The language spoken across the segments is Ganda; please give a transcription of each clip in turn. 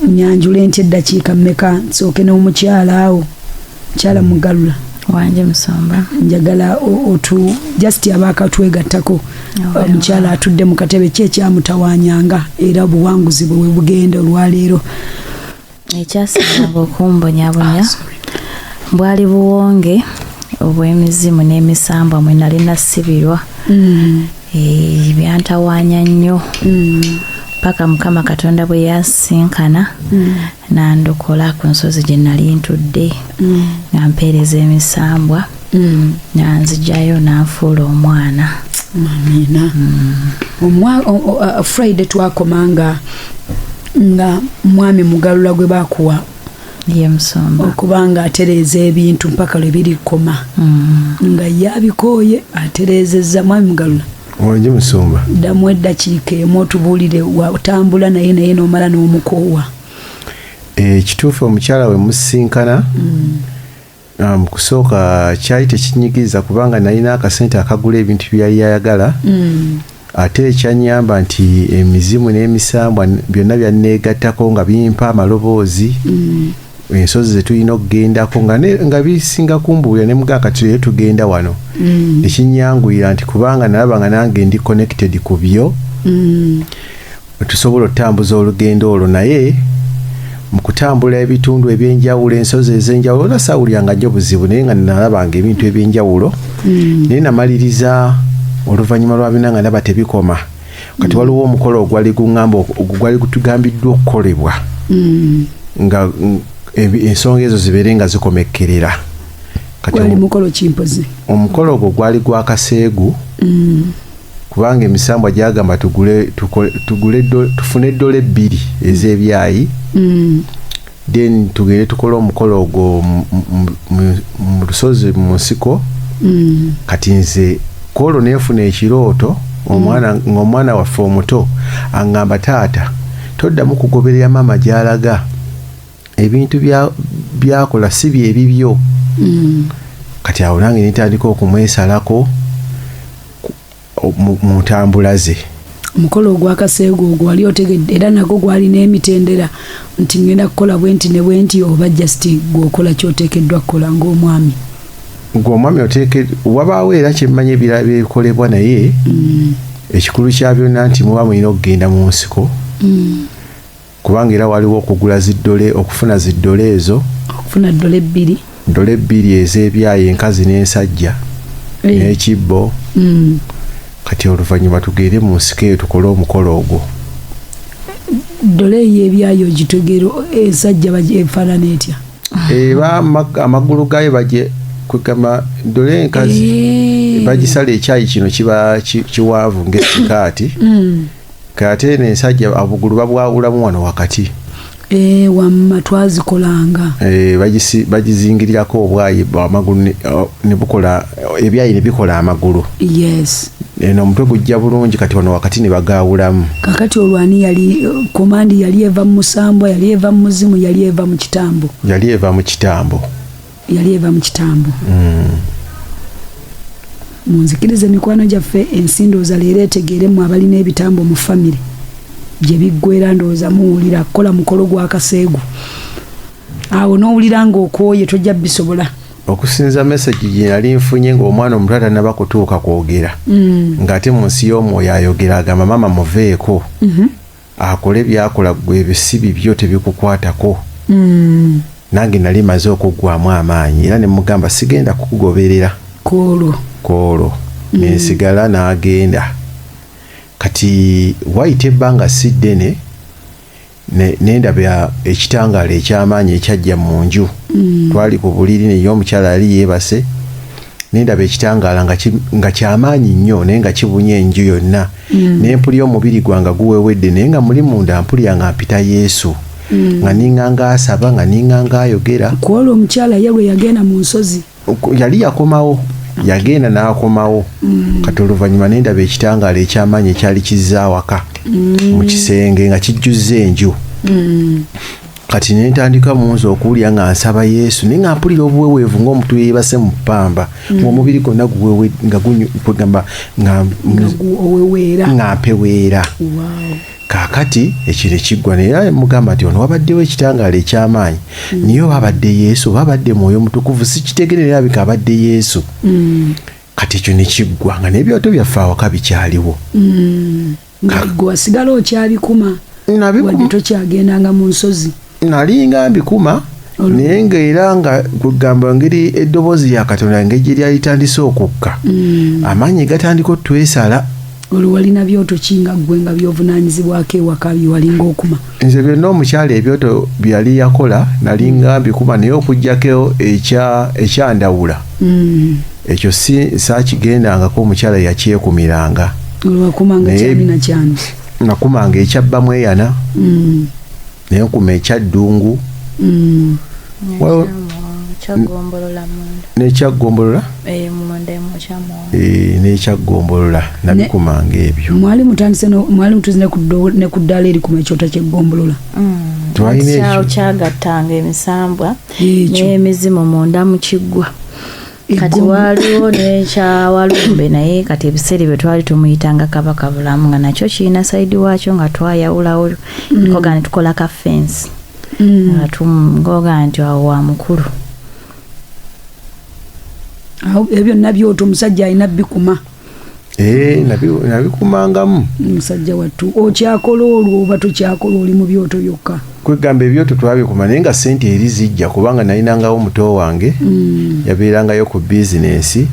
Nyanjule nti eddakiika mmeka nsooke n'omukyala awo, mukyala Mugalula. Wanje musumba. Njagala otu just abaakatwegattako, omukyala atudde mu katebe, ki ekyamutawaanyanga era obuwanguzi bwe we bugenda olwaleero? Ekyasinganga okumbonyabonya bwali buwonge obw'emizimu n'emisambwa mwe nali nasibirwa. Byantawaanya nnyo paka Mukama Katonda bwe yansinkana nandokola ku nsozi gye nali ntudde nga mpeereza emisambwa, nanzijayo nanfuula omwana. Amiina. Friday twakoma nga mwami Mugalula gwe bakuwa Ye musumba. Okuba nga atereeza ebintu mpaka lwe birikoma nga ye abikooye atereezezza. Mwami Mugalula. Wangi musumba. Ddamu eddakiika emu otubuulire, watambula naye n'omala n'omukoowa. Ekituufu, omukyala we musinkana, mu kusooka kyali tekinyigiriza kubanga nalina akasente akagula ebintu byeyali ayagala. Ate ekyanyamba nti emizimu n'emisambwa byonna byanneegattako nga bimpa amaloboozi, ensozi zetulina okugendako, nga bisinga kumbuulira ne mugaa kati leero tugenda wano. Ekinyanguyira nti kubanga nalaba nga nange ndi connected ku byo, tusobola okutambuza olugendo olwo. Naye mu kutambula ebitundu ebyenjawulo, ensozi ez'enjawulo, ola saawuliranga nnyo buzibu, naye nga nalabanga ebintu ebyenjawulo. Naye namaliriza oluvannyuma lwa byonna nga ndaba tebikoma. Kati waliwo omukolo ogwali guŋŋamba, gwali gutugambiddwa okukolebwa nga ensonga ezo zibeere nga zikomekkerera. Kati Gwali mukolo kimpozi? Omukolo ogwo gwali gwa kaseegu, kubanga emisambwa gyagamba tugule tugule tufune eddole 2 ez'ebyayi, then tugende tukole omukolo ogwo mu lusozi, mu nsiko. Kati nze kwolwo nenfuna ekirooto, omwana ng'omwana waffe omuto aŋŋamba, "Taata, toddamu kugoberera maama gy'alaga, ebintu byakola si byebibyo." Kati awo nange nentandika okumwesalako mu ntambula ze. Omukolo ogwakaseego ogwo wali otegedde era nagwo gwalina emitendera nti ngenda kukola bwe nti ne bwe nti, oba just gweokola kyoteekeddwa kukola ng'omwami? Gwe omwami oteeke wabaawo era kyemmanyi ebirala byebikolebwa, naye ekikulu kya byonna nti muba mulina okugenda mu nsiko, kubanga era waliwo okugula ziddole, okufuna ziddole ezo. Okufuna ddole 2. Ddole 2 ez'ebyayi, enkazi n'ensajja, n'ekibbo. Kati oluvannyuma tugende mu nsiko eyo tukole omukolo ogwo. Ddole ey'ebyayi ogitegeera, ensajja efaanana etya? Eba amagulu gaayo baje kwegamba ddole enkazi bagisala ekyayi kino kiba kiwanvu ng'esikaati, kate eno ensajja obugulu babwawulamu wano wakati. Wamma twazikolanga. Bagizingirirako obwayi, amagulu ne bukola ebyayi ne bikola amagulu. Eno omutwe gujja bulungi, kati wano wakati ne bagaawulamu. Kakati olwo ani yali command? Yali eva mu musambwa, yali eva mu muzimu, yali eva mu kitambo? Yali eva mu kitambo. Yali eva mu kitambo. Munzikirize mikwano gyaffe, ensi ndowooza leero etegeeremu abalina ebitambo mu famire gye biggwera. Ndowooza muwulira kukola mukolo gwa kaseegu awo n'owulira ng'okooye, tojja bisobola. Okusinza message gye nali nfunye ng'omwana omuto atanaba kutuuka kwogera, ng'ate mu nsi y'omwoyo ayogera, agamba, "Maama muveeko, akole byakola, gwe ebyo si bibyo, tebikukwatako." Nange nali maze okuggwamu amaanyi era ne mugamba, "Sigenda kukugoberera." Kwolwo. Kwolwo nensigala n'agenda. Kati wayita ebbanga si ddene, nendaba ekitangaala eky'amaanyi ekyajja mu nju. Twali ku buliri naye omukyala yali yeebase. Nendaba ekitangaala nga kyamaanyi nnyo, naye nga kibunye enju yonna, nempulya omubiri gwange guwewedde, naye nga muli munda mpulya nga mpita Yesu, nga ninga nga asaba, nga ninga nga ayogera. Kwolwo omukyala ye lwe yagenda mu nsozi? Yali yakomawo, yagenda n'akomawo. Kati oluvannyuma nendaba ekitangaala ekyamaanyi ekyali kizza awaka mu kisenge nga kijjuzza enju. Kati ne ntandika mu nze okuwulira nga nsaba Yesu, naye nga mpulira obuweweevu ng'omuntu yeebase mu ppamba, ng'omubiri gwonna guwewe nga kwegamba nga oweweera, nga mpeweera. Kaakati ekyo ne kiggwa, naye mugamba nti ono wabaddewo ekitangaala eky'amaanyi, naye oba abadde Yesu oba abadde Mwoyo Mutukuvu sikitegere, naye abika abadde Yesu. Kati ekyo ne kiggwa, nga n'ebyoto byaffe awaka bikyaliwo. Nga gwe wasigala okyabikuma, wadde tokyagendanga mu nsozi? Nalinga mbikuma, naye ng'era nga kugamba ngeri eddoboozi lya Katonda ngeri gye lyali litandise okukka, amaanyi gatandika otwesala. Olwo walina byoto ki nga ggwe nga by'ovunaanyizibwako ewaka bye walinga okuma? Nze byonna omukyala ebyoto byali yakola nalinga mbikuma, naye okuggyako ekyandawula, ekyo si saakigendangako, omukyala yakyekumiranga. Olwo wakumanga kyani na kyani? Nakumanga ekyabba mweyana, naye nkuma ekyaddungu, n'ekyaggombolola, n'ekyaggombolola nabikumanga ebyo. Mwali mutandise, mwali mutuze ne ku ddaala erikuma ekyota ky'eggombolola? Twalina ekyo. Kyagattanga emisambwa n'emizimu munda mu kiggwa. Kati waaliwo n'ekyawalumbe, naye kati ebiseera ebyo twali tumuyitanga Kabaka Bulamu, nga nakyo kirina side waakyo nga twayawulawo, nkoga ne tukola ka fence, nga ngoga nti awo wa mukulu. Ebyo byonna byoto omusajja alina bikuma. Nabikumangamu. Omusajja wattu okyakola olwo oba tokyakola, oli mu byoto byokka? Kwegamba ebyoto twabikuma, naye nga sente eri zijja, kubanga nalinangawo muto wange, yabeerangayo ku bizinensi,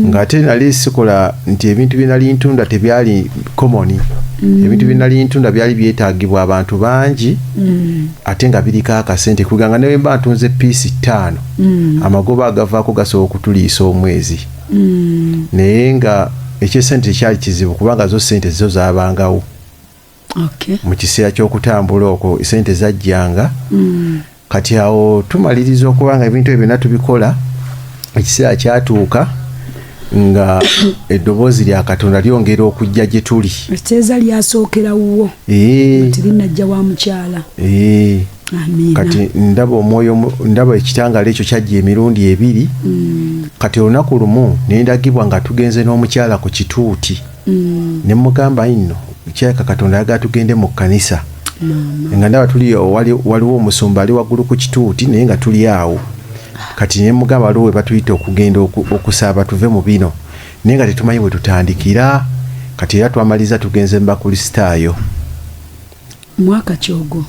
ng'ate nali sikola nti ebintu bye nali ntunda tebyali common. Ebintu bye nali ntunda byali byetaagibwa abantu bangi, ate nga biriko akasente, kwegamba ne bwe mba ntunze piece 5, amagoba agavaako gasobola okutuliisa omwezi. Naye nga ekyesente tekyali kizibu, kubanga zo sente zo zabangawo. Mu kiseera ky'okutambula okwo sente zajjanga. Kati awo tumaliriza okuba nga ebintu ebyo byonna tubikola, ekiseera kyatuuka nga eddoboozi lya Katonda lyongera okujja gye tuli. Ekiteeza lyasookera wuwo, terinajja wa mukyala? Kati ndaba omwoyo, ndaba ekitangaala ekyo kyajja emirundi ebiri. Kati olunaku lumu nendagibwa nga tugenze n'omukyala ku kituuti, ne mugamba nno kyaka Katonda ayagala tugende mu kkanisa, nga ndaba tuli waliwo omusumba ali waggulu ku kituuti, naye nga tuli awo. Kati ne mugamba waliwo we batuyita okugenda okusaba tuve mu bino, naye nga tetumanyi bwe tutandikira. Kati era twamaliza tugenze mu Bakristaayo. Mwaka kyogo?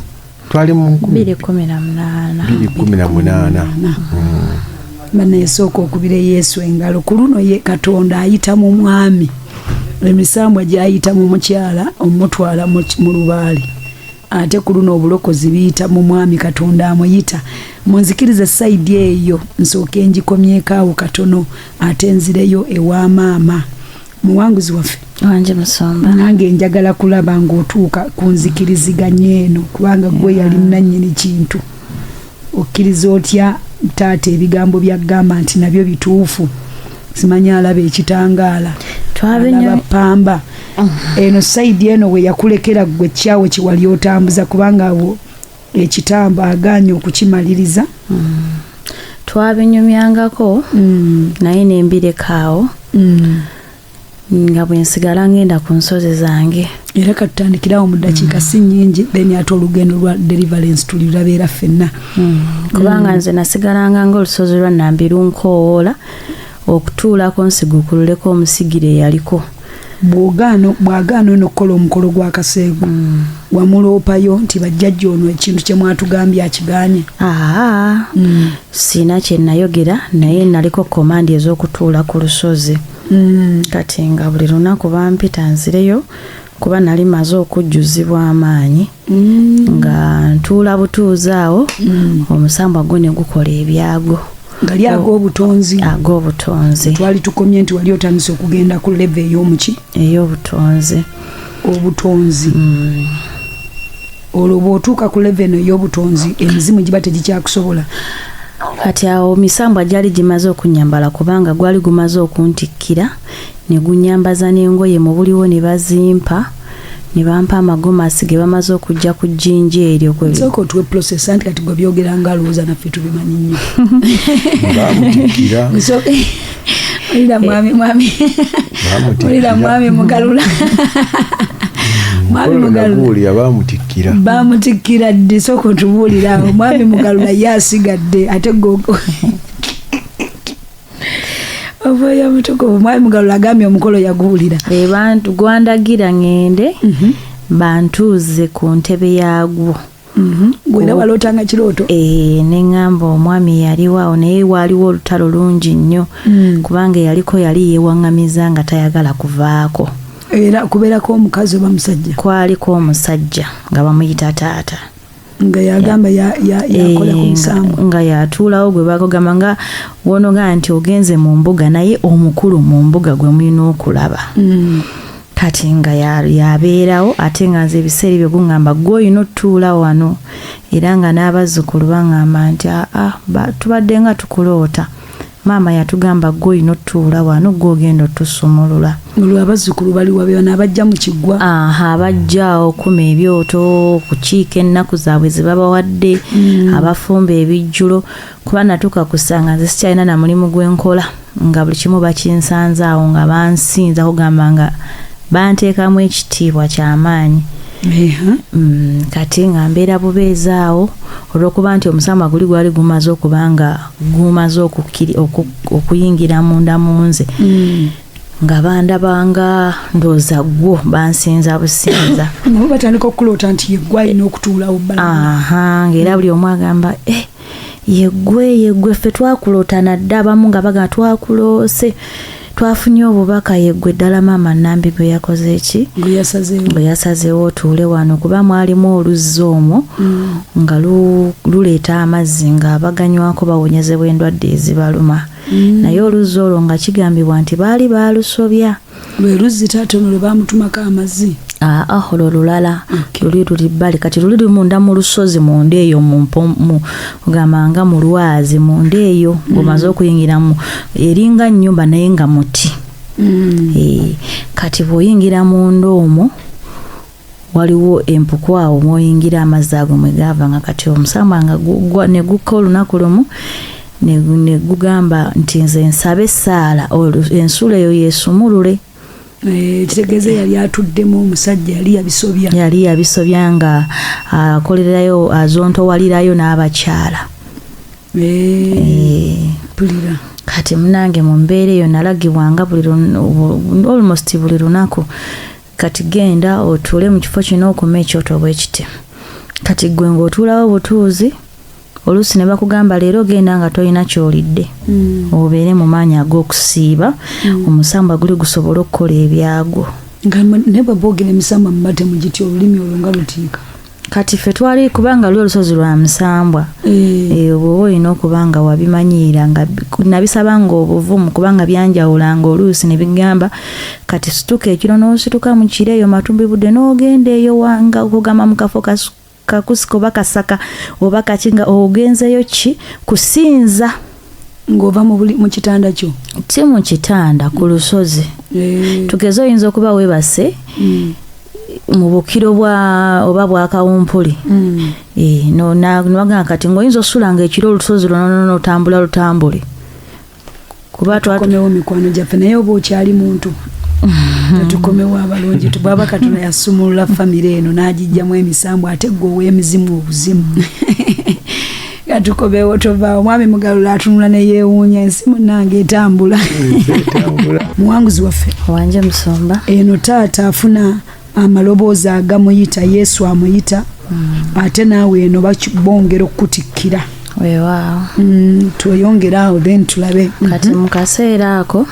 Twali mu 2018. 2018. Banayesooka okubira Yesu engalo. Ku luno ye Katonda ayita mu mwami, emisambwa gyayita mu mukyala omutwala mu lubaale, ate ku luno obulokozi biyita mu mwami, Katonda amuyita. Munzikirize side eyo nsooke ngikomyeko awo katono, ate nzireyo ewa maama muwanguzi waffe. Wanje musumba. Nange njagala kulaba ng'otuuka ku nzikiriziganya eno, kubanga gwe yali nannyini kintu. Okkiriza otya taata ebigambo byagamba nti nabyo bituufu? Simanyi alaba ekitangaala, alaba pamba eno side eno we yakulekera gwe kyawe kyewali otambuza, kubanga awo ekitambo agaanye okukimaliriza. Twabinyumyangako, naye nembireka nga bwe nsigala ngenda ku nsozi zange. Era katutandikirawo mu ddakiika si nnyingi, then ate olugendo lwa deliverance tulirabeera ffenna. Kubanga nze nasigalanga ngaolusozi lwa Nambi lunkoowoola okutuulako nsigukululeko omusigire eyaliko. Bw'agaana ono okukola omukolo gwa Kaseegu, wamuloopayo nti bajjajja ono ekintu kye mwatugambye akigaanye? Aa, siina kye nayogera, naye naliko command ez'okutuula ku lusozi. Kati nga buli lunaku bampita nzireyo, kuba nali maze okujjuzibwa amaanyi, nga ntuula butuuzi awo, omusambwa gwo ne gukola ebyago. Nga ly ag'obutonzi. Ag'obutonzi. Twali tukomye nti wali otandise okugenda ku level ey'omuki? Ey'obutonzi. Obutonzi. Olwo bw'otuuka ku level eno ey'obutonzi, emizimu giba tegikyakusobola? Kati awo misambwa gyali gimaze okunyambala, kubanga gwali gumaze okuntikkira ne gunyambaza n'engoye mu buliwo ne bazimpa. Ne bampa amagomasi ge bamaze okujja ku jjinja eryo. Sooka otuwe process, anti kati gwe byogera nga alowooza naffe tubimanyi nnyo. Bamutikkira. Olira mwami, mwami, olira mwami Mugalula, mwami Mugalula. Naguwulira, bamutikkira. Bamutikkira ddi? Sooka otubuulira awo. Mwami Mugalula ye asigadde, ate gwe omwoyo omutukuvu. Mwami Mugalula agambye omukolo yaguwulira. Be bantu gwandagira ŋŋende bantuuze ku ntebe yaagwo. Gwera walootanga kirooto? Eh, ne ŋŋamba omwami yaliwo awo, naye waaliwo olutalo lungi nnyo, kubanga eyaliko yali yeewaŋŋamiza nga tayagala kuvaako. Era kubeerako omukazi oba musajja? Kwaliko omusajja nga bamuyita taata. Nga yagamba yakola ku Eh, musambwa? Nga yatuulawo gwe bakugamba nga wonoga nti ogenze mu mbuga, naye omukulu mu mbuga gwe mulina okulaba. Kati nga yabeerawo, ate nga nze ebiseera ebyo guŋŋamba gwe olina otutuula wano, era nga n'abazzukulu baŋŋamba nti aa, tubadde nga tukuloota, maama yatugamba gwe olina otutuula wano, gwe ogenda otusumulula. Olwo abazzukulu baliwa? Bano abajja mu kiggwa? Aha, abajja okuma ebyoto, okukiika ennaku zaabwe ze babawadde, abafumba ebijjulo, kuba natuuka kusanga nze sikyalina na mulimu gwe nkola, nga buli kimu bakinsanze awo, nga bansinza, kugamba nga banteekamu ekitiibwa kyamaanyi. Kati nga mbeera bubeezi awo, olw'okuba nti omusambwa guli gwali gumaze okuba nga gumaze okuyingira munda mu nze, nga bandabanga ndowooza gwo bansinza businza. Nabo batandika okuloota nti yeggwe alina okutuulawo bbala. Aha, ng'era buli omu agamba, eh, yeggwe, yeggwe, ffe twakuloota nadde. Abamu nga bagamba twakuloose, twafunye obubaka, yeggwe ddala maama Nambi gwe yakoze eki? Gwe yasazeewo. Bwe yasazeewo otuule wano, kuba mwalimu oluzzi omwo nga luleeta amazzi nga abaganywako bawonyezebwa endwadde ezibaluma, naye oluzzi olwo nga kigambibwa nti baali baalusobya. Lwe luzzi taata ono lwe bamutumako amazzi? Aa, olwo lulala. Okay. Luli luli bbali, kati luli luli munda mu lusozi, munda eyo kugamba nga mu lwazi munda eyo, ng'omaze okuyingira mu eringa nnyumba naye nga muti. Eh, kati bw'oyingira munda omwo waliwo empuku awo mw'oyingira amazzi ago mwe gaava, nga kati omusambwa nga ne gukka olunaku lumu ne gugamba nti nze nsabe essaala ensulo eyo yeesumulule. Eh, kitegeeza yali atuddemu omusajja yali yabisobya. Yali yabisobya nga akolererayo, azontowalirayo n'abakyala. Eh, Eh, mpulira. Kati munange mu mbeera eyo nalagibwanga buli almost buli lunaku, kati genda otuule mu kifo kino okuma ekyoto bwe kiti. Kati gwe ng'otuulawo butuuzi, oluusi ne bakugamba leero genda nga tolina ky'olidde, obeere mu maanyi ag'okusiiba, omusambwa guli gusobole okukola ebyagwo. Nga naye bwe boogera emisambwa muba temugitya? Olulimi olwo nga lutiika. Kati ffe twali, kubanga luli olusozi lwa musambwa. Eh, Eh, bw'oba olina okuba nga wabimanyiira, nga nabisaba nga obuvumu, kubanga byanjawulanga oluusi ne bigamba kati situka ekiro, n'osituka mu kiro eyo matumbi budde n'ogenda eyo wanga okugamba mu kafo kakusika oba kasaka oba kaki, nga ogenzeyo ki kusinza. Ng'ova mu kitanda kyo? Si mu kitanda, ku lusozi. Eh, tugeze oyinza okuba weebase mu bukiro bwa oba bwa kawumpuli. Eh, no nabagamba kati ng'oyinza osulanga ekiro olusozi lwonna n'otambula lutambule, kuba Tukomewo mikwano gyaffe, naye oba okyali muntu? Tetukomewo abalungi. Bwaba Katonda yasumulula famire eno n'agijjamu emisambu, ate gwe ow'emizimu obuzimu. Katukomewo, tovaawo. Omwami Mugalula atunula ne yeewuunya ensi munnange etambula. Etambula. Muwanguzi waffe. Wanje musumba. Eno taata afuna amaloboozi agamuyita, Yesu amuyita, ate naawe eno bongera okukutikkira. Weewaawo. Tweyongere awo, then tulabe. Kati mu kaseera ako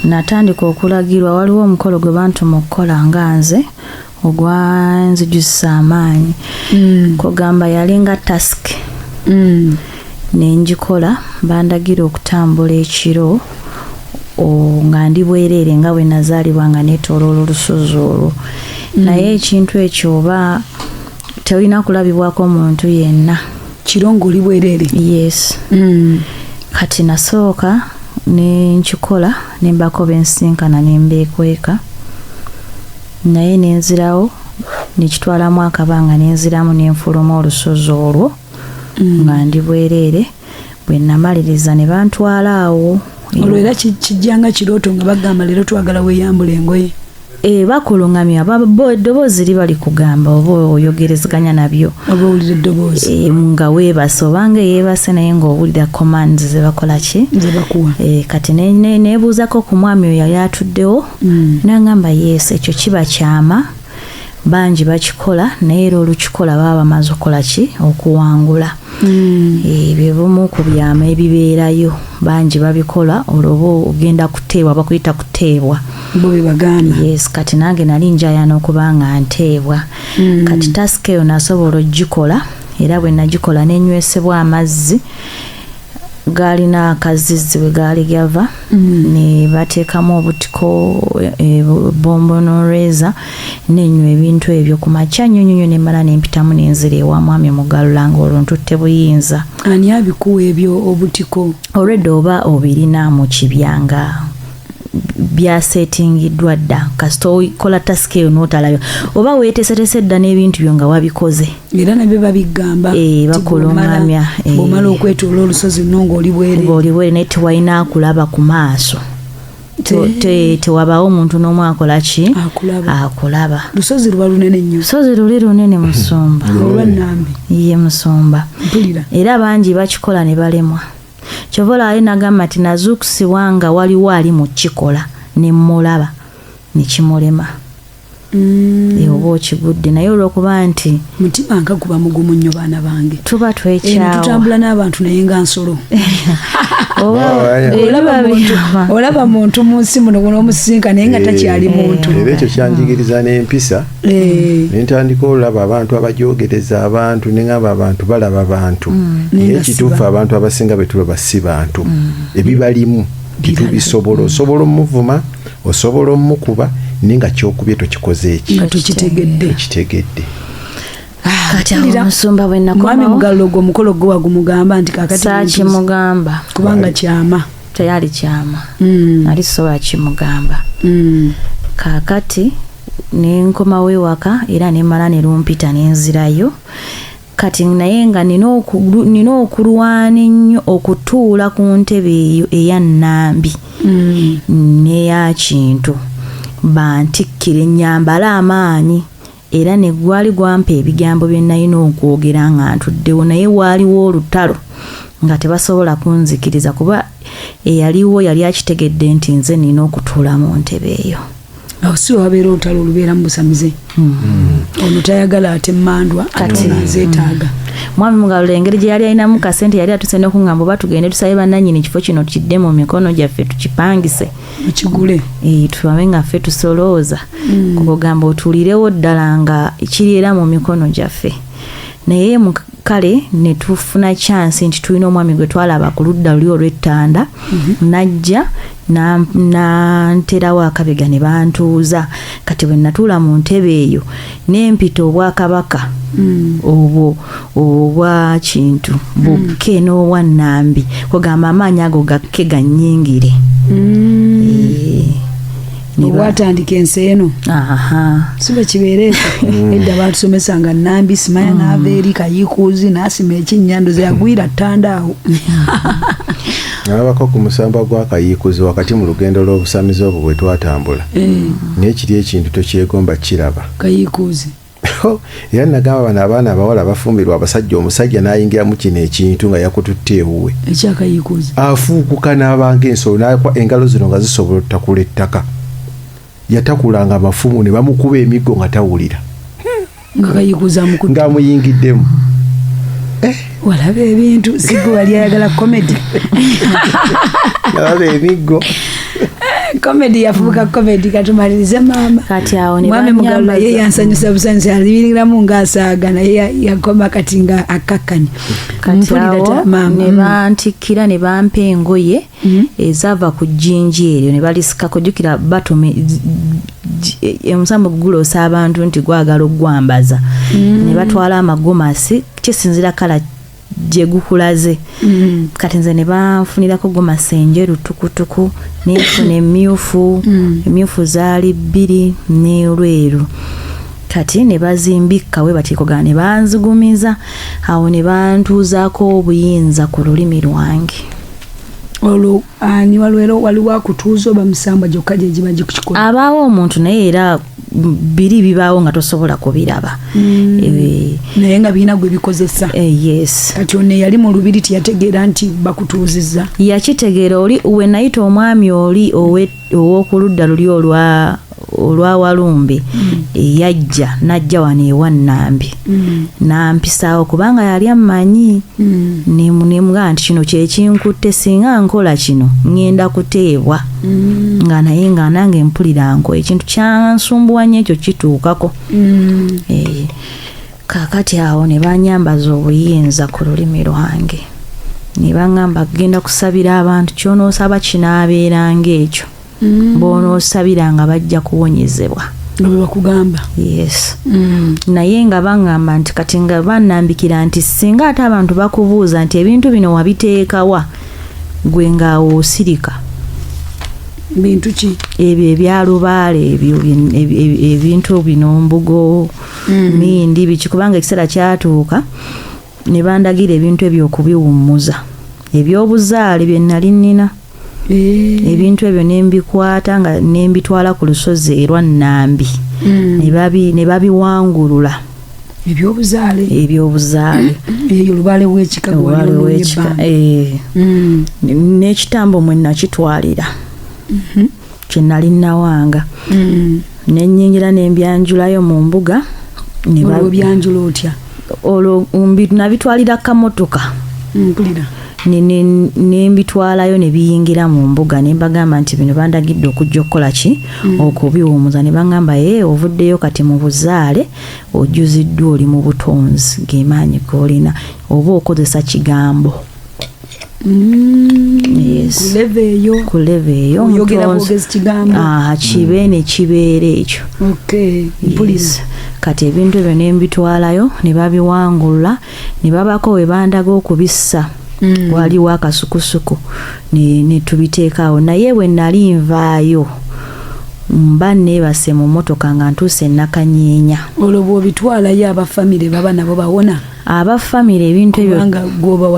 natandika okulagirwa, waliwo omukolo gwe bantuma okukola nga nze ogwanzijuzisa amaanyi, kugamba yalinga task. Nenjikola, bandagira okutambula ekiro nga ndi bwereere nga bwe nazaalibwa, nga neetooloola olusozi olwo, naye ekintu ekyo oba tewulina kulabibwako muntu yenna. Kiro ng'oli bwereere? Yes. Kati nasooka ne nkikola, ne mbako bensinkana ne mbeekweka. Naye nenzirawo, nekitwalamu akabanga, nenziramu nenfuluma olusozi olwo nga ndi bwereere. Bwe namaliriza ne bantwala awo. Olwo era kijjanga kirooto nga bagamba leero twagala weeyambula engoye? Bakuluŋŋamya, bo eddoboozi liba likugamba oba oyogerezeganya nabyo. Oba owulira eddoboozi. Nga weebase obanga eyeebase, naye ng'owulira commands ze bakola ki? Ze bakuwa. Kati neebuuzako ku mwami oyo yali atuddewo, nangamba yes, ekyo kiba kyama, bangi bakikola, naye era olukikola baba bamaze okukola ki? Okuwangula. Ebyo bimu ku byama ebibeerayo, bangi babikola. Olwo oba ogenda kuteebwa, bakuyita kuteebwa. Bo bye bagamba. Yes, kati nange nali njayana okuba nga nteebwa. Kati task eyo nasobola ogikola, era bwe nagikola nenywesebwa amazzi gaalina akazizi we gaali gava, ne bateekamu obutiko, bombonoreza, nenywa ebintu ebyo ku makya nnyo nnyo nnyo, nemala nempitamu nenzira ewa mwami Mugalula nga olwo ntutte buyinza. Ani abikuwa ebyo obutiko? Olwedde oba obirina mu kibya nga byasetingiddwa dda. Kasita okola task eyo n'otalabyo, oba weeteeseteese dda n'ebintu byo nga wabikoze. Era nabyo babigamba nti Bakuluŋŋamya, bw'omala okwetoola olusozi luno ng'oli bwereere. Ng'oli bwereere, naye tewalina akulaba ku maaso. Tewabaawo omuntu n'omu akola ki? Akulaba. Akulaba. Lusozi luba lunene nnyo. Lusozi luli lunene, musumba. Olwa Nambi. Ye musumba. Mpulira. Era bangi bakikola ne balemwa. Kyova olaba ali nagamba nti nazuukusibwa nga waliwo ali mu kikola ne mmulaba ne kimulema. Oba okigudde, naye olw'okuba nti Mutima nka guba mugumu nnyo, baana bange. Tuba Eno twekyawa. Tutambula n'abantu naye nga nsolo. Oba Oba- ebiba byama. Olaba muntu mu nsi muno n'omusinka naye nga takyali muntu. Era ekyo kyanjigiriza n'empisa, nentandika olaba abantu abajogereza abantu, neŋamba abantu balaba bantu, naye Naye nga ekituufu si ba- abantu abasinga betulaba si bantu. Ebibalimu tetubisobola. Osobola omuvuma, osobola omukuba, naye nga kyokubye tokikoze eki? Nga tokitegedde. Tokitegedde. Kati awo Mpulira. omusumba bwe Mwami nakomawo Mugallo, ogwo omukolo gwe wagumugamba nti kakati Saakimugamba. Kubanga kyama. Teyali kyama. Nali sobola kimugamba. Kaakati nenkomawo ewaka era nemala ne lumpita nenzirayo. Kati naye nga nina okulwana ennyo okutuula ku ntebe eyo eya Nnambi n'eya Kintu, bantikkire nyambale amaanyi. Era ne gwali gwampa ebigambo bye nalina okwogera nga ntuddewo, naye waaliwo olutalo nga tebasobola kunzikiriza, kuba eyaliwo yali akitegedde nti nze nina okutuula mu ntebe eyo. Awo si wabeera olutalo olubeera mu busamize? Ono tayagala ate mmandwa, ate ono azeetaaga. Mwami Mugalula engeri gye yali alinamu kasente, yali atuse n'okuŋŋamba oba tugende tusabe bannannyini kifo kino kidde mu mikono gyaffe tukipangise. Mukigule. Tulabe nga ffe tusolooza, kugamba otuulirewo ddala nga kiri era mu mikono gyaffe. Naye mu kale ne tufuna chance nti tulina omwami gwe twalaba ku ludda luli olw'ettanda, najja nanterawo akabega ne bantuuza. Kati bwe natuula mu ntebe eyo nempita obwakabaka obwo obwa Kintu bukke n'obwa Nnambi, kugamba amaanyi ago gakke gannyingire. Obwatandika ensi eno. Aha. Si bwe kibeera ekyo? Edda batusomesanga Nambi simanya n'ava eri Kayikuuzi n'asima ekinnya, ndoza yagwira ttanda awo. Nalabako ku musambwa gwa Kayiikuzi wakati mu lugendo lw'obusamize obwo bwe twatambula, naye kiri ekintu tokyegomba kiraba. Kayiikuuzi. Era nagamba bano abaana abawala bafumbirwa abasajja, omusajja n'ayingiramu kino ekintu nga yakututte ewuwe. Ekyakayiikuuzi. Afuukuka n'abanga ensolo, n'akwa engalo zino nga zisobola otutakula ettaka. Yatakulanga amafumu ne bamukuba emiggo nga tawulira. Nga Kayiikuuzi amukutta. Ng'amuyingiddemu. Walaba ebintu, sigwe wali ayagala comedy. Nalaba emiggo. Comedy yafuuka comedy. Katumalirize, maama. Kati awo ne Mwami Mugalula ye banyambaza. yansanyusa busanyusa, yalibiriramu ng'asaaga, naye yakoma kati nga akkakkanye. Kati Mpulira awo maama. ne bantikkira ne bampa engoye ezaava ku jjinja eryo ne balisikako. Jjukira batume omusambo guloosa abantu nti gwagala okugwambaza, ne batwala amagomasi kisinzira kala. gye gukulaze. Kati nze ne banfunirako gomasi enjeru tukutuku, nenfuna emyufu. Emyufu zaali bbiri n'olweru. Kati ne bazimbikka we batikoga ne banzigumiza awo ne bantuuzaako obuyinza ku lulimi lwange. Olwo ani walwero waliwo akutuuza oba musambwa gyokka gye giba gikukikola? Abaawo omuntu, naye era biri bibaawo nga tosobola kubiraba. Naye nga birina gwe bikozesa. Yes. Kati ono eyali mu lubiri teyategeera nti bakutuuzizza? Yakitegeera. Oli we nayita omwami oli ow'okuludda luli olwa Walumbe, yajja najja wano ewa Nnambi nampisaawo kubanga yali ammanyi. Nemugamba nti kino kyekinkutte, singa nkola kino ŋŋenda kuteebwa. Nga naye nga nange mpulira nko ekintu kyansumbuwa nnyo ekyo kituukako. Kaakati awo ne banyambaza obuyinza ku lulimi lwange ne baŋŋamba, genda kusabira abantu, kyonoosaba kinaabeeranga ekyo. Bw'onoosabira nga bajja kuwonyezebwa. Nga bwe bakugamba? Yes. Naye nga baŋŋamba nti kati nga bannambikira nti singa ate abantu bakubuuza nti ebintu bino wabiteekawa, gwe ng'awo osirika. Bintu ki? Ebyo ebyalubaale ebyo ebintu bino, mbugo, mindi, biki. Kubanga ekiseera kyatuuka ne bandagira ebintu ebyo okubiwummuza, ebyobuzaale bye nali nnina. Ebintu ebyo nembikwata nga nembitwala ku lusozi erwa Nnambi. Ne babiwangulula. Ebyobuzaale? Ebyobuzaale. Eyo lubaale w'ekika gwe wali Lubaale onoonya w'ekika, ebbanga. N'ekitambo mwe nakitwalira kye nali nawanga. Nennyingira nembyanjulayo mu mbuga ne Olwo byanjula otya? Olwo nabitwalira kamotoka. Mpulira. Nembitwalayo ne biyingira mu mbuga ne mbagamba nti bino bandagidde okujja okukola ki? Okubiwumuza. Ne baŋŋamba, ye ovuddeyo kati mu buzaale, ojjuziddwa, oli mu butonzi, gemaanyi g'olina oba okozesa kigambo. Yes. Ku level eyo? Ku level eyo. Oyogera omutonzi. Bwogezi kigambo. Aha, kibe ne kibeera ekyo. Okay, mpulira. Yes. Kati ebintu ebyo ne mbitwalayo ne babiwangulula ne babako we bandaga okubissa. Waliwo akasukusuku ne tubiteekaawo. Naye bwe nali nvaayo mba neebase mu mmotoka nga ntuuse Nakanyeenya. Olwo bw'obitwalayo, abafamire baba nabo bawona? Abafamire ebintu ebyo Kubanga gwoba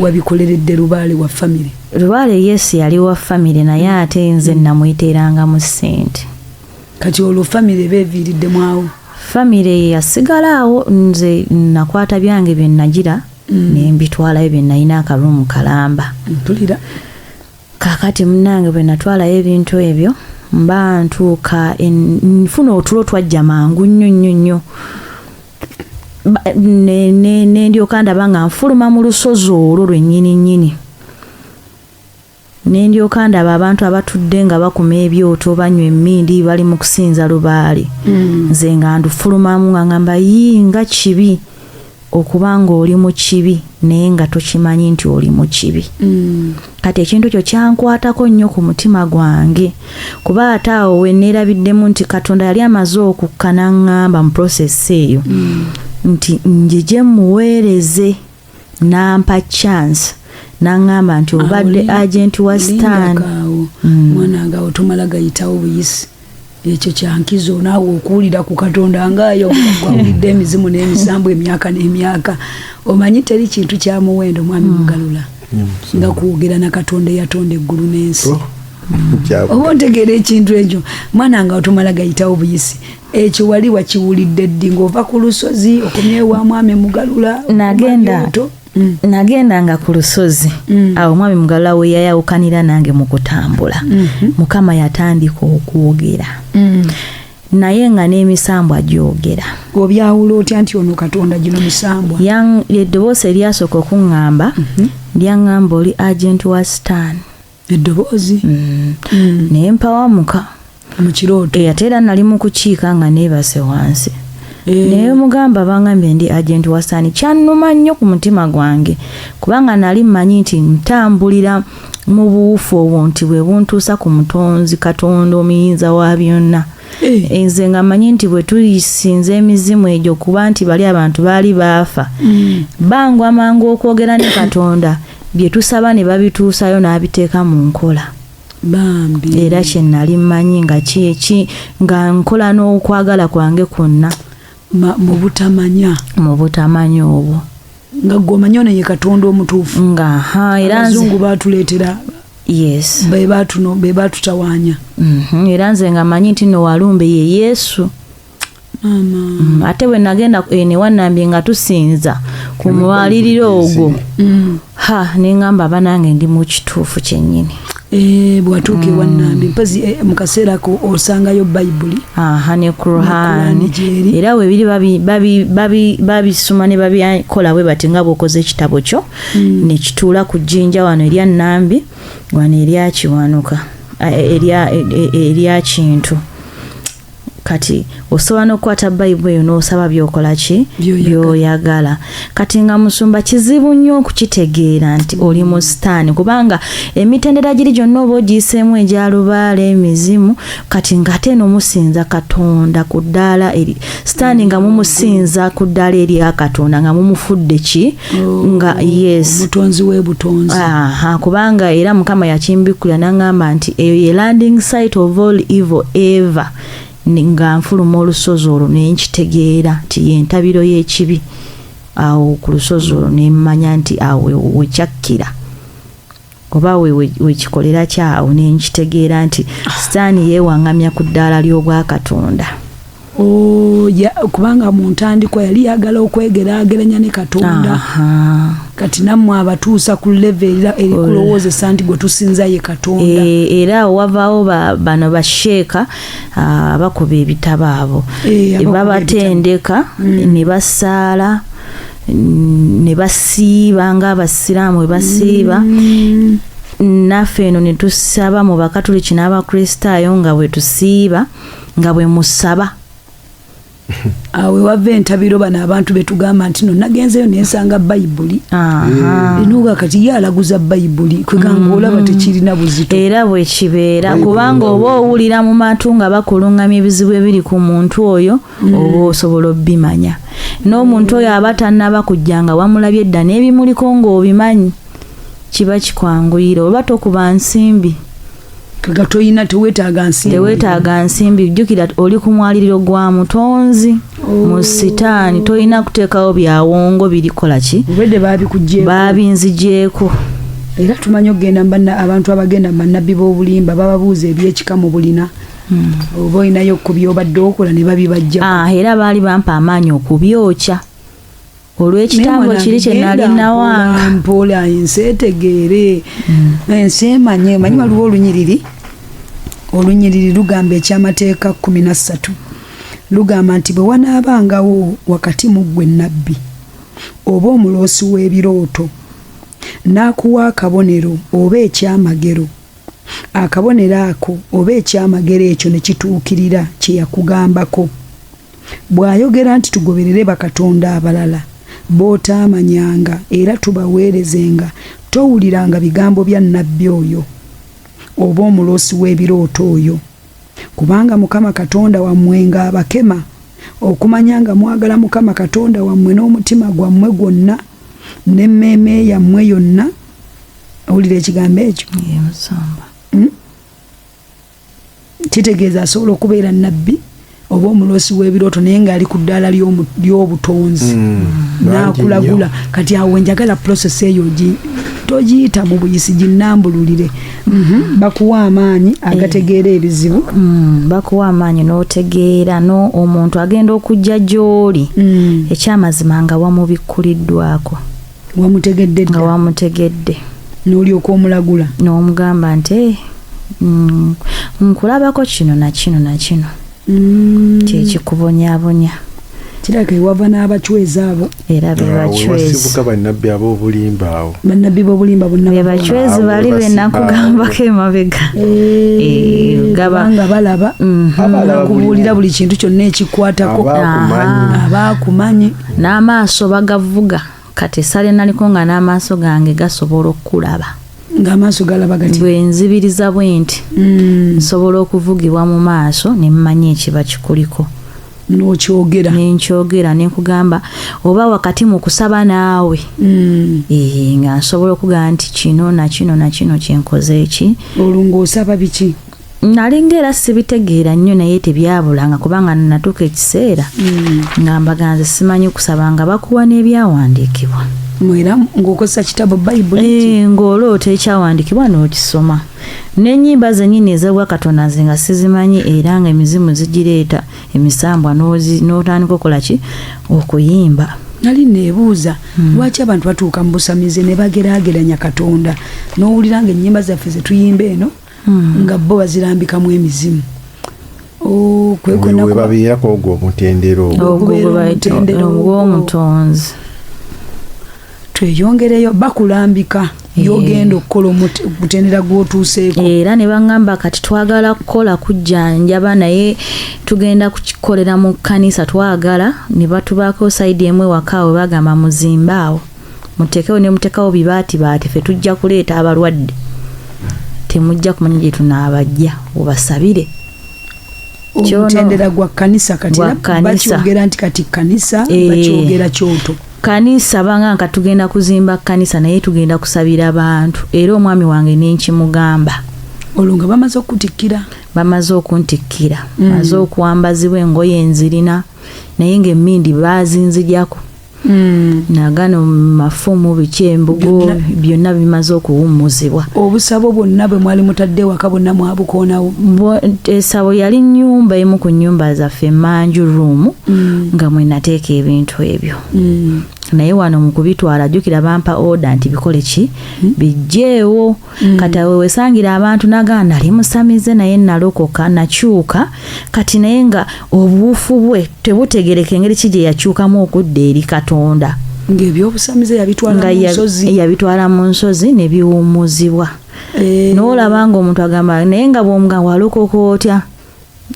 wabikoleredde lubaale wa famire. Lubaale, yes, yali wa famire, naye ate nze namweteerangamu ssente. Kati olwo famire eba eviiriddemu awo? Famire yasigala awo. Nze nakwata byange bye nagira ne mbitwalayo bye nalina, akaruumu kalamba. Mpulira. Kaakati munnange, bwe natwalayo ebintu ebyo mba ntuuka nfuna otulo twajja mangu nnyo nnyo nnyo. Ne ndyoka ndaba nga nfuluma mu lusozi olwo lwennyini nnyini, ne ndyoka ndaba abantu abatudde nga bakuma ebyoto, banywa emmindi, bali mu kusinza lubaale. Nze nga ndufulumamu nga ngamba, yii, nga kibi okuba ng'oli mu kibi naye nga tokimanyi nti oli mu kibi. Kati ekintu ekyo kyankwatako nnyo ku mutima gwange, kuba ate awo we neerabiddemu nti Katonda yali amaze okukka n'aŋŋamba mu process eyo nti njije muweereze, n'ampa chance n'aŋŋamba nti obadde agent wa Stan. Lindakaawo, mwana nga awo tomala gayitawo buyisi. Ekyo kyankizo naawe okuwulira ku Katonda ngaayo gwawulidde emizimu n'emisambu emyaka n'emyaka. Omanyi teri kintu kya muwendo, mwami Mugalula, nga kwogera na Katonda eyatonda eggulu n'ensi. Oh, Oba ontegeera ekintu ekyo, mwana nga otomala gayitawo buyisi. Ekyo wali wakiwulidde ddi ng'ova ku lusozi okomyewo wa mwami Mugalula? Nagenda Okuma nagendanga ku lusozi. Awo omwami Mugalula we yayawukanira nange mu kutambula, Mukama yatandika okwogera, naye nga n'emisambwa gyogera. Obyawula otya nti ono Katonda, gino misambwa? Eddoboozi eryasooka okuŋŋamba lyaŋŋamba, oli agent wa Stan. Eddoboozi? Naye mpawamuka. Mu kirooto? Ate era nali mu kukiika nga neebase wansi. Naye mugamba, bangambye ndi agent wa Sitaani. Kyannuma nnyo ku mutima gwange, kubanga nali mmanyi nti ntambulira mu buwufu obwo nti bwe buntuusa ku mutonzi Katonda omuyinza wa byonna. Nze nga mmanyi nti bwe tuyisinza emizimu egyo, kuba nti bali abantu baali baafa, bangwa mangu okwogera ne Katonda, bye tusaba ne babituusayo n'abiteeka mu nkola. Bambi. Era kye nali mmanyi nga ki nga nkola n'okwagala kwange kwonna. Mu butamanya. Mu butamanya obwo. Nga gwe omanyi ono ye Katonda omutuufu. Nga ha, era nze Abazungu batuleetera. Yes. Be batuno, be batutawaanya. Era nze nga mmanyi nti no Walumbe ye Yesu. Maama. Ate bwe nagenda ne wannambye nga tusinza ku mwaliriro ogwo, ha, ne ŋŋamba banange ndi mu kituufu kyennyini. Bw'atuuka ewannambi mpozi, mu kaseera ako osangayo Bayibuli. Aha, ne Kur'ani Kur'ani. Gyeri. Era webiri babisoma ne babikola bwe bati nga bw'okoze ekitabo kyo, ne kituula ku jjinja wano erya Nnambi, wano erya Kiwanuka, erya Kintu. Kati osobola n'okukwata Bayibuli eyo n'osaba by'okola ki? By'oyagala. By'oyagala. Kati nga musumba kizibu nnyo okukitegeera nti oli mu sitaani, kubanga emitendera giri gyonna oba ogiyiseemu egya lubaale, emizimu, kati ng'ate eno musinza Katonda ku ddaala eri sitaani, nga mumusinza ku ddaala erya Katonda, nga mumufudde ki? Nga yes. Omutonzi w'ebutonzi. Aha, kubanga era Mukama yakimbikkulira n'aŋŋamba nti eyo ye landing site of all evil ever. Nga nfuluma olusozi olwo ne nkitegeera nti ye ntabiro y'ekibi. Awo ku lusozi olwo ne mmanya nti awo wekyakkira oba wekikolera kyawo, ne nkitegeera nti sitaani yeewaŋŋamya ku ddaala ly'obwakatonda. Oh, kubanga mu ntandikwa yali yagala okwegeraageranya ne Katonda. Kati nammwe abatuusa ku level era erikulowoozesa nti gwe tusinza ye Katonda. Era wavaawo bano basheeka abakuba ebitabo abo. Abakuba Babatendeka ne basaala, ne basiiba ng'Abasiraamu bwe basiiba. Naffe eno ne tusaba mu Bakatuliki n'Abakristaayo nga bwe tusiiba, nga bwe musaba. Awo wava entabiro, bano abantu betugamba nti no nagenzeyo nensanga Bayibuli. Enuga kati ye alaguza Bayibuli, kwegamba olaba tekirina buzito. Era bwe kibeera. Bayibuli kubanga nga oba owulira mu matu nga bakuluŋŋamya ebizibu ebiri ku muntu oyo, oba osobola obbimanya. N'omuntu oyo aba tannaba kujja nga wamulabye dda n'ebimuliko ng'obimanyi, kiba kikwanguyira oba tokuba nsimbi. Kwega toyina, teweetaaga nsimbi. Teweetaaga nsimbi. Jjukira oli ku mwaliriro gwa mutonzi mu sitaani, tolina kuteekawo byawongo birikola ki. Obwedde babikuggyeeko. Babinzigyeko. Era tumanyi okugenda mu abantu abagenda mu bannabbi b'obulimba bababuuza ebyekika mu bulina, oba olinayo ku byobadde okola ne babibajjako. Era baali bampa amaanyi okubyokya olw'ekitambo Naye kiri kye mwana, nali genda nawanga. mpola mpola, ensi etegeere, ensi emanye. Manyi waliwo olunyiriri, olunyiriri lugamba ekyamateeka 13 lugamba nti bwe wanaabangawo wakati mu ggwe nnabbi oba omuloosi w'ebirooto n'akuwa akabonero oba ekyamagero, akabonero ako oba ekyamagero ekyo ne kituukirira kye yakugambako, bw'ayogera nti tugoberere bakatonda abalala b'otaamanyanga era tubaweerezenga, towuliranga bigambo bya nnabbi oyo oba omuloosi w'ebirooto oyo, kubanga Mukama Katonda wammwe ng'abakema okumanya nga mwagala Mukama Katonda wammwe n'omutima gwammwe gwonna n'emmeeme yammwe yonna. Owulira ekigambo ekyo? Ye, musumba. Kitegeeza asobola okubeera nnabbi oba omuloosi w'ebirooto naye ng'ali ku ddaala ly'obutonzi n'akulagula. Kati awo njagala process eyo togiyita mu buyisi, ginnambululire. Bakuwa amaanyi agategeera ebizibu. Bakuwa amaanyi n'otegeera no omuntu agenda okujja gy'oli, ekyamazima nga wamubikkuliddwako. Wamutegedde nga dda. Wamutegedde. N'olyoka omulagula. N'omugamba nti, "Nkulabako kino na kino na kino kyekikubonyaabonya." Kirabika ewava n'abacwezi abo. Era be bacwezi. Wasibuka bannabbi ab'obulimba awo. Bannabbi b'obulimba bonna be bava. Bacwezi Awo bali we be basiba nakugambako emabega. Kubanga balaba Abalaba nakubuulira buli kintu kyonna ekikwatako. Abaakumanyi. Abaakumanyi. N'amaaso bagavuga. Kati essala enaliko nga n'amaaso gange gasobola okukulaba. Ng'amaaso galaba gati? Bwe nzibiriza bwe nti, nsobola okuvugibwa mu maaso ne mmanya ekiba kikuliko. N'okyogera? Nenkyogera, nenkugamba oba wakati mu kusaba naawe. Nga nsobola okugamba nti kino na kino na kino kyenkoze eki. Olwo ng'osaba biki? Nalinga era sibitegeera nnyo, naye tebyabulanga, kubanga natuuka ekiseera nga mbaga nze simanyi kusaba, nga bakuwa n'ebyawandiikibwa. Mwera ng'okozesa kitabo, Bayibuli ki? Ng'oloota ekyawandiikibwa n'okisoma, n'ennyimba zennyini ez'obwa Katonda nze nga sizimanyi, era nga emizimu zigireeta, emisambwa, n'otandika okola ki, okuyimba. Nali neebuuza lwaki abantu batuuka mu busamize ne bageraageranya Katonda, n'owulira nga ennyimba zaffe ze tuyimba eno nga bo bazirambikamu emizimu. Oh, kwe kwonna we babeerako ogwo omutendera ogwo. Ogwo Ogubeera gwe bayita omutendera ogwo. ogw'omutonzi. Tweyongereyo, bakulambika yogenda okukola omutendera gw'otuuseeko. Era ne baŋŋamba kati twagala kukola kujjanjaba, naye tugenda kukikolera mu kkanisa. Twagala ne batubaako side emu ewaka we bagamba muzimbe awo, muteekewo ne muteekawo bibaatibaati, ffe tujja kuleeta abalwadde, temujja kumanya gye tunaabajja, obasabire. Omutendera gwa kkanisa kati Gwa era kkanisa. bakyogera nti kati kkanisa, bakyogera kyoto. Kanisa banga nka tugenda kuzimba kkanisa, naye tugenda kusabira bantu. Era omwami wange nenkimugamba. Olwo nga bamaze okutikkira? Bamaze okuntikkira, maze okwambazibwa engoye nzirina, naye ng'emmindi baazinzigyako, nagano mafumu, biki, embugo. Byonna. Byonna bimaze okuwummuzibwa. Obusabo bwonna bwe mwali mutadde ewaka bwonna mwabukoonawo? Essabo yali nnyumba emu ku nnyumba zaffe, emanju room, nga mwe nateeka ebintu ebyo. Naye wano mu kubitwala, jjukira bampa order nti bikole ki, bijjeewo. Kati awo wesangira abantu nagaa nali musamize, naye nalokoka, nakyuka kati, naye nga obuufu bwe tebutegereka engeri ki gye yakyukamu okudda eri Katonda. Ng'ebyobusamize yabitwala Nga mu nsozi. Yabitwala mu nsozi ne biwummuzibwa. N'olaba nga omuntu agamba, naye nga bw'omuga walokoka otya,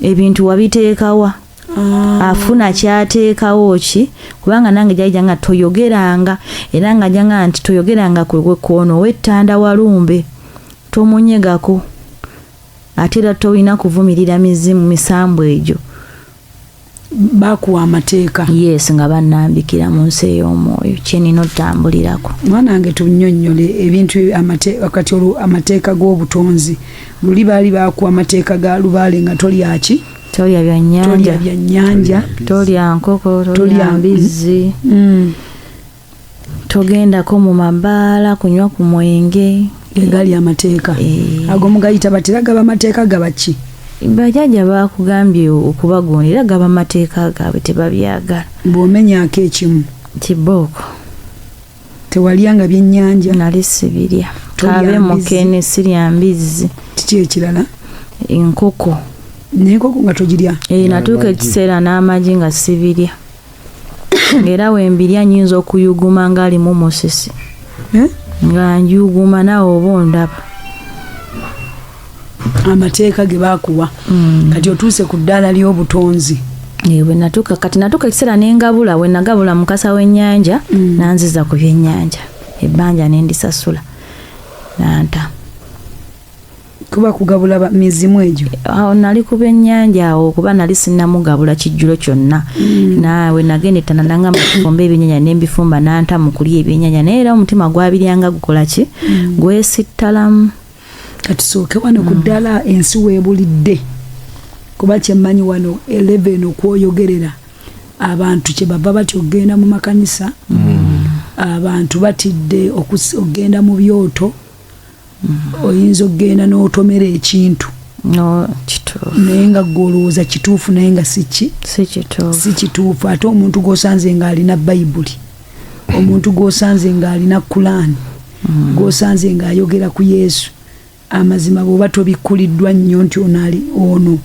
ebintu wabiteekawa? Afuna kyateekawo ki? Kubanga nange jajja nga toyogeranga, era nga janga nti toyogeranga kwono ow'ettanda walumbe, tomunyegako, ate era tolina kuvumirira mizimu, misambu egyo. Bakuwa amateeka? Yes, nga bannambikira mu nsi ey'omwoyo kyenina otambulirako. Mwana wange, tunnyonnyole ebintu kati olwo amateeka g'obutonzi. Luli baali bakuwa amateeka ga lubaale nga tolyaki? Tolya Tolya byannyanja. Byannyanja. Tolya nkoko, Tolya tolya mbizzi, togendako mu mabaala kunywa ku mwenge. Gegali amateeka. Ago mugayita batera gaba mateeka gaba ki? Bajjajja bakugambye okubagondera, gaba mateeka gaabwe, tebabyagala. Bw'omenyaako ekimu? Kibooko. Tewalyanga byennyanja? Nali sibirya. Tolya Kabe mbizzi? mukene, sirya mbizzi. Kiki ekirala? Enkoko. N'enkoko nga togirya? Natuuka N'amagi. ekiseera n'amagi nga sibirya, ng'era wembirya nyinza okuyuguma ng'alimu musisi. Eh? Nga njuguma, naawe oba ondaba. Amateeka ge baakuwa. Kati otuuse ku ddaala ly'obutonzi. Bwe natuuka, kati natuuka ekiseera nengabula. Bwe nagabula mukasa w'ennyanja, nanziza ku byennyanja, ebbanja nendisasula, nanta. Kuba kugabula mizimu egyo? Awo nali ku byennyanja awo, kuba nali sinnamugabula kijjulo kyonna. Naawe nagenda ettana, nangamba tufumbe ebyennyanja, nembifumba, nanta mu kulya ebyennyanja, naye era omutima gwabiryanga gukola ki, gwesittalamu. Kati sooke wano ku ddaala ensi weebulidde, kuba kyemmanyi wano 11 okwoyogerera abantu kyebava batya okugenda mu makanisa, abantu batidde okugenda mu byoto. Oyinza okugenda n'otomera ekintu, No, kituufu. Naye nga gwe olowooza kituufu, naye nga si ki? Si kituufu. Si kituufu. Ate omuntu gw'osanze ng'alina Bayibuli, omuntu gw'osanze ng'alina Kulaani, gw'osanze ng'ayogera ku Yesu, amazima bw'oba tobikkuliddwa nnyo nti ono ali ono,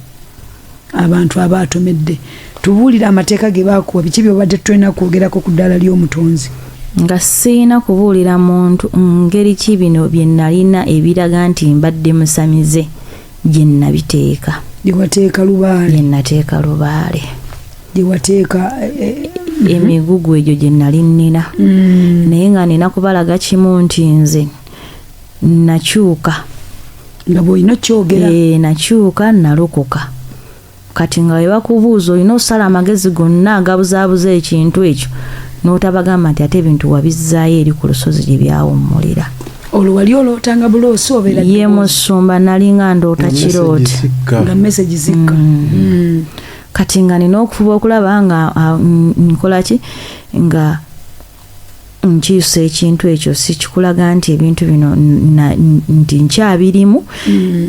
abantu aba atomedde. Tubuulire amateeka ge baakuwa, biki byobadde tulina kwogerako ku ddaala ly'omutonzi? Nga siina kubuulira muntu ngeri ki bino bye nalina ebiraga nti mbadde musamize gye nabiteeka. Gye wateeka lubaale? Gye nateeka lubaale. Gye wateeka Emigugu egyo gye nali nnina, naye nga nina kubalaga kimu nti nze Nakyuka. Nga bw'olina okyogera. Nakyuka, nalokoka. Kati nga bwe bakubuuza olina osala amagezi gonna agabuzaabuza ekintu ekyo, n'otabagamba nti ate ebintu wabizzaayo eri ku lusozi gye byawummulira. Olwo wali olootanga buloosi obeera Ye musumba, nalinga ndoota kiroote. Nga message zikka. Kati nga nina okufuba okulaba nga nkola ki, nga nkyusa ekintu ekyo, sikikulaga nti ebintu bino nti nkyabirimu,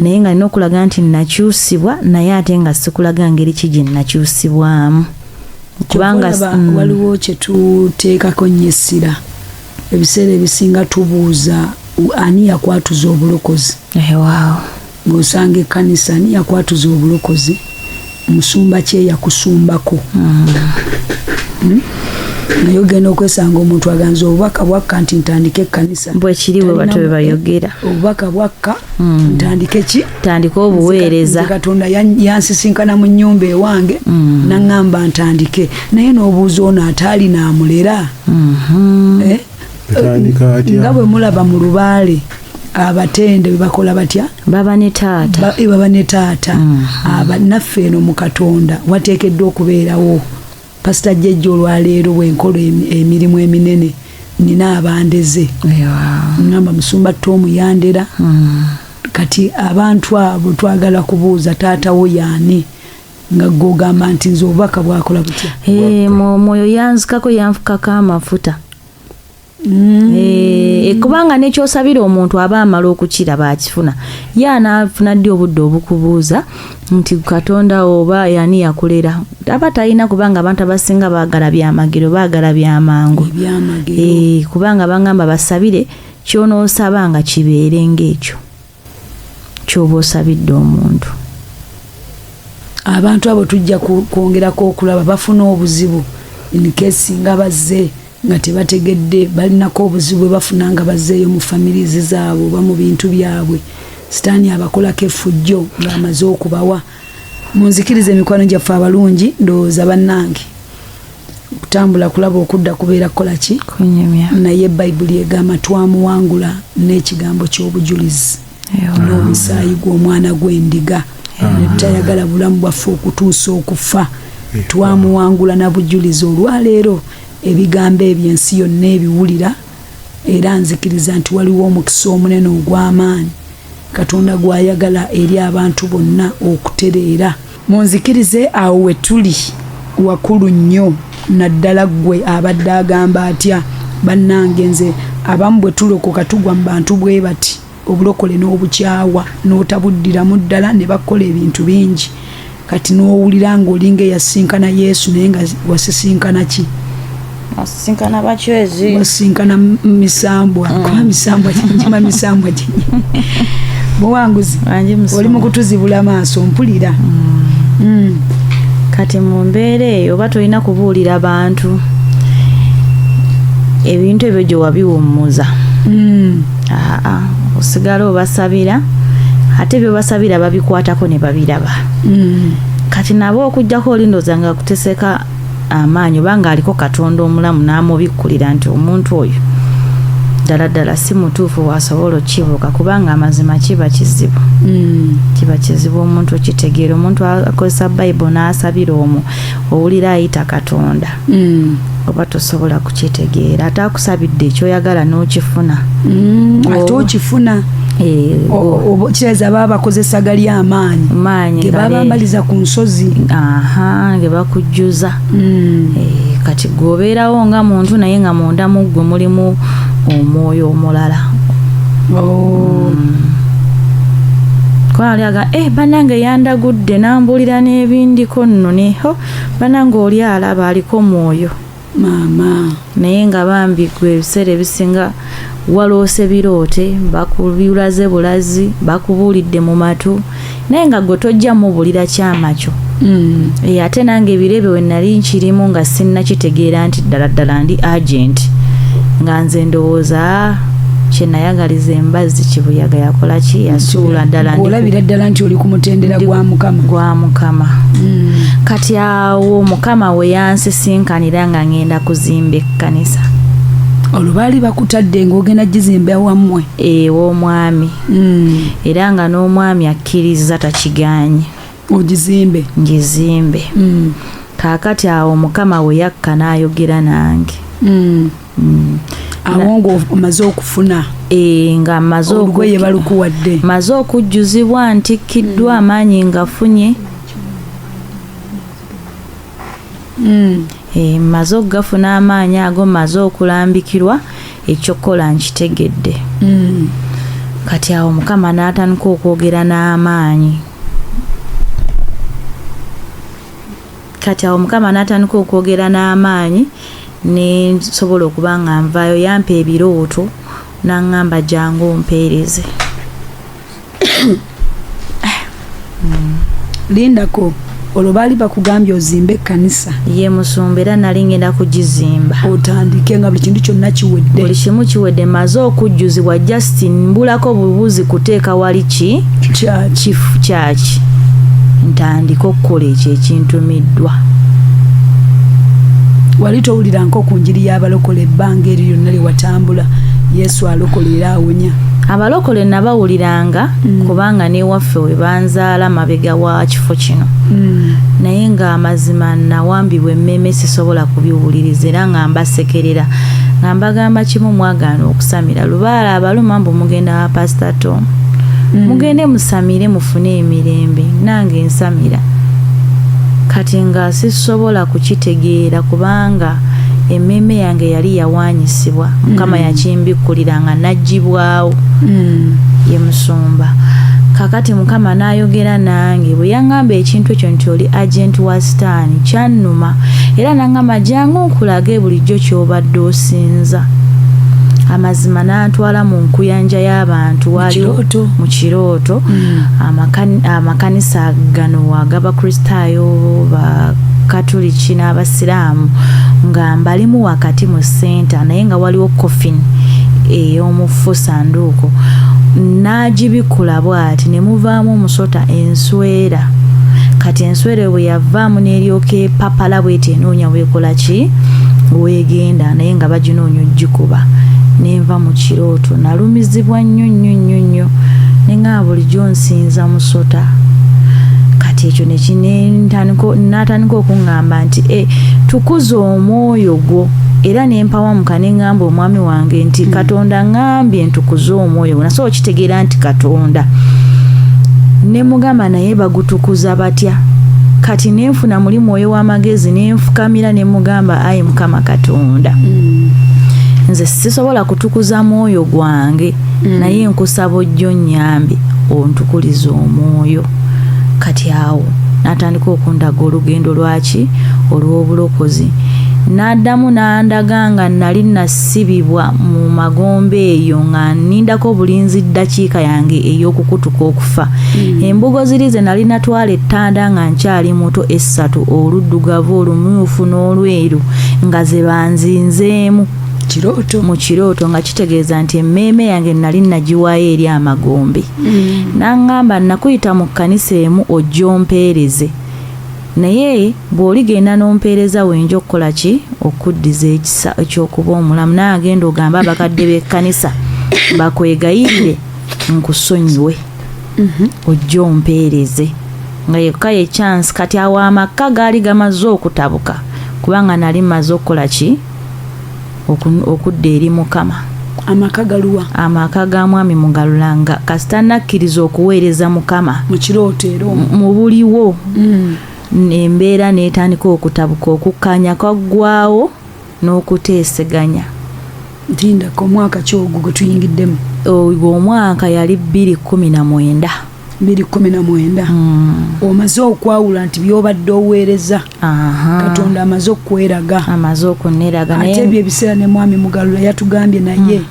naye nga nina okulaga nti nakyusibwa, naye ate nga sikulaga ngeri ki gye nakyusibwamu, kubanga Kyova olaba waliwo kye tuteekako nnyo essira ebiseera ebisinga, tubuuza ani yakwatuza obulokozi. Waawo. Ng'osanga ekkanisa, ani yakwatuza obulokozi, musumba ki eyakusumbako? Naye ogenda okwesanga omuntu aganza obubaka bwakka nti ntandike ekkanisa. Bwe kiri, bwe batyo bwe bayogera. Obubaka bwakka, ntandike ki? Tandika obuweereza. Nze Katonda yansisinkana mu nnyumba ewange, naŋŋamba ntandike, naye n'obuuza ono ataali naamulera. Eh? Etandika atya? Nga bwe mulaba mu lubaale, abatende bwe bakola batya? Baba ne taata. Baba ne taata. Naffe eno mu Katonda wateekeddwa okubeerawo Pasita Jjejja. Olwaleero bwenkola emirimu eminene, nina abandeze. Ngamba musumba Tomu yandera. Kati abantu abo twagala kubuuza, taata wo yaani, nga gwogamba nti nze obubaka bwakola butya? Eh, omwoyo yanzikako, yanfukako amafuta. Kubanga nekyosabira omuntu aba amala okukiraba, akifuna. Ye anaafuna ddi obudde obukubuuza nti Katonda oba yani yakulera? Aba talina, kubanga abantu abasinga baagala byamagero, baagala byamangu. Ebyamagero. Kubanga bagamba basabire, kyonoosaba nga kibeere ng'ekyo kyoba osabidde omuntu. Abantu abo tujja kwongerako okulaba bafuna obuzibu in case nga bazze nga tebategedde, balinako obuzibu bwe bafuna nga bazzeeyo mu families zaabwe oba mu bintu byabwe. Sitaani abakolako effujjo ng'amaze okubawa. Munzikiriza, emikwano gyaffe abalungi, ndowooza bannange okutambula kulaba okudda kubeera kukola ki? Kunyumya. Naye Bayibuli egamba twamuwangula n'ekigambo ky'obujulizi n'omusaayi gw'omwana gw'endiga. Netutayagala bulamu bwaffe okutuusa okufa. Twamuwangula na bujulizi. Olwaleero ebigambo ebyo ensi yonna ebiwulira, era nzikiriza nti waliwo omukisa omunene ogw'amaanyi Katonda gw'ayagala eri abantu bonna okutereera. Munzikirize, awo we tuli wakulu nnyo, naddala ggwe abadde agamba atya, bannange nze abamu bwe tulokoka tugwa mu bantu bwe bati, obulokole n'obukyawa n'otabuddiramu ddala, ne bakola ebintu bingi. Kati n'owulira ng'olinga eyasinkana Yesu, naye nga wasisinkana ki? Asisinkana bacwezi. Wasinkana misambwa, kuba misambwa njima, misambwa gyenyi buwanguzi. Wangi musumba. Oli mu kutuzibula maaso, mpulira. Kati mu mbeera eyo oba tolina kubuulira bantu ebintu ebyo gye wabiwummuza. Aa, osigala obasabira, ate byobasabira babikwatako ne babiraba. Kati nabo okugjako olindooza nga kuteseka amaanyi, oba nga aliko Katonda omulamu n'amubikkulira nti omuntu oyo ddala ddala si mutuufu wasobola okukibuuka, kubanga amazima kiba kizibu. Kiba kizibu omuntu okitegeera. Omuntu akozesa Bayibuli n'asabira omwo, owulira ayita Katonda. Oba tosobola kukitegeera, ate akusabidde ekyoyagala n'okifuna. Ate okifuna. Kireza baba bakozesa gali amaanyi maanyi ge babambaliza ku nsozi. Aha, ge bakujjuza. Kati gweobeerawo nga muntu, naye nga munda mu ggwe mulimu omwoyo omulala. Oh. Kwali aga bannange yandagudde nambuulira n'ebindiko nno neho, bannange oli alaba aliko mwoyo. Maama. Naye nga bambi gwe ebiseera ebisinga waloose biroote, bakubulaze bulazi, bakubuulidde mu matu, naye nga gwe tojja mubuulira kyama kyo. Ate nange ebiro ebyo we nali nkirimu nga sinnakitegeera nti ddala ddala ndi agent, nga nze ndowooza, kye nayagaliza embazzi kibuyaga yakola ki, yasuula ddala Olabira ddala nti oli ku mutendera gwa Mukama. Gwa Mukama. Kati awo Mukama we yansisinkanira nga ngenda kuzimba ekkanisa. Olwo baali bakutadde ng'ogenda gizimba wammwe? Ew'omwami. Era nga n'omwami akkiriza, takiganye. Ogizimbe? Ngizimbe. Kaakati awo Mukama we yakka n'ayogera nange. Awo ng'omaze okufuna Nga mmaze olugoye balukuwadde. Maze okujjuzibwa, ntikkiddwa amaanyi ngafunye. Mmaze okugafuna amaanyi ago, mmaze okulambikirwa ekyokukola, nkitegedde. Kati awo Mukama n'atandika okwogera n'amaanyi. Kati awo Mukama n'atandika okwogera n'amaanyi, nensobola okuba nga nvaayo. Yampa ebirooto n'aŋŋamba, jangu ompeereze. Lindako, olwo baali bakugambye ozimbe ekkanisa? Ye musumba, era nali ngenda kugizimba. Otandike nga buli kintu kyonna kiwedde? Buli kimu kiwedde, maze okujjuzibwa, just mbulako bubuzi kuteeka wali ki kyaki. Kifu kyaki, ntandike okukola ekyo ekintumiddwa. Wali towuliranko ku njiri y'abalokole ebbanga eryo lyonna lye watambula, Yesu alokola era awonya? Abalokole nabawuliranga, kubanga newaffe we banzaala mabega wa kifo kino, naye ng'amazima nawambibwa emmeeme, sisobola kubiwuliriza, era nga mbasekerera nga mbagamba kimu, mwagaana okusamira lubaala abaluma, mbu mugenda wa Pasita Tom, mugende musamire mufune emirembe, nange nsamira. Kati nga sisobola kukitegeera kubanga emmeeme yange yali yawaanyisibwa. Mukama yakimbikkulira nga naggibwawo. Ye musumba, kakati Mukama n'ayogera nange. Bwe yaŋŋamba ekintu ekyo nti oli agent wa Sitaani, kyannuma, era n'aŋŋamba, jangu nkulage bulijjo ky'obadde osinza. Amazima n'antwala mu nkuyanja y'abantu, waaliwo Kirooto? Mu kirooto. Amakanisa gano ag'Abakristaayo, Bakatuliki n'Abasiraamu, nga mbalimu wakati mu center, naye nga waliwo coffin ey'omufu, sanduuko. N'agibikula bw'ati ne muvaamu omusota, enswera. Kati enswera bwe yavaamu n'eryoka epapala bweti, enoonya weekola ki, weegenda, naye nga baginoonya ogikuba. Nenva mu kirooto, nalumizibwa nnyo nnyo nnyo nnyo, neŋŋamba bulijjo nsinza musota. Kati ekyo n'atandika okuŋŋamba nti e tukuza omwoyo gwo, era nempawamuka neŋŋamba omwami wange nti Katonda ŋŋambye ntukuze omwoyo gwo. Nasobola okitegeera nti Katonda, ne mugamba, naye bagutukuza batya? Kati nenfuna muli mwoyo w'amagezi, nenfukamira ne mugamba, ayi Mukama Katonda, nze sisobola kutukuza mwoyo gwange, naye nkusaba ojjo nnyambe ontukulize omwoyo. Kati awo n'atandika okundaga olugendo lwaki olw'obulokozi. N'addamu n'andaga nga nali nasibibwa mu magombe eyo, nga nnindako obulinzi ddakiika yange ey'okukutuka okufa. Embugo ziri ze nali natwala ettanda nga nkyali muto essatu, oluddugavu, olumyufu n'olweru, nga ze banzinzeemu. Kirooto? Mu kirooto, nga kitegeeza nti emmeeme yange nali nagiwaayo eri amagombe. N'aŋŋamba, nakuyita mu kkanisa emu ojja ompeereze, naye bw'oligenda n'ompeereza, wenja okukola ki, okuddiza ekisa ekyokuba omulamu. Naagenda ogambe abakadde b'ekkanisa bakwegayirire nkusonyiwe, ojja ompeereze, nga yekka ye chance. Kati awo amaka gaali gamaze okutabuka, kubanga nali maze okukola ki, okudda eri Mukama. Amaka galuwa? Amaka ga mwami Mugalula, nga kasita nakkiriza okuweereza Mukama. Mu kirooto era omwo? Mu buliwo. Embeera n'etandika okutabuka, okukkaanya kwaggwawo n'okuteeseganya. Ntindako, omwaka ki ogwo gwe tuyingiddemu? Ogwo omwaka yali 2019. 2019. Omaze okwawula nti byobadde oweereza, Katonda amaze okukweraga? Amaze okuneraga. Ate ebyo ebiseera ne mwami Mugalula yatugambye naye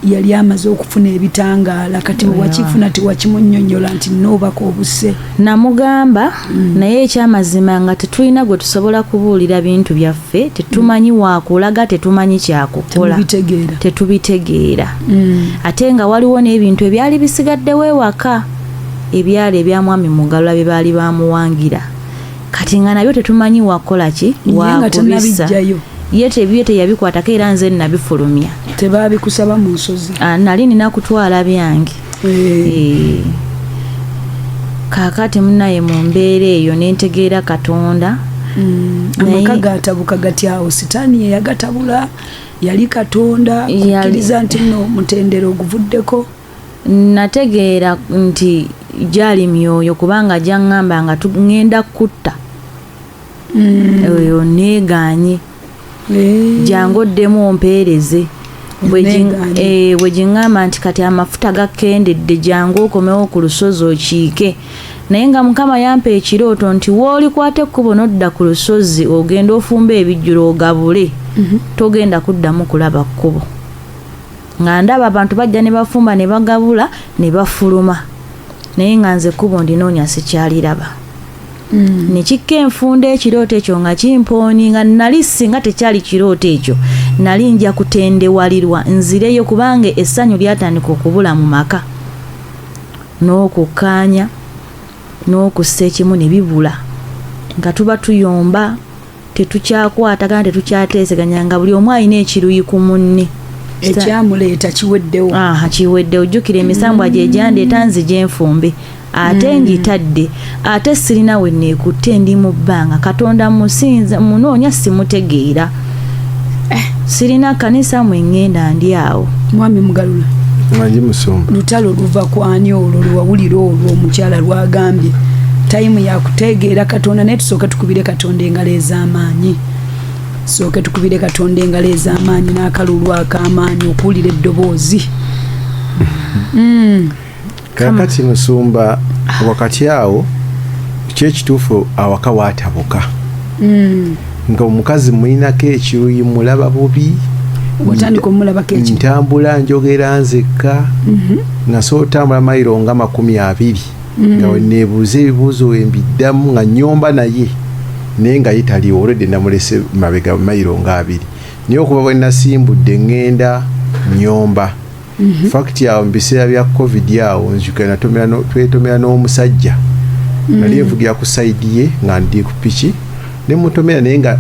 yali amaze okufuna ebitangaala. Kati bwewakifuna, tewakimunnyonnyola nti noobaka obuse? Namugamba, naye ekyamazima nga tetulina gwe tusobola kubuulira bintu byaffe, tetumanyi wakulaga, tetumanyi kyakukola. Temubitegeera. Tetubitegeera. Ate nga waliwo n'ebintu ebyali bisigaddewo ewaka, ebyali ebya mwami Mugalula bye baali bamuwangira, kati nga nabyo tetumanyi wakola ki, Naye nga wakubisa. tannabijjayo. Ye tebye teyabikwatako era nze nabifulumya. Tebabikusaba mu nsozi? Nali nina kutwala byange. Kaakati munaye mu mbeera eyo nentegeera Katonda. Amaka gatabuka gatyawo? Sitaani ye yagatabula, yali Katonda kukkiriza nti nno mutendera oguvuddeko? Nategeera nti gyali myoyo, kubanga gyaŋŋamba nga ŋŋenda kutta. Eyo neegaanye. Jangu oddemu ompeereze. Bwe giŋŋamba nti kati amafuta gakendedde, jangu okomewo ku lusozi okiike. Naye nga Mukama yampa ekirooto nti w'olikwata ekkubo n'odda ku lusozi ogenda ofumba ebijjulo ogabule, togenda kuddamu kulaba kkubo. Nga ndaba abantu bajja ne bafumba ne bagabula ne bafuluma, naye nga nze ekkubo ndinoonya sikyaliraba. Ne kikka enfunda ekirooto ekyo nga kimpooni, nga nali singa tekyali kirooto ekyo nali nja kutendewalirwa nzireyo, kubanga essanyu lyatandika okubula mu maka n'okukkaanya n'okussa ekimu ne bibula, nga tuba tuyomba, tetukyakwatagana, tetukyateeseganya, nga buli omu alina ekiruyi ku munne. Ekyamuleeta kiweddewo. Aha, kiweddewo. Ojjukira emisambwa gye gyandeeta nzije nfumbe, ate ngitadde, ate sirina we neekutte, ndi mu bbanga. Katonda musinza munoonya simutegeera, sirina kanisa mwe ŋŋenda, ndi awo. Mwami Mugalula. Mangi musumba. Lutalo luva kwani olwo lwewawulira olwo omukyala lwagambye time yakutegeera Katonda? Naye tusooke tukubire Katonda engalo ez'amaanyi, sooke tukubire Katonda engalo ez'amaanyi n'akalulu ak'amaanyi okuwulira eddoboozi. Kakati musumba, wakati awo kyekituufu awaka waatabuka, nga omukazi mulinako ekiruyi, mulaba bubi. Watandika omulabako eki? Ntambula njogera nzekka, nga sobola otambula mayiro nga 20 nga weneebuuza ebibuuzo embiddamu, nga nyomba naye, naye nga ye taliwo olwedde, namulese mabega mayiro nga 20. Naye okuva bwe nasimbudde ŋŋenda nyomba. Fact awo mu biseera bya COVID awo nzijukira twetomera n'omusajja. Nali nvugira ku side ye nga ndi ku piki ne mutomera, naye nga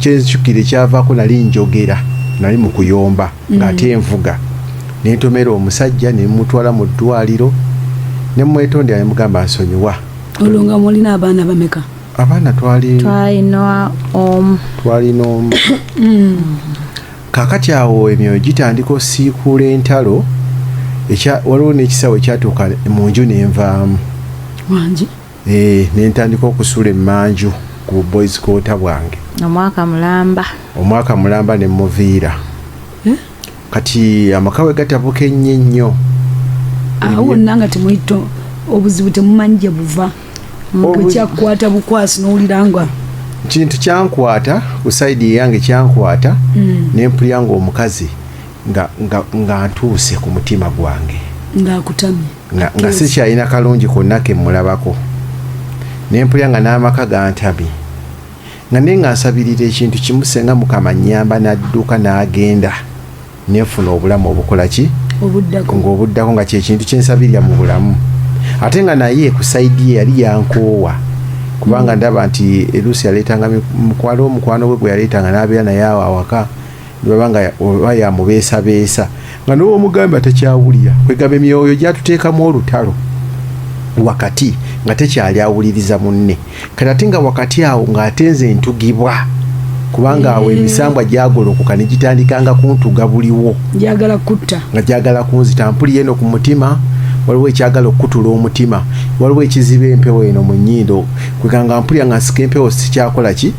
kyenzijukira ekyavaako nali njogera, nali mu kuyomba ng'ate nvuga, nentomera omusajja ne mutwala mu ddwaliro ne mwetondera ne mugamba nsonyiwa. Olwo nga mulina abaana bameka? Abaana twali Twalina omu. Twalina omu. Kakati awo emyoyo gitandika osiikuula entalo. Waliwo n'ekisawo ekyatuuka mu nju nenvaamu. Wangi? Nentandika okusula emmanju ku boys quarter bwange. Omwaka mulamba. Omwaka mulamba ne muviira. Eh? Kati amaka we gatabuka ennyo ennyo. Awo wonna nga temuyita obuzibu, temumanyi gye buva? Bwekyakukwata bukwasi n'owulira nga Kintu kyankwata ku side eyange, kyankwata nempulira nga omukazi nga ntuuse ku mutima gwange. Ng'akutamye. Nga sikyalina kalungi konna ke mmulabako, nempulira nga n'amaka gantamye, nga naye nga nsabirira ekintu kimu, senga Mukama nnyamba n'adduka n'agenda nenfuna obulamu obukola ki? Obuddako. Ng'obuddako, nga kyekintu kyensabirira mu bulamu. Ate nga naye ku side ye yali yankoowa, kubanga ndaba nti eluusi yaleetanga mukwano, omukwano gwe gwe yaleetanga n'abeera naye awo awaka, nibaba nga oba yamubeesabeesa, nga n'owomugamba takyawulira. Kwegamba emyoyo gyatuteekamu olutalo wakati, nga tekyali awuliriza munne. Kati ate nga wakati awo ng'ate nze ntugibwa, kubanga awo emisambwa gyagolokoka ne gitandikanga kuntuga buliwo. Njagala kutta. Nga gyagala kunzita. Mpulira eno ku mutima waliwo ekyagala okukutula omutima, waliwo ekiziba empewo eno mu nnyindo. Kwegamba mpulira nga nsika empewo, sikyakola ki,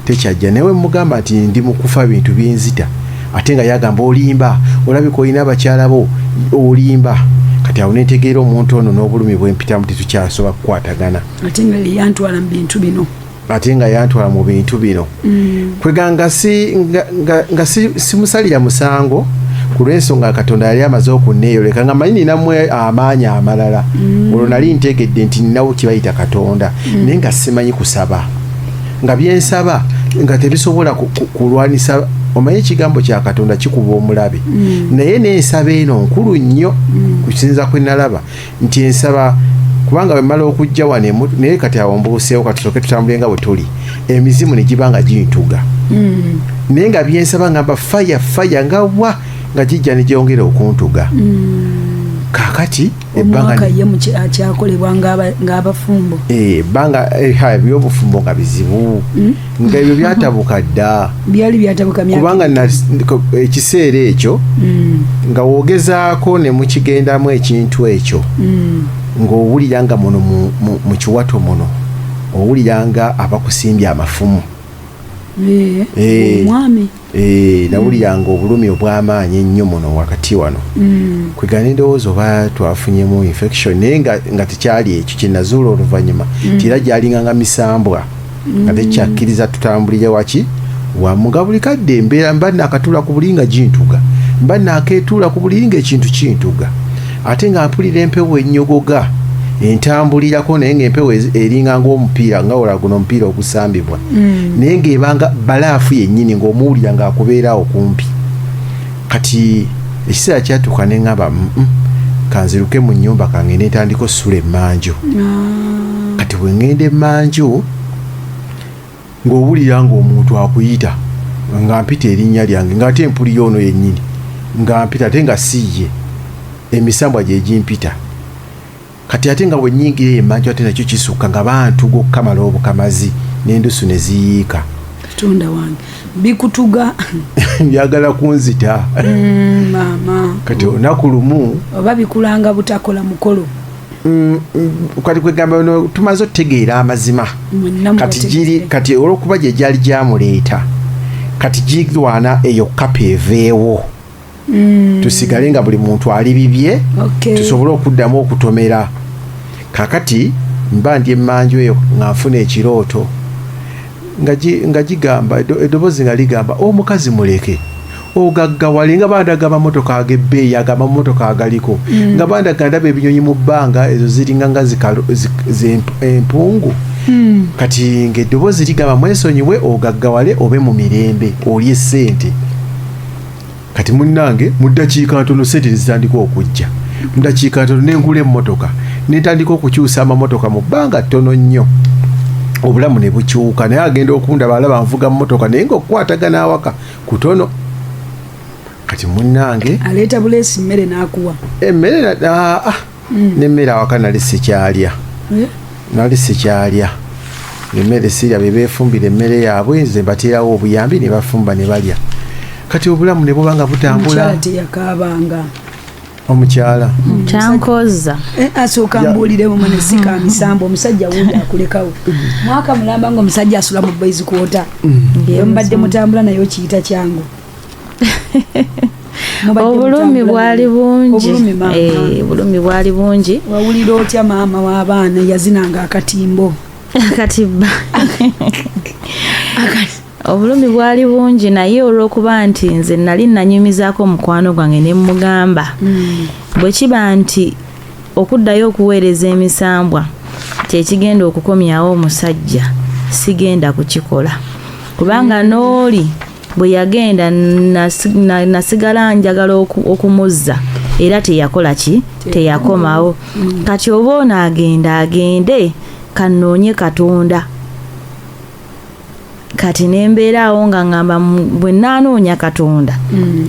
tekyajja. Naye mugamba nti ndi mu kufa, bintu binzita, ate nga yagamba olimba, olabika olina abakyala bo, olimba. Kati awo nentegeera omuntu ono n'obulumi bwempitamu tetukyasobola kukwatagana. Ate nga yantwala mu bintu bino. Ate nga yantwala mu bintu bino. Kweganga si, nga simusalira musango ku lw'ensonga Katonda yali amaze okunneeyoleka, nga manyi ninamu amaanyi amalala. Olwo nali ntegedde nti ninawo kibayita Katonda, naye nga simanyi kusaba, nga byensaba nga tebisobola kulwanisa. Omanyi ekigambo kya Katonda kikuba omulabe, naye n'ensaba eno nkulu nnyo kusinza kwe nalaba nti ensaba, kubanga bwe mmala okujja wano naye kati awo mbuuseewo. Katusooke tutambule nga bwe tuli. Emizimu ne giba nga gintuga, naye nga byensaba ngamba faya faya, nga wa nga gijja ne gyongera okuntuga. Kaakati ebbanga omwaka ye akyakolebwa ng'abafumbo. Ebbanga ebyobufumbo nga bizibu, nga ebyo byatabuka dda. Byali byatabuka myaka kubanga ekiseera ekyo nga wogezaako ne mukigendamu ekintu ekyo, ng'owulira nga muno mu kiwato muno owulira nga abakusimbye amafumu. Omwami. Nawuliranga obulumi obw'amaanyi ennyo muno wakati wano. Kwegana endowooza oba twafunyemu infection, naye nga tekyali ekyo. Kyenazuula oluvannyuma nti era gyalinganga misambwa nga tekyakkiriza tutambulire waki wamu, nga buli kadde embeera mba nakatuula ku buli nga gintuga, mba nakeetuula ku buli nga ekintu kintuga, ate nga mpulira empewo ennyogoga entambulirako, naye ng'empewo eringa ng'omupiira, nga ola guno omupiira ogusambibwa, naye ng'ebanga balaafu yennyini ng'omuwulira ng'akubeeraawo kumpi. Kati ekiseera kyatuuka ne ŋŋamba, kanziruke mu nnyumba kangende ntandika osula emmanju." Kati bwe ŋŋenda emmanju ng'owulira ng'omuntu akuyita, nga mpita erinnya lyange, ng'ate mpulira ono yennyini nga mpita, ate nga si ye, emisambwa gye gimpita. Kati ate nga bwe nnyingira eyo emmanju ate nakyo kisukka, nga bantuga okukamala obukamazi n'endusu ne ziyiika. Katonda wange, bikutuga. Byagala kunzita. Maama. Kati olunaku lumu oba bikulanga butakola mukolo. Kati kwegamba no tumaze otutegeera amazima. Mwenna Kati giri mubategeere. Kati olwokuba gye gyali gyamuleeta, kati girwana eyo kapa eveewo, tusigale nga buli muntu ali bibye, tusobole okuddamu okutomera. Kakati mba ndi emmanju eyo nga nfuna ekirooto nga gigamba eddoboozi nga ligamba, "Omukazi muleke ogaggawale." Nga bandaga amamotoka ag'ebbeeyi, ago amamotoka agaliko, nga bandaga ndaba ebinyonyi mu bbanga, ezo ziringa nga empungu. Kati ng'eddoboozi ligamba, "Mwesonyiwe ogaggawale, obe mu mirembe, olye ssente." Kati munnange, mu ddakiika ntono sente nezitandika okujja, mu ddakiika ntono nengula emmotoka, nentandika okukyusa amamotoka mu bbanga ttono nnyo, obulamu ne bukyuka. Naye agenda okundaba alaba nvuga mmotoka, naye ngaokukwatagana awaka kutono. Kati munnange aleeta buleesi mmere n'akuwa. Emmere nemmere awaka nali sikyalya. Nali sikyalya emmere, sirya, be beefumbira emmere yaabwe, nze mbateerawo obuyambi ne bafumba ne balya. Kati obulamu ne buba nga butambula. Omukyala teyakaabanga? Omukyala? Kyankoza. Asooka mbuuliremu mune sika misambo. Omusajja wundi akulekawo mwaka mulamba nga omusajja asula mu boys quarter, mbadde mutambula naye okiyita kyangu? Mubadde Obulumi mutambula bwali naye. bungi. Obulumi, maama. Obulumi bwali bungi. Wawulira otya maama w'abaana yazinanga akatimbo? Kati ba obulumi bwali bungi, naye olw'okuba nti nze nali nanyumizaako omukwano gwange ne mugamba, bwe kiba nti okuddayo okuweereza emisambwa kyekigenda okukomyawo omusajja, sigenda kukikola, kubanga n'oli bwe yagenda nasigala njagala okumuzza, era teyakola ki, teyakomawo. Kati oba ono agenda agende, kanoonye Katonda. Kati nembeera awo nga ŋŋamba, bwe naanoonya Katonda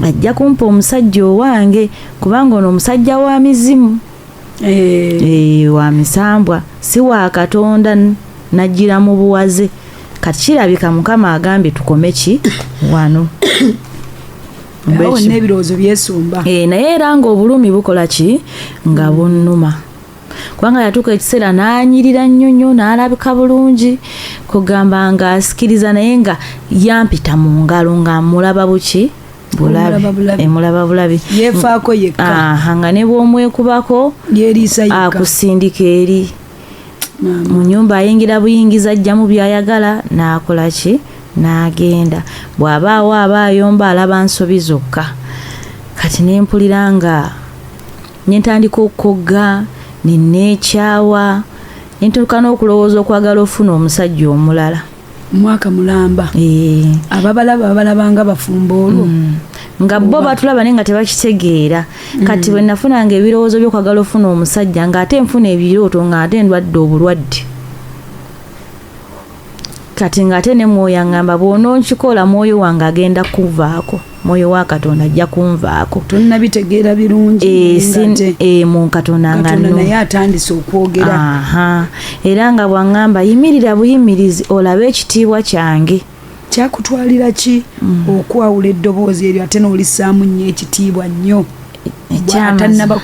ajja kumpa omusajja owange, kubanga ono omusajja wa mizimu." Wa misambwa, si wa Katonda. Najjira mu buwaze. Kati kirabika Mukama agambye tukome ki wano. Awo n'ebirowoozo byesumba. Naye era ng'obulumi bukola ki, nga bunnuma, kubanga yatuuka ekiseera n'anyirira nnyo nnyo, n'alabika bulungi, kugamba ng'asikiriza, naye nga yampita mu ngalo, nga mulaba buki bulabi. Omulaba bulabi. Mulaba bulabi. Yeefaako yekka. Aha, nga ne bw'omwekubako yeeriisa yekka. Akusindika eri. Maama. Mu nyumba ayingira buyingiza, ajjamu byayagala n'akola ki, n'agenda. Bw'abaawo aba ayomba, alaba nsobi zokka. Kati nempulira nga nentandika okukogga, neneekyawa, nentuuka n'okulowooza okwagala ofuna omusajja omulala. Mwaka mulamba? Ababalaba babalabanga bafumbo olwo? Nga bo batulaba, naye nga tebakitegeera. Kati bwe nafunanga ebirowoozo by'okwagala ofuna omusajja, ng'ate nfuna ebirooto ng'ate ndwadde obulwadde. Kati ng'ate ne Mwoyo aŋŋamba bw'ononkikola, Mwoyo wange agenda kuvaako, Mwoyo wa Katonda ajja kunvaako. Tonnabitegeera birungi. Eh, eh, mu Katonda nga naye atandise okwogera. Aha, era nga bw'aŋŋamba yimirira buyimirizi olabe ekitiibwa kyange. Kyakutwalira ki okwawula eddoboozi eryo ate n'olissaamu nnyo ekitiibwa nnyo? Atannaba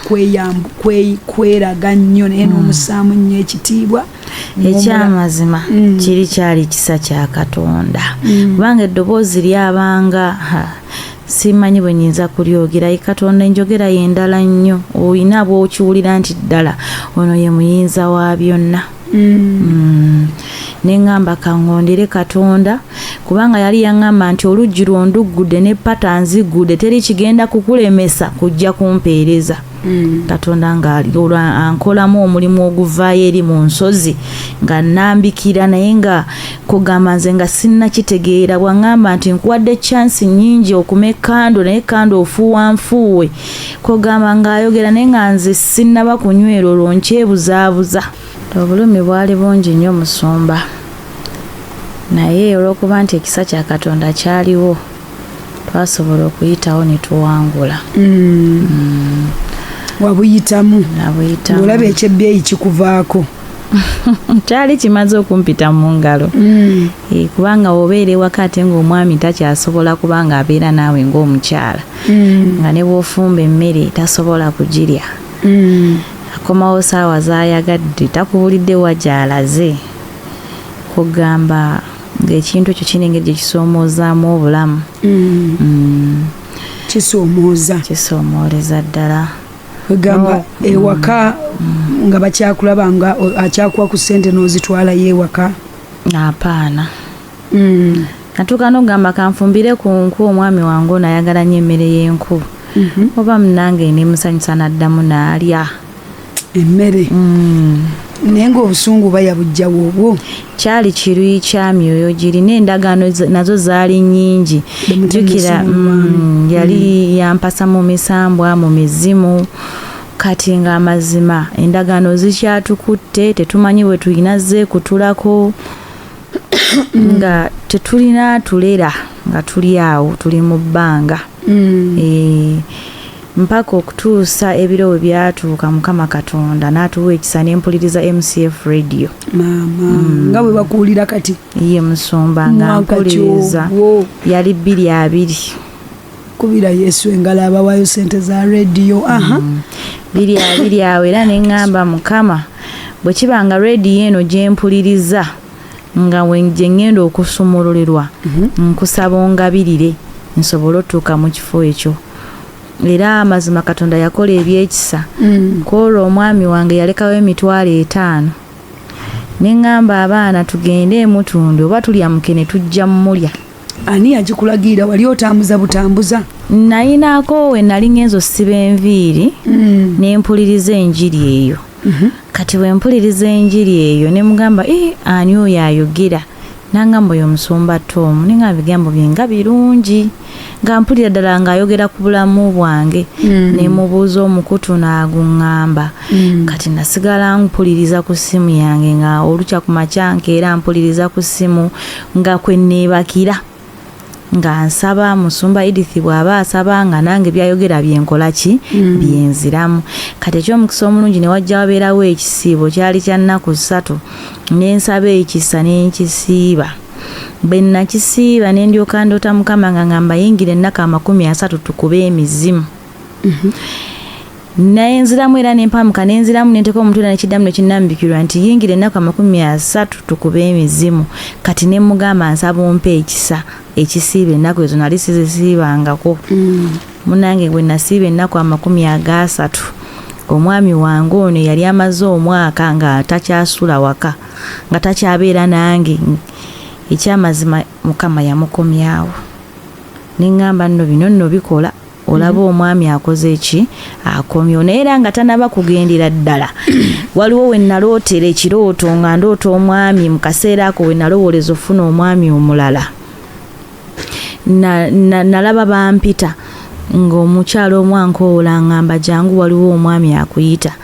kweraga nnyo naye n'omussaamu nnyo ekitiibwa. Ekyamazima kiri kyali kisa kya Katonda, kubanga eddoboozi lyabanga, simanyi bwe nyinza kulyogera. Ye Katonda enjogera ye ndala nnyo, olina bw'okiwulira nti ddala ono ye muyinza wa byonna. Neŋŋamba kaŋŋondere Katonda, kubanga yali yaŋŋamba nti oluggi lwonduggudde ne pata nziggudde, teri kigenda kukulemesa kujja kumpeereza. Katonda nga olwo ankolamu omulimu oguvaayo eri mu nsozi nga nambikira, naye nga kugamba nze nga sinnakitegeera. Bwaŋŋamba nti nkuwadde chance nnyingi okuma ekando, naye kando ofuuwa nfuuwe, kugamba ng'ayogera naye nga nze sinnaba kunywera, olwo nkyebuzaabuza. Obulumi bwali bungi nnyo, musumba, naye olw'okuba nti ekisa kya Katonda kyaliwo, twasobola okuyitawo ne tuwangula. Wabuyitamu? Nabuyitamu. Olaba ekyebbeeyi kikuvaako? Kyali kimaze okumpita mu ngalo. Eh, kubanga obeera ewaka ate ng'omwami takyasobola, kubanga abeera naawe ng'omukyala, nga ne bw'ofumba emmere tasobola kugirya. Akomawo saawa z'ayagadde, takubulidde wa gy'alaze. Kugamba ng'ekintu ekyo kirina engeri gye kisoomoozaamu obulamu. Kisoomooza. Kisoomooleza ddala. Kwegamba ewaka nga bakyakulaba nga akyakuwa ku ssente n'ozitwalayo ewaka? Apaana. Natuuka n'okugamba kanfumbire ku nku, omwami wange ono ayagala nnyo emmere y'enku, oba munange nemusanyusa n'addamu n'alya. Emmere. Naye ng'obusungu bayabujjawo obwo? Kyali kiruyi kya myoyo giri n'endagaano nazo zaali nnyingi. Jjukira yali yampasa mu misambwa, mu mizimu. Kati ng'amazima endagaano zikyatukutte, tetumanyi bwe tulina zeekutulako, nga tetulina tulera, nga tuli awo tuli mu bbanga. Eh, mpaka okutuusa ebiro bwe byatuuka, Mukama Katonda n'atuwa ekisa nempuliriza MCF Radio. Maama, nga bwe bakuwulira kati? Ye musumba, nga Mwaka mpuliriza. Kyogwo. Yali 2020. Kubira Yesu engalo abawaayo sente za rediyo. Aha. 2020 awo, era neŋŋamba, Mukama, bwe kiba nga rediyo eno gye mpuliriza nga gye ŋŋenda okusumululirwa, nkusaba ongabirire nsobole otuuka mu kifo ekyo. Era amazima Katonda yakola ebyekisa. Kwolwo omwami wange yalekawo 50,000, neŋŋamba abaana tugende emutundu oba tulya mukene tujja mmulya. Ani yagikulagirira? Wali otambuza butambuza? Nayinaako we nali ngenza osiba enviiri, nempuliriza enjiri eyo. Kati bwe mpuliriza enjiri eyo, ne mugamba, "Eh, ani oyo ayogera?" Nangamba, "Oyo omusumba Tom." Nengamba, "Ebigambo bye nga birungi," nga mpulira ddala ng'ayogera ku bulamu bwange. Ne mubuuza omukutu, n'aguŋŋamba. Kati nasigala mpuliriza ku ssimu yange, nga olukya ku makya nkeera mpuliriza ku ssimu, nga kwe neebakira nga nsaba musumba Edith bw'aba asaba, nga nange byayogera byenkola ki, byenziramu. Kati ekyomukisa omulungi ne wajja wabeerawo ekisiibo, kyali kya nnaku 3, nensaba ekisa nenkisiiba. Bwe nakisiiba, ne ndyoka ndoota Mukama nga ngamba, "Yingira ennaku 30 tukube emizimu." Naye nziramu era nempamuka, nenziramu nenteeka omutwe era nekiddamu nekinnambikirwa nti, "Yingira ennaku 30 tukube emizimu." Kati ne mugamba, "Nsaba ompe ekisa ekisiiba ennaku ezo." Nali sizisiibangako. Munange, bwe nasiiba ennaku 30, omwami wange ono yali amaze omwaka nga takyasula waka, nga takyabeera nange, ekyamazima Mukama yamukomyawo. Neŋŋamba nno bino nno bikola, olaba omwami akoze eki, akomyewo. Naye era nga tanaba kugendera ddala, waliwo we nalootera ekirooto, nga ndoota omwami. Mu kaseera ako we nalowooleza ofuna omwami omulala, nalaba bampita, ng'omukyalo omu ankoola, ngamba, "Jangu, waliwo omwami akuyita."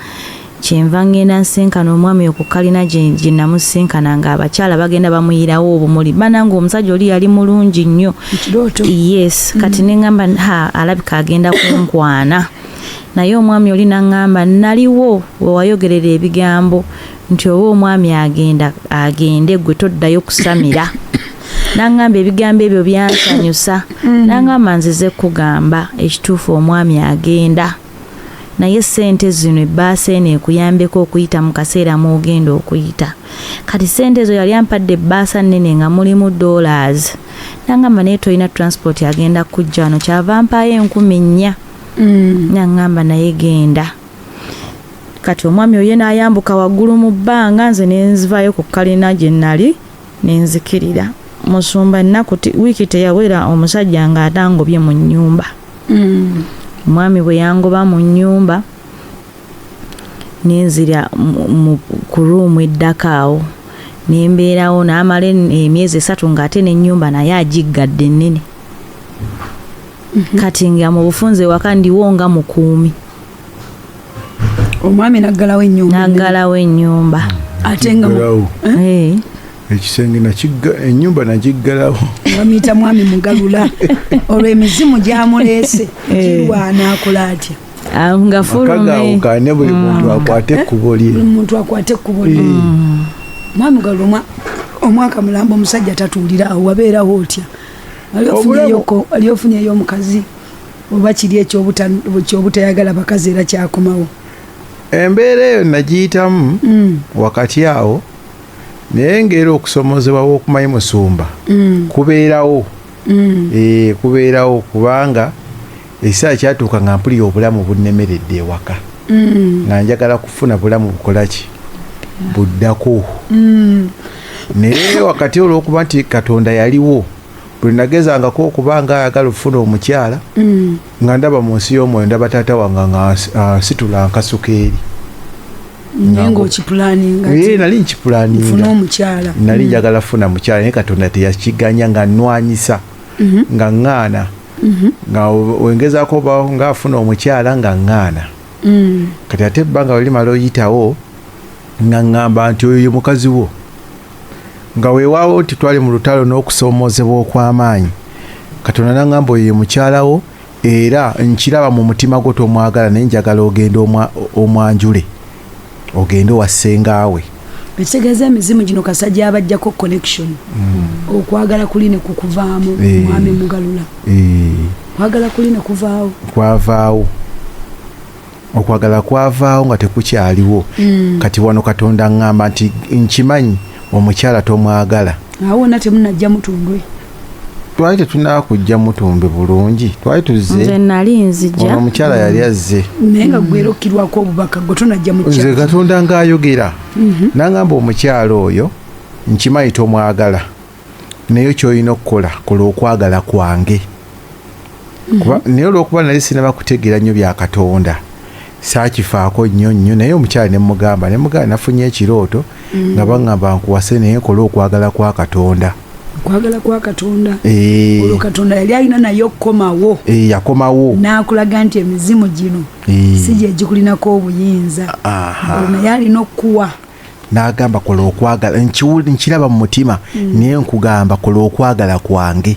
Kyenva ngenda nsinkana omwami oyo ku kalina gye namusinkana, nga abakyala bagenda bamuyirawo obumuli. Banange, omusajja oli yali mulungi nnyo. Ekirooto. Yes. Kati neŋŋamba, ha, alabika agenda kunkwana. Naye omwami oli naŋŋamba, naliwo we wayogerera ebigambo nti oba omwami agenda agende, gwe toddayo kusamira. Naŋŋamba ebigambo ebyo byansanyusa. Naŋŋamba, nzize kugamba ekituufu, omwami agenda, naye sente zino, ebbaasa eno ekuyambeko okuyita mu kaseera mwogenda okuyita. Kati sente ezo yali ampadde ebbaasa nnene nga mulimu dollars. Naŋŋamba, naye tolina transport agenda kujja wano, kyava mpaayo 4000. Naŋŋamba, naye genda. Kati omwami oyo n'ayambuka waggulu mu bbanga, nze nenzivaayo ku kalina gye nali nenzikirira. Musumba, ennaku wiiki teyawera, omusajja ng'atangobye mu nnyumba. Omwami bwe yangoba mu nnyumba, nenzira ku room eddako awo, nembeerawo n'amala emyezi 3, ng'ate n'ennyumba naye agiggadde ennene. Kati nga mu bufunze ewaka ndiwo nga mukuumi. Omwami naggalawo ennyumba. Naggalawo ennyumba. Ate nga Nagiggalawo. Eh. Ekisenge ennyumba nagiggalawo. Bamuyita mwami Mugalula, olwo emizimu gyamuleese girwana, akola atya? Ah, nga fulume. Akagaawukane, buli muntu akwate ekkubo lye. Buli muntu akwate ekkubo lye. Mwami Mugalula, omwaka mulamba omusajja tatuulira awo, wabeerawo otya? Wali wali ofunyeyo omukazi, oba kiri ekyobutayagala bakazi era kyakomawo? Embeera eyo nagiyitamu wakati awo, naye ngaera okusomozebwa wokumanyi musumba kubeerawo. Eh, kubeerawo, kubanga ekiseera kyatuuka nga mpulira obulamu bunnemeredde ewaka, nga njagala kufuna bulamu bukolaki buddako. Naye wakati olwokuba nti Katonda yaliwo, buli nagezangako okuba nga ayagala okufuna omukyala, nga ndaba mu nsi y'omwoyo, ndaba taata wange nga ansitula nkasuka eri. Naye ngaokipulaninga? Eh, nali nkipulaninga. Nfune omukyala. Nali njagala funa mukyala, naye Katonda teyakiganya, nga nnwanyisa, nga ŋŋaana, nga wengezaako oba ngaafuna omukyala, nga ŋŋaana. Kati ate ebbanga bwe limala oyitawo, nga ŋŋamba nti oyo ye mukazi wo, nga weewaawo nti twali mu lutalo n'okusoomoozebwa okw'amaanyi. Katonda naŋŋamba, oyo ye mukyala wo, era nkiraba mu mutima gwo tomwagala, naye njagala ogende omwanjule, ogende owa ssengaawe. Ekitegeeza emizimu gino kasajja abajjako connection, okwagala kuli ne kukuvaamu. Eh. Mwami Mugalula, kwagala kuli ne kuvaawo. Kwavaawo, okwagala kwavaawo nga tekukyaliwo. Kati wano Katonda ŋŋamba nti nkimanyi omukyala tomwagala. Awo wonna temunajja mutundwe? Twali tetunakujja mutundwe bulungi, twali Nze tuzze. nali nzija. Ono omukyala yali azze. Naye nga gwera okkirwako obubaka, gwe tonajja Nze mukyala. Katonda ng'ayogera n'aŋŋamba, omukyala oyo nkimanyi tomwagala, naye kyolina okukola, kola okwagala kwange. Naye olwokuba nali sinaba kutegeera nnyo bya Katonda, saakifaako nnyo nnyo. Naye omukyala ne mugamba nafunye ekirooto nga baŋŋamba nkuwase, naye nkola okwagala kwa Katonda. Okwagala kwa Katonda. Eh, Olwo Katonda yali alina naye okukomawo. Eh, yakomawo. N'akulaga nti emizimu gino si gye gikulinako obuyinza. Olwo naye alina okukuwa. N'agamba, kola okwagala, nkiraba mu mutima, naye nkugamba kola okwagala kwange.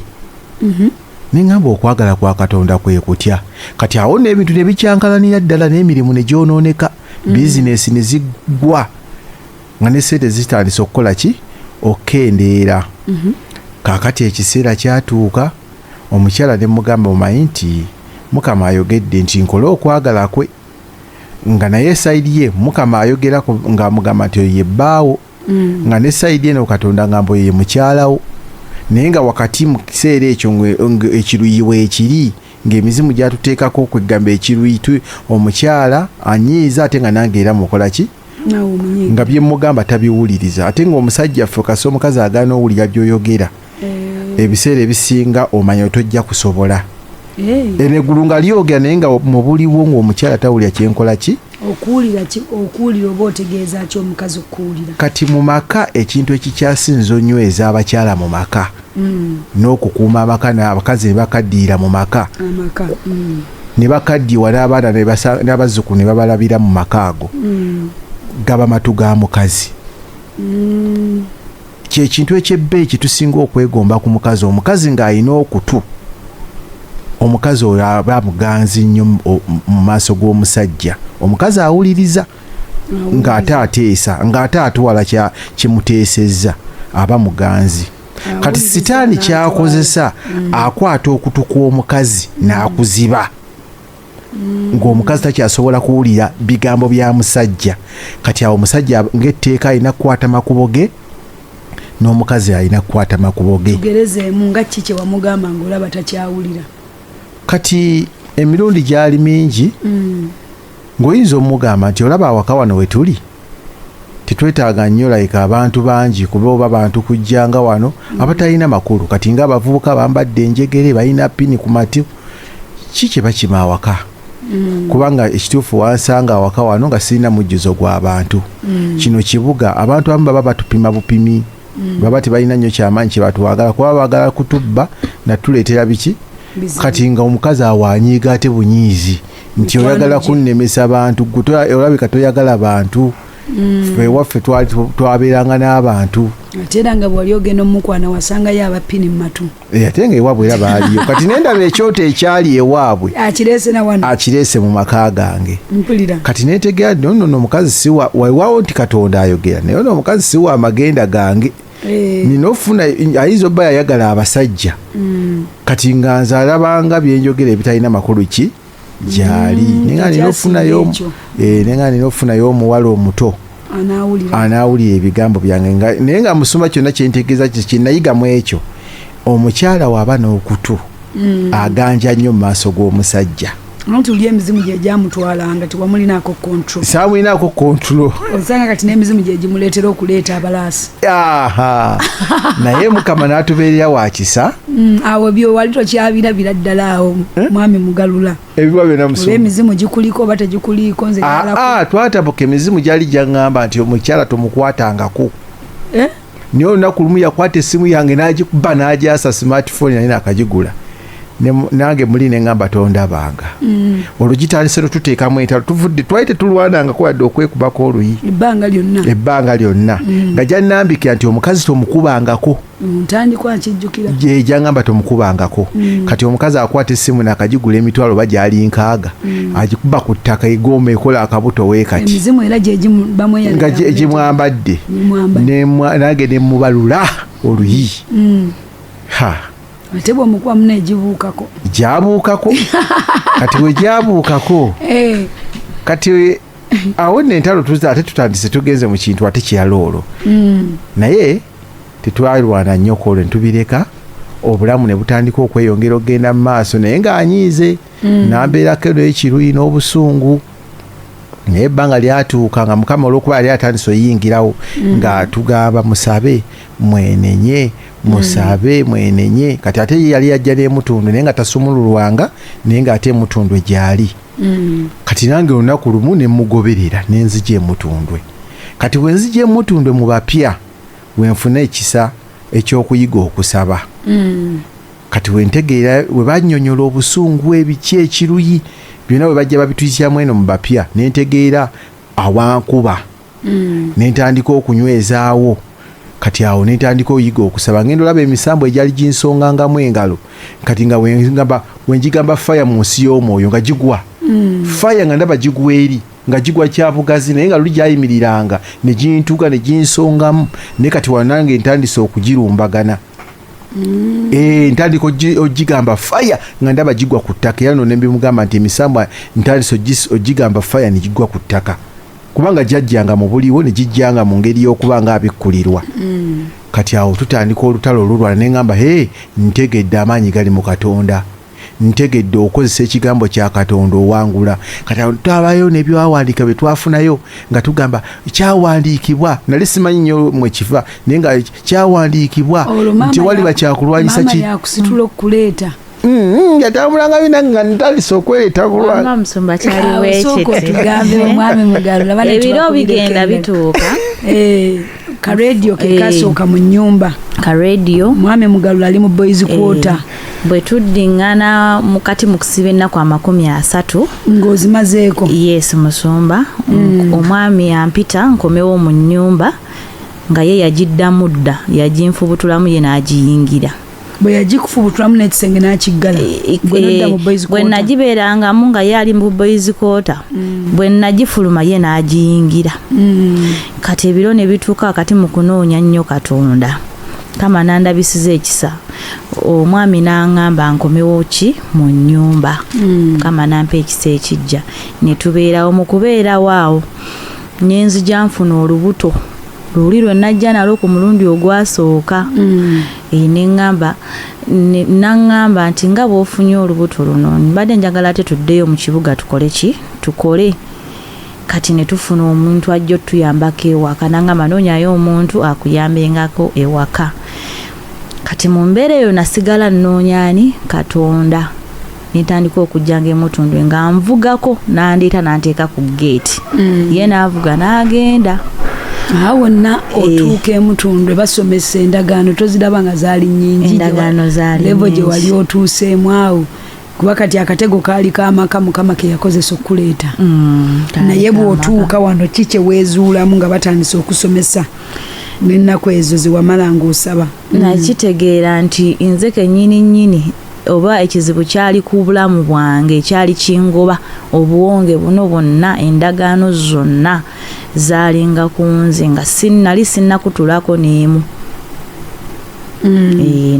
Neŋŋamba, okwagala kwa Katonda kwe kutya? Kati awo n'ebintu ne bikyankalanira ddala, n'emirimu ne gyonooneka, bizinesi ne ziggwa, nga ne sente zitandise okukola ki, okukendeera. Kaakati ekiseera kyatuuka, omukyala ne mugamba, omanyi nti Mukama ayogedde nti nkole okwagala kwe, nga naye side ye Mukama ayogera ng'amugamba nti oyo ye bbaawo, nga ne side eno Katonda ngamba oyo ye mukyalawo. Naye nga wakati mu kiseera ekyo ekiruyi weekiri, ng'emizimu gyatuteekako okwegamba ekiruyi, omukyala anyiiza, ate nga nange era mukola ki? Naawe omunyiiga. Nga bye mugamba tabiwuliriza. Ate ng'omusajja ffe kasi omukazi agaana owulira by'oyogera, ebiseera ebisinga omanya tojja kusobola. Eneggulu nga lyogera, naye nga mu buliwo ng'omukyala tawulira kyenkola ki. Okuwulira ki? Okuwulira oba otegeeza ki omukazi okuwulira? Kati mu maka, ekintu ekikyasinza onyweza abakyala mu maka n'okukuuma amaka n'abakazi ne bakaddiira mu maka, Amaka. Ne bakaddiwa n'abaana n'abazzukulu ne babalabira mu maka ago. Gaba matu ga mukazi. Kyekintu ekyebbeeyi kyetusinga okwegomba ku mukazi. Omukazi ng'alina okutu, omukazi oyo aba muganzi nnyo mu maaso g'omusajja. Omukazi awuliriza ng'ate ateesa, ng'ate atwala kimuteesezza, aba muganzi. Kati sitaani kyakozesa, akwata okutu kw'omukazi n'akuziba, ng'omukazi takyasobola kuwulira bigambo bya musajja. Kati awo omusajja ng'etteeka alina kukwata makubo ge, n'omukazi alina kukwata makubo ge. Tugerezeemu, nga ki kye wamugamba ng'olaba takyawulira? Kati emirundi gyali mingi ng'oyinza omugamba nti olaba awaka wano we tuli tetwetaaga nnyo like abantu bangi, kuba oba bantu kujjanga wano abatalina makulu. Kati ng'abavubuka bambadde enjegere, balina pini ku matu, ki kye bakima awaka? Kubanga ekituufu wansanga awaka wano nga sirina mujjuzo gw'abantu. Kino kibuga, abantu abamu baba batupima bupimi, baba tebalina nnyo kyamaanyi kye batwagala, kuba baagala kutubba natuleetera biki. Bizibu. Kati nga omukazi awo anyiiga ate bunyiizi nti Mikwano oyagala gye. kunnemesa bantu, gwe olabika toyagala bantu. Ffe ewaffe twabeeranga n'abantu. Ate era nga bwali ogenda omukwana wasangayo abapini mu matu. Ate nga ewaabwe era baaliyo. Kati nendaba ekyoto ekyali ewaabwe akireese na wano, akireese mu maka gange. Mpulira. Kati nentegeera nti nno omukazi si wa weewaawo nti Katonda ayogera, naye ono omukazi si wa magenda gange. Nina ofuna ayinza obba yayagala abasajja. Kati nga nze alabanga byenjogera ebitalina makulu ki gyali. Nenga nina ofunayo Tekyasinga. Nenga nina ofunayo omuwala omuto anaawulira, anaawulira ebigambo byange. Naye nga musumba, kyonna kyentegeeza kyenayigamu ekyo, omukyala waaba n'okutu aganja nnyo mu maaso g'omusajja. Anti oli emizimu gye gyamutwalanga, tewamulinako control. Saamulinako control. Osanga kati n'emizimu gye gimuleetera okuleeta abalaasi. Aha, naye Mukama n'atubeerera wa kisa. Awo byo wali tokyabirabira ddala awo, mwami Mugalula? Ebiba byonna, oba musumba, emizimu gikuliko oba tegikuliiko, nze njagala Aa, twatabuka. Emizimu gyali gyaŋŋamba nti omukyala tomukwatangako. Eh? Naye olunaku lumu yakwata essimu yange n'agikuba n'agyasa, smartphone naye nakagigula. Nange muli neŋŋamba tondabanga. Olwo gitandise notuteekamu entalo. Tuvudde twali tetulwanangako wadde okwekubako oluyi ebbanga lyonna. Ebbanga lyonna nga gyannambikira nti omukazi tomukubangako. Ntandikwa nkijjukira. Gye gyaŋŋamba tomukubangako. Kati omukazi akwata essimu nakagigula emitwalo oba gyali 60, agikuba ku ttaka, egooma ekola akabuto weekati. Emizimu era gyegimu bamwe Nga gimwambadde. Gimwambadde. Nange nemubalula oluyi. Ha. Ate bwomukuba muna egibuukako. Gyabuukako. Kati we gyabuukako, kati awo nno entalo tuza ate tutandise, tugenze mu kintu ate kirala olwo. Naye tetwalwana nnyo kwolwo, ne tubireka, obulamu ne butandika okweyongera okugenda mu maaso. Naye ng'anyiize, nambeerako n'ekiruyi n'obusungu. Naye ebbanga lyatuuka nga Mukama olw'okuba yali atandise oyingirawo ng'atugamba musabe mwenenye, musabe mwenenye. Kati ate ye yali yajja n'emutundu, naye nga tasumululwanga, naye ng'ate emutundwe gyali. Kati nange olunaku lumu ne mugoberera nenzija emutundwe. Kati bwe nzija emutundwe mu bapya, wenfuna ekisa ekyokuyiga okusaba. Kati wentegeera we bannyonnyola obusungu, ebiki, ekiruyi, byonna bwe bajja babituyisyamu eno mu bapya, nentegeera awankuba, nentandika okunywezaawo. Kati awo nentandika oyiga okusaba, ngenda olaba emisambo egyali ginsongangamu engalo. Kati nga wengamba, wenjigamba fire mu nsi y'omwoyo, nga gigwa fire, nga ndaba gigwa eri, nga gigwa kyabugazi. Naye nga luli gyayimiriranga ne gintuga ne ginsongamu. Naye kati wanange ntandise okugirumbagana. Ntandika ogigamba fire, nga ndaba gigwa ku ttaka. Era no nembimugamba nti emisambwa ntandise ogigamba fire ne gigwa ku ttaka, kubanga gyajjanga mu buliwo ne gijjanga mu ngeri y'okuba nga abikkulirwa. Kati awo tutandika olutalo olulwana. Neŋŋamba, he, ntegedde amaanyi gali mu Katonda, ntegedde okozesa ekigambo kya Katonda owangula. Kati awo twabayo n'ebyawandiika bye twafunayo nga tugamba kyawandiikibwa. Nali simanyi nnyo mwe kiva, naye nga kyawandiikibwa Olwo maama nti waliba kyakulwanyisa maama ki. yakusitula okukuleeta? Yatambulanga bina nga ntandise okwereeta kulwa. Wamma musumba, kyali Awo sooka bwekiti. otugambe, omwami Mugalula, bane Ebiro tubakubireko bigenda engalo. bituuka. Ka radio ke kasooka mu nnyumba. Ka radio. Mwami Mugalula ali mu boys quarter. Bwe tuddiŋŋana mukati mu kusiba ennaku 30 ng'ozimazeeko. Yes, musumba. Omwami ampita nkomewo mu nnyumba nga ye yagiddamu dda, yaginfubutulamu ye n'agiyingira. Bwe yagikufubutulamu n'ekisenge n'akiggala. Gwe n'odda mu boys Bwe quarter. nagibeerangamu nga ye ali mu boys quarter, bwe nagifuluma ye n'agiyingira. Kati ebiro ne bituuka wakati mu kunoonya nnyo Katonda, Kama n'andabisiza ekisa, omwami n'aŋŋamba nkomewo ki mu nnyumba. Kama n'ampa ekisa ekijja ne tubeerawo. Mu kubeerawo awo ne nzija nfuna olubuto luli lwe najja nalwo ku mulundi ogwasooka. Ne ŋŋamba, naŋŋamba nti nga bw'ofunye olubuto luno, mbadde njagala ate tuddeyo mu kibuga tukole ki, tukole. Kati ne tufuna omuntu ajja otuyambako ewaka, naŋŋamba noonyayo omuntu akuyambengako ewaka. Kati mu mbeera eyo nasigala nnoonya ani? Katonda. Nentandika okujjanga emutundwe nga nvugako, nandeeta nanteeka ku geeti. Ye n'avuga n'agenda. Awo wonna otuuka emutundwe basomesa endagaano, toziraba nga zaali nnyingi. Endagaano zaali level gye nnyingi. wali otuuseemu awo, kuba kati akatego kaali k'amaka Mukama ke yakozesa okuleeta. Naye bw'otuuka wano ki kye weezuulamu nga batandise okusomesa n'ennaku ezo ze wamala ng'osaba? Nakitegeera nti nze kennyini nnyini oba ekizibu kyali ku bulamu bwange, kyali kingoba, obuwonge buno bwonna, endagaano zonna zaalinga ku nze nga nali sinnakutulako n'emu.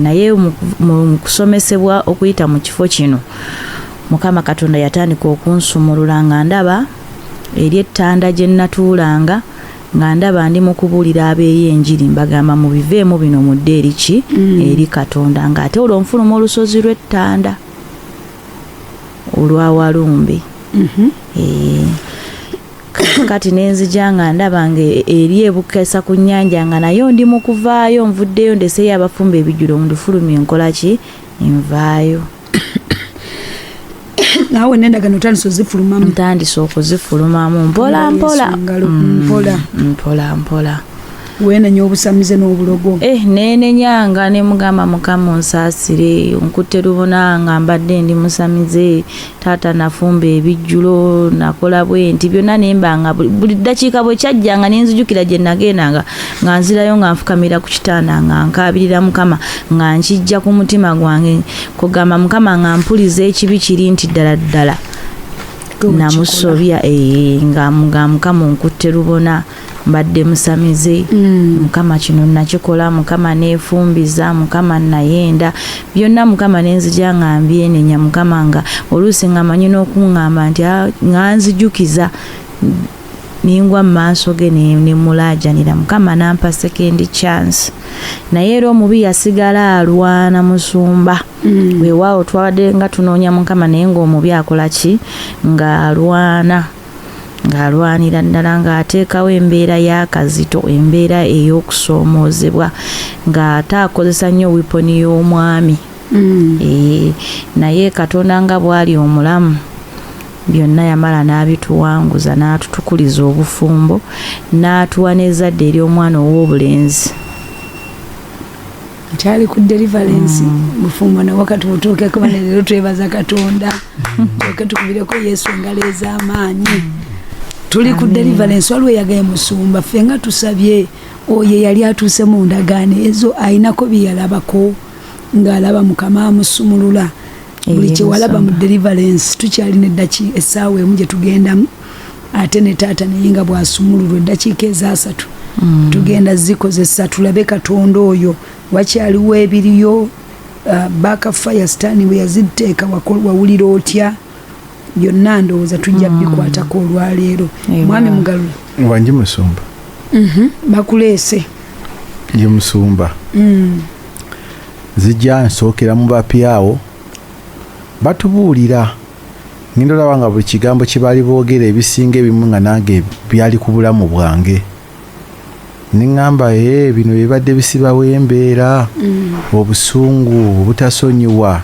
Naye mu kusomesebwa okuyita mu kifo kino, Mukama Katonda yatandika okunsumulula nga ndaba eri ettanda gye nnatuulanga, nga ndaba ndi mu kubuulira abeeyo enjiri, mbagamba mubiveemu bino mudde eri ki? Eri Katonda. Ng'ate olwo nfuluma olusozi lw'ettanda olwa Walumbe. Kati ne nzija nga ndaba nga eri ebukesa ku nnyanja, nga nayo ndi mu kuvaayo, nvuddeyo ndeseeyo abafumba ebijjulo, ndufulumye nkola ki? Nvaayo. Naawe n'endagaano otandise ozifulumamu? Ntandise okuzifulumamu mpola mpola. Ngalo, mpola. Mpola mpola. Weenenya obusamize n'obulogo? Neenenyanga ne mugamba Mukama onsaasire, nkutte lubona nga mbadde ndi musamize, taata nafumba ebijjulo, nakola bwe nti byonna, ne mba nga buli ddakiika bwe kyajjanga ne nzijukira gye nagendanga, nga nzirayo nga nfukamira ku kitanda nga nkaabirira Mukama, nga nkijja ku mutima gwange kugamba Mukama nga mpuliza ekibi kiri nti ddala ddala namusobya, nga Mukama onkutte lubona mbadde musamize, Mukama kino nakikola, Mukama neefumbiza, Mukama nayenda byonna, Mukama nenzija nga mbyenenya Mukama, nga oluusi nga manyi n'okuŋŋamba nti nga nzijukiza ningwa mu maaso ge ne mulaajanira Mukama n'ampa second chance. Naye era omubi yasigala alwana, musumba. Weewaawo twabadde nga tunoonya Mukama, naye ng'omubi akola ki? Ng'alwana, ng'alwanira ddala, ng'ateekawo embeera y'akazito, embeera ey'okusoomoozebwa, ng'ate akozesa nnyo weapon y'omwami. Naye Katonda nga bw'ali omulamu, byonna yamala n'abituwanguza, n'atutukuliza obufumbo, n'atuwa n'ezzadde ery'omwana ow'obulenzi. Nkyali ku deliverance. Bufumbo nawo kati butuukeko bane. Leero twebaza Katonda, tuuke tukubireko Yesu engalo ez'amaanyi. Tuli ku deliverance. Waliwo eyagaye musumba, ffe nga tusabye oyo eyali atuuse mu ndagaano ezo, ayinako bye yalabako ng'alaba Mukama amusumulula buli kyewalaba mu deliverance. Tukyalina eddaki essaawa emu gye tugendamu, ate ne taata naye nga bw'asumululwa eddakiika ezasatu tugenda zikozesa tulabe Katonda oyo wakyaliwo ebiriyo bakafaya sitaani bwe yaziteeka wawulira otya. Byonna ndowooza tujja bikwatako olwaleero. Mwami Mugalula. Wangi musumba. Bakuleese. Ye musumba. Nzija nsookera mu bapyawo batubuulira, ngenda olaba nga buli kigambo kye baali boogera ebisinga ebimu nga nange byali ku bulamu bwange, neŋŋamba, ee, bino bibadde bisibawo embeera, obusungu, obutasonyiwa,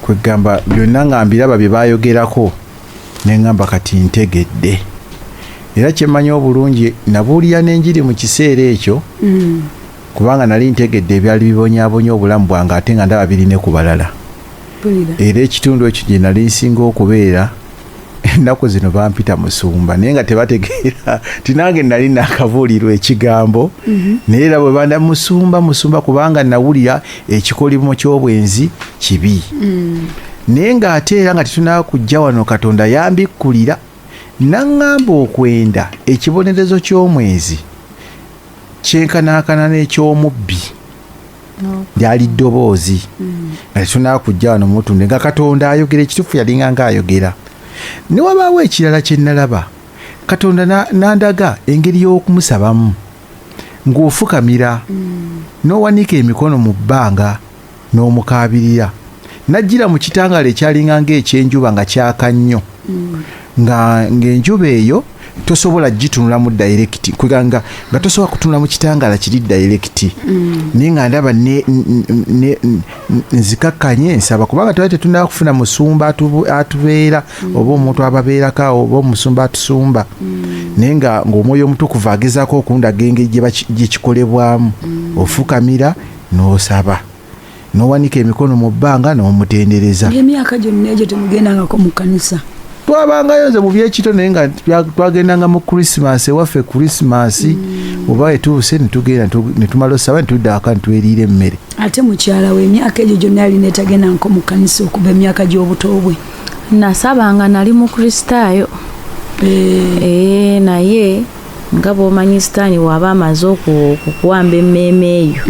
kwegamba byonna nga mbiraba bye baayogerako. Neŋŋamba kati ntegedde. Era kyemmanyi obulungi, nabuulira n'enjiri mu kiseera ekyo, kubanga nali ntegedde ebyali bibonyaabonya obulamu bwange, ate nga ndaba birine ku balala. Era ekitundu ekyo gye nali nsinga okubeera, ennaku zino bampita musumba, naye nga tebategeera ti nange nali nakabuulirwa ekigambo. Naye era bwe banda musumba, musumba, kubanga nawulira ekikolimo ky'obwenzi kibi. Naye ng'ate era nga tetunaba kujja wano, Katonda yambikkulira naŋŋamba okwenda ekibonerezo ky'omwenzi kyenkanankana n'eky'omubbi. Lyali ddoboozi nga tetunaba kujja wano mutunde, nga Katonda ayogera ekituufu, yalinga nga ayogera. Ne wabaawo ekirala kye nalaba, Katonda n'andaga engeri y'okumusabamu, ng'ofukamira n'owanika emikono mu bbanga n'omukaabirira. Najjira mu kitangaala ekyalinga ng'ekyenjuba, nga kyaka nnyo, nga ng'enjuba eyo tosobola gitunulamu direct, kwegamba nga tosobola kutunula mu kitangaala kiri direct. Naye nga ndaba nzikakkanye nsaba, kubanga twali tetunaba kufuna musumba atubeera, oba omuntu ababeerako awo, oba omusumba atusumba. Naye nga ng'Omwoyo Omutukuvu agezaako okundaga engeri gye kikolebwamu. Ofukamira n'osaba n'owanika emikono mu bbanga n'omutendereza. Ng'emyaka gyonna egyo temugendangako mu kkanisa? Twabangayo nze mu byekito, naye nga twagendanga mu Christmas ewaffe. Christmas oba etuuse, netugenda netumala osaba, netudda waka, netweriira emmere. Ate mukyala we, emyaka egyo gyonna yali netagendangako mu kkanisa okuva emyaka gy'obuto bwe? Nasabanga, nali mukristaayo. Naye nga bw'omanyi, Sitaani bw'aba amaze okukuwamba emmeeme eyo,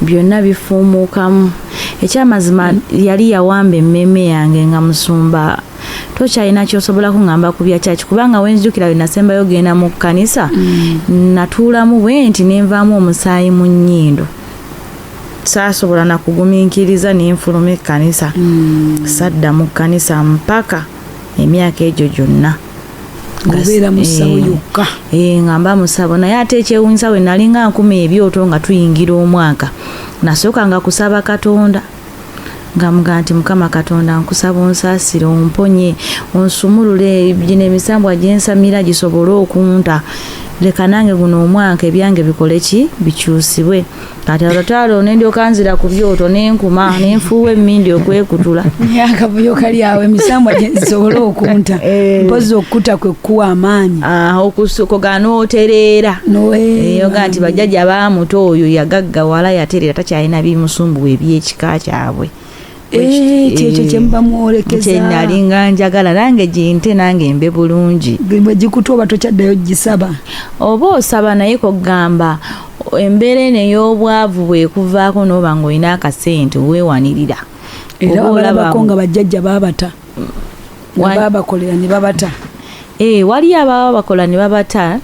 byonna bifuumuukamu. Ekyamazima, yali yawamba emmeeme yange, nga musumba tokyalina kyosobola kuŋŋamba ku bya kyaki, kubanga wenzijukira we nasembayo genda mu kkanisa, natuulamu bwe nti nenvaamu omusaayi mu nnyindo. Saasobola nakugumiikiriza, nenfuluma ekkanisa. Sadda mu kkanisa mpaka emyaka egyo gyonna. Ng'obeera mu ssabo yokka? Nga mba musabo. Naye ate ekyewuunyisa, bwe nalinga nkuma ebyoto nga tuyingira omwaka, nasookanga kusaba Katonda, nga muga nti, "Mukama Katonda, nkusaba onsaasire, omponye, onsumulule gino emisambwa gyensamira gisobole okunta. Leka nange guno omwaka ebyange bikole ki, bikyusibwe." Kati olutalo nendyoka nzira ku byoto, nenkuma, nenfuuwa emmindi okwekutula. Akavuyo kali awo, emisambwa gisobole okunta. Mpozi okukuta kwe kuwa amaanyi. Okukoga n'otereera. Oga nti bajjajja bamuto oyo yagaggawala, yatereera, takyalina bimusumbuwa ebyekika kyabwe. Kyekyo kyemuba mwolekeza. Kyenalinga njagala nange ginte, nange mbe bulungi. Bwe gikuta oba tokyaddayo gisaba? Oba osaba, naye kogamba embeera eno ey'obwavu bwekuvaako, n'oba ng'olina akasente, weewanirira. Era babalabako nga bajjajja babata, nga babakolera ne babata. Waliyo ababa bakola ne babata.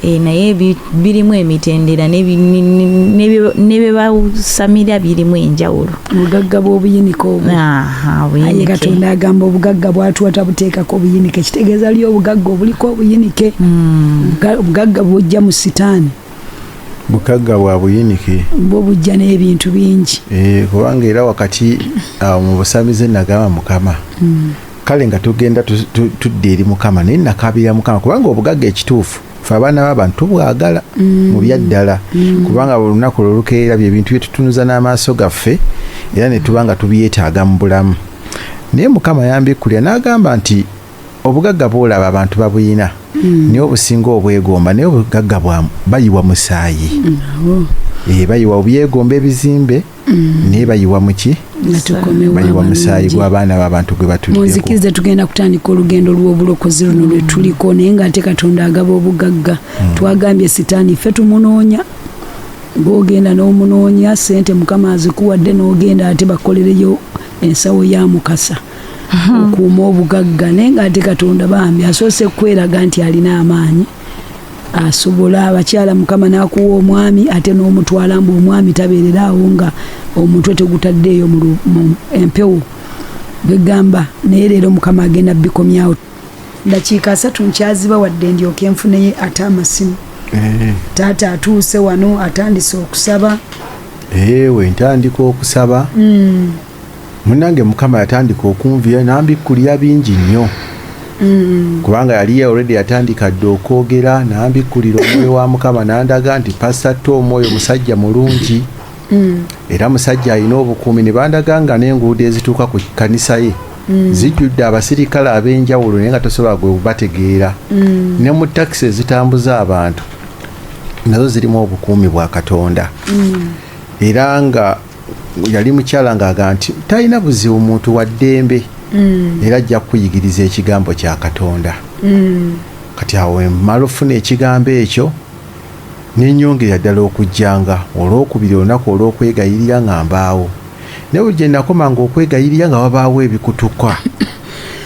Naye birimu emitendera, ne bye basamira birimu enjawulo. Obugagga bw'obuyinike obwo. Aye Katonda agamba obugagga bwatuwa tabuteekako obuyinike, kitegeeza liyo obugagga obuliko obuyinike. Obugagga bwojja mu Sitaani. Bugagga bwa buyinike. Bwo bujja n'ebintu bingi. Kubanga era wakati awo mu busamize nagamba Mukama, kale nga tugenda tudda eri Mukama, naye nakabira Mukama, kubanga obugagga ekituufu fe abaana b'abantu tubwagala mu byaddala, kubanga buli lunaku lwolukeera byebintu byetutunuza n'amaaso gaffe, era ne tuba nga tubyetaaga mu bulamu. Naye Mukama yambikkulira n'agamba nti obugagga bwolaba abantu babuyina, naye obusinga obwegomba, naye obugagga bwa bayiwa musaayi. Bayiwa obyegomba ebizimbe, naye bayiwa muki? Nga tukomewo. Bayiwa musaayi abalungi. Gw'abaana b'abantu gwe batuddeko. Munzikirize, tugenda kutandika olugendo lw'obulokozi luno lwe tuliko, naye ng'ate Katonda agaba obugagga. Twagambye Sitaani ffe tumunoonya, ng'ogenda n'omunoonya sente, Mukama azikuwadde, n'ogenda ate bakolereyo ensawo ya Mukasa okuuma obugagga. Naye ng'ate Katonda bambi asoose kweraga nti alina amaanyi, asobola. Abakyala, Mukama n'akuwa omwami, ate n'omutwala mbu omwami tabeereraawo nga omutwe tegutaddeeyo mu empewo gwegamba. Naye leero Mukama agenda bikomyawo. Dakiika 30 nkyaziba wadde ndyoke nfuneyo ate amasimu. Taata atuuse wano, atandise okusaba. Ewe ntandika okusaba, munange Mukama yatandika okunvira nambikkulira bingi nnyo. Kubanga yali already yatandika dda okwogera, nambikkulira omwoyo wa Mukama, nandaga nti Pasita Tom oyo musajja mulungi, era musajja alina obukuumi. Ne bandaga nga n'enguudo ezituuka ku kkanisa ye zijjudde abasirikale ab'enjawulo, naye nga tosobola gwe bategeera. Ne mu takisi ezitambuza abantu nazo zirimu obukuumi bwa Katonda. Era nga yali mukyala ng'aga nti talina buzibu, muntu wa ddembe, era ajja kukuyigiriza ekigambo kya Katonda. Kati awo mmala ofuna ekigambo ekyo, nenyongera ddala okujjanga olwokubiri, olunaku olw'okwegayirira, nga mbaawo. Naye buli gye nakomanga okwegayirira nga wabaawo ebikutuka,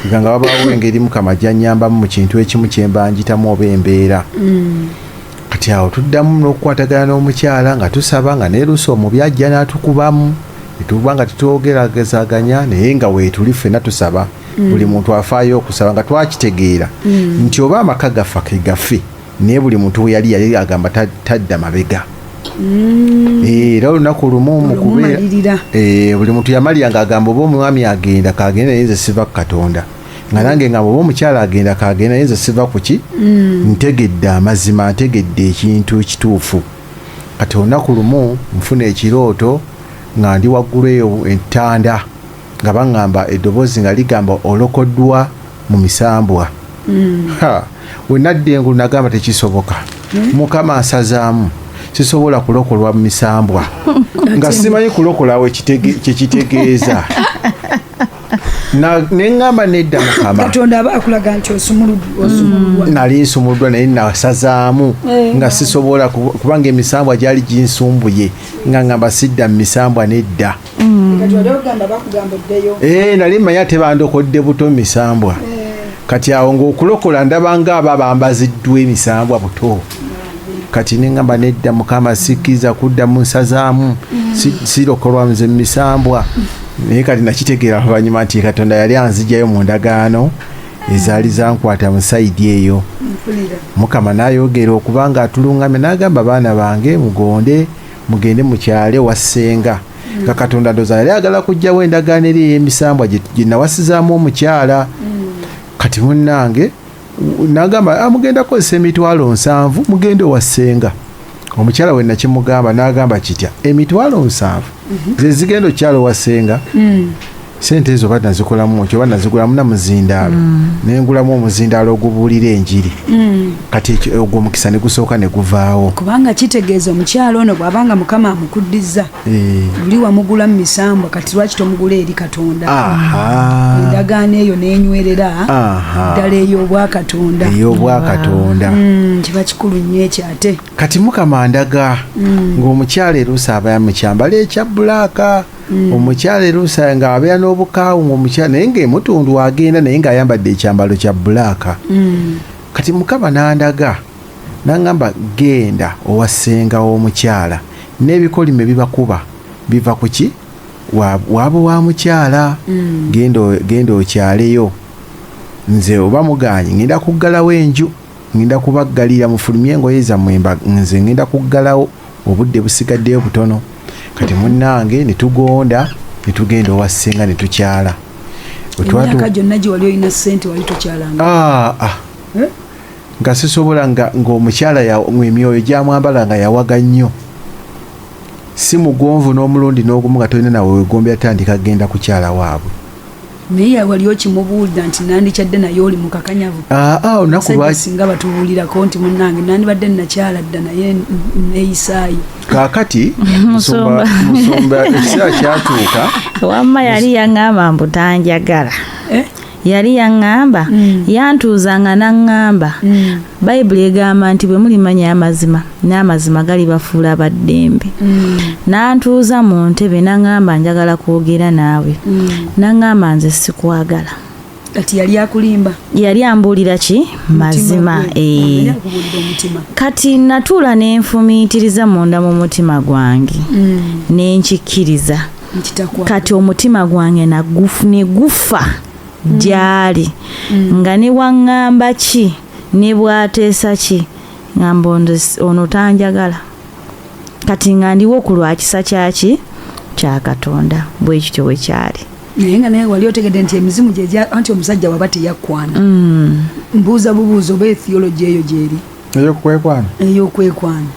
nga wabaawo engeri Mukama gyanyambamu mu kintu ekimu kyemba njitamu oba embeera. Kati awo tuddamu n'okukwatagana n'omukyala nga tusaba, nga neeruusa omubi ajja n'atukubamu, netuba nga tetwogeragezaganya, naye nga weetuli ffenna tusaba. Buli muntu afaayo okusaba, nga twakitegeera nti oba amaka gaffe ke gaffe, naye buli muntu we yali yali agamba tadda mabega. Era olunaku lumu mu kubeera Olumumalirira. Buli muntu yamalira ng'agamba oba omwami agenda kagenda, naye nze siva ku Katonda, nga nange ngamba oba omukyala agenda kagenda, naye nze siva ku ki, ntegedde amazima, ntegedde ekintu ekituufu. Kati olunaku lumu nfuna ekirooto nga ndi waggulu eyo entanda, nga baŋŋamba eddoboozi nga ligamba, "Olokoddwa mu misambwa." Ha, we nadda engulu nagamba tekisoboka, Mukama asazaamu, sisobola kulokolwa mu misambwa, nga simanyi kulokolawo kyekitegeeza. Neŋŋamba nedda Mukama. Katonda aba akulaga nti osumuluddwa. Nali nsumuluddwa, naye nasazaamu nga sisobola kubanga emisambwa gyali ginsumbuye, nga ŋŋamba sidda mu misambwa, nedda. Kati wali ogamba bakugamba oddeyo. Nali mmanyi ate bandokodde buto mu misambwa. Kati awo ng'okulokola ndaba nga aba bambaziddwa emisambwa buto. Kati neŋŋamba nedda Mukama, sikkiriza kudda mu nsazaamu. Sirokolwa nze mu misambwa. Naye kati nakitegeera oluvannyuma nti Katonda yali anzigyayo mu ndagaano ezaali zankwata mu side eyo. Mpulira. Mukama n'ayogera okuba nga atulungamya, n'agamba, "Baana bange, mugonde mugende mukyale wassenga." Nga Katonda ndoza yali agala kugjawo endagaano eri ey'emisambwa gye nawasizaamu omukyala. Kati munnange n'agamba, "Ah, mugenda kukozesa 70,000, mugende owassenga." Omukyala we nakimugamba n'agamba, "Kitya, 70,000 ze zigenda okyala owassenga?" Sente ezo oba nazikolamu ki, oba nazigulamu na muzindaalo, nengulamu omuzindaalo ogubuulira enjiri. Kati ogwo omukisa ne gusooka ne guvaawo. Kubanga kitegeeza omukyalo ono bw'abanga Mukama amukuddiza, luli wamugula mu misambwa, kati lwaki tomugula eri Katonda? Endagaano eyo n'enywerera ddala ey'obwakatonda. Ey'obwakatonda. Kiba kikulu nnyo ekyo ate. Kati Mukama ndaga ng'omukyala eruusa aba mu kyambalo ekya black, omukyala eruusa ng'abeera n'obukaawu, ng'omukyala naye ng'emutundu agenda naye ng'ayambadde ekyambalo kya black. Kati Mukama n'andaga n'aŋŋamba, "Genda owa ssenga w'omukyala, n'ebikolimo ebibakuba biva ku ki? Waaba wa mukyala. Genda okyaleyo. Nze oba muganye ngenda kuggalawo enju, ngenda kubaggalira, mufulumye engoye zammwe, nze ngenda kuggalawo, obudde busigaddeyo butono." Kati munnange ne tugonda ne tugenda owa ssenga ne tukyala. Bwe Emyaka gyonna gye wali olina ssente wali tokyalanga? Ah, ah. Eh? Nga sisobola, nga ng'omukyala emyoyo gyamwambala nga yawaga nnyo, si mugonvu n'omulundi n'ogumu, nga tolina nawe wegombya tandika genda kukyala waabwe. Naye wali okimubuulira nti nandikyadde naye oli mukakanyavu? Ah, ah, olunaku Basajja lwaki singa batubuulirako nti munnange nandibadde nakyala dda, naye neeyisaayo. Kaakati musumba, musumba, ekiseera kyatuuka. Wamma yali yaŋŋamba mbu tanjagala. Eh? Yali yaŋŋamba, yantuuzanga n'aŋŋamba, Bayibuli egamba nti bwe mulimanya amazima, n'amazima galibafuula baddembe. N'antuuza mu ntebe n'aŋŋamba, "Njagala kwogera naawe." N'aŋŋamba, "Nze sikwagala." Kati yali akulimba? Yali ambuulira ki mazima. Mutima gwe. Yali akubuulira omutima. Kati natuula ne nfumiitiriza munda mu mutima gwange, ne nkikkiriza. Nkitakwagala. Kati omutima gwange ne gufa gyali, nga ne waŋŋamba ki ne bwateesa ki, ŋŋamba ono tanjagala. Kati nga ndiwo ku lwa kisa kyaki kya Katonda. Bwe kityo bwe kyali. Naye nga naye wali otegedde nti emizimu gyegya anti omusajja waba teyakkwana. Mbuuza bubuuza oba etheology eyo gyeri. Eyokwekwana. Ey'okwekwana.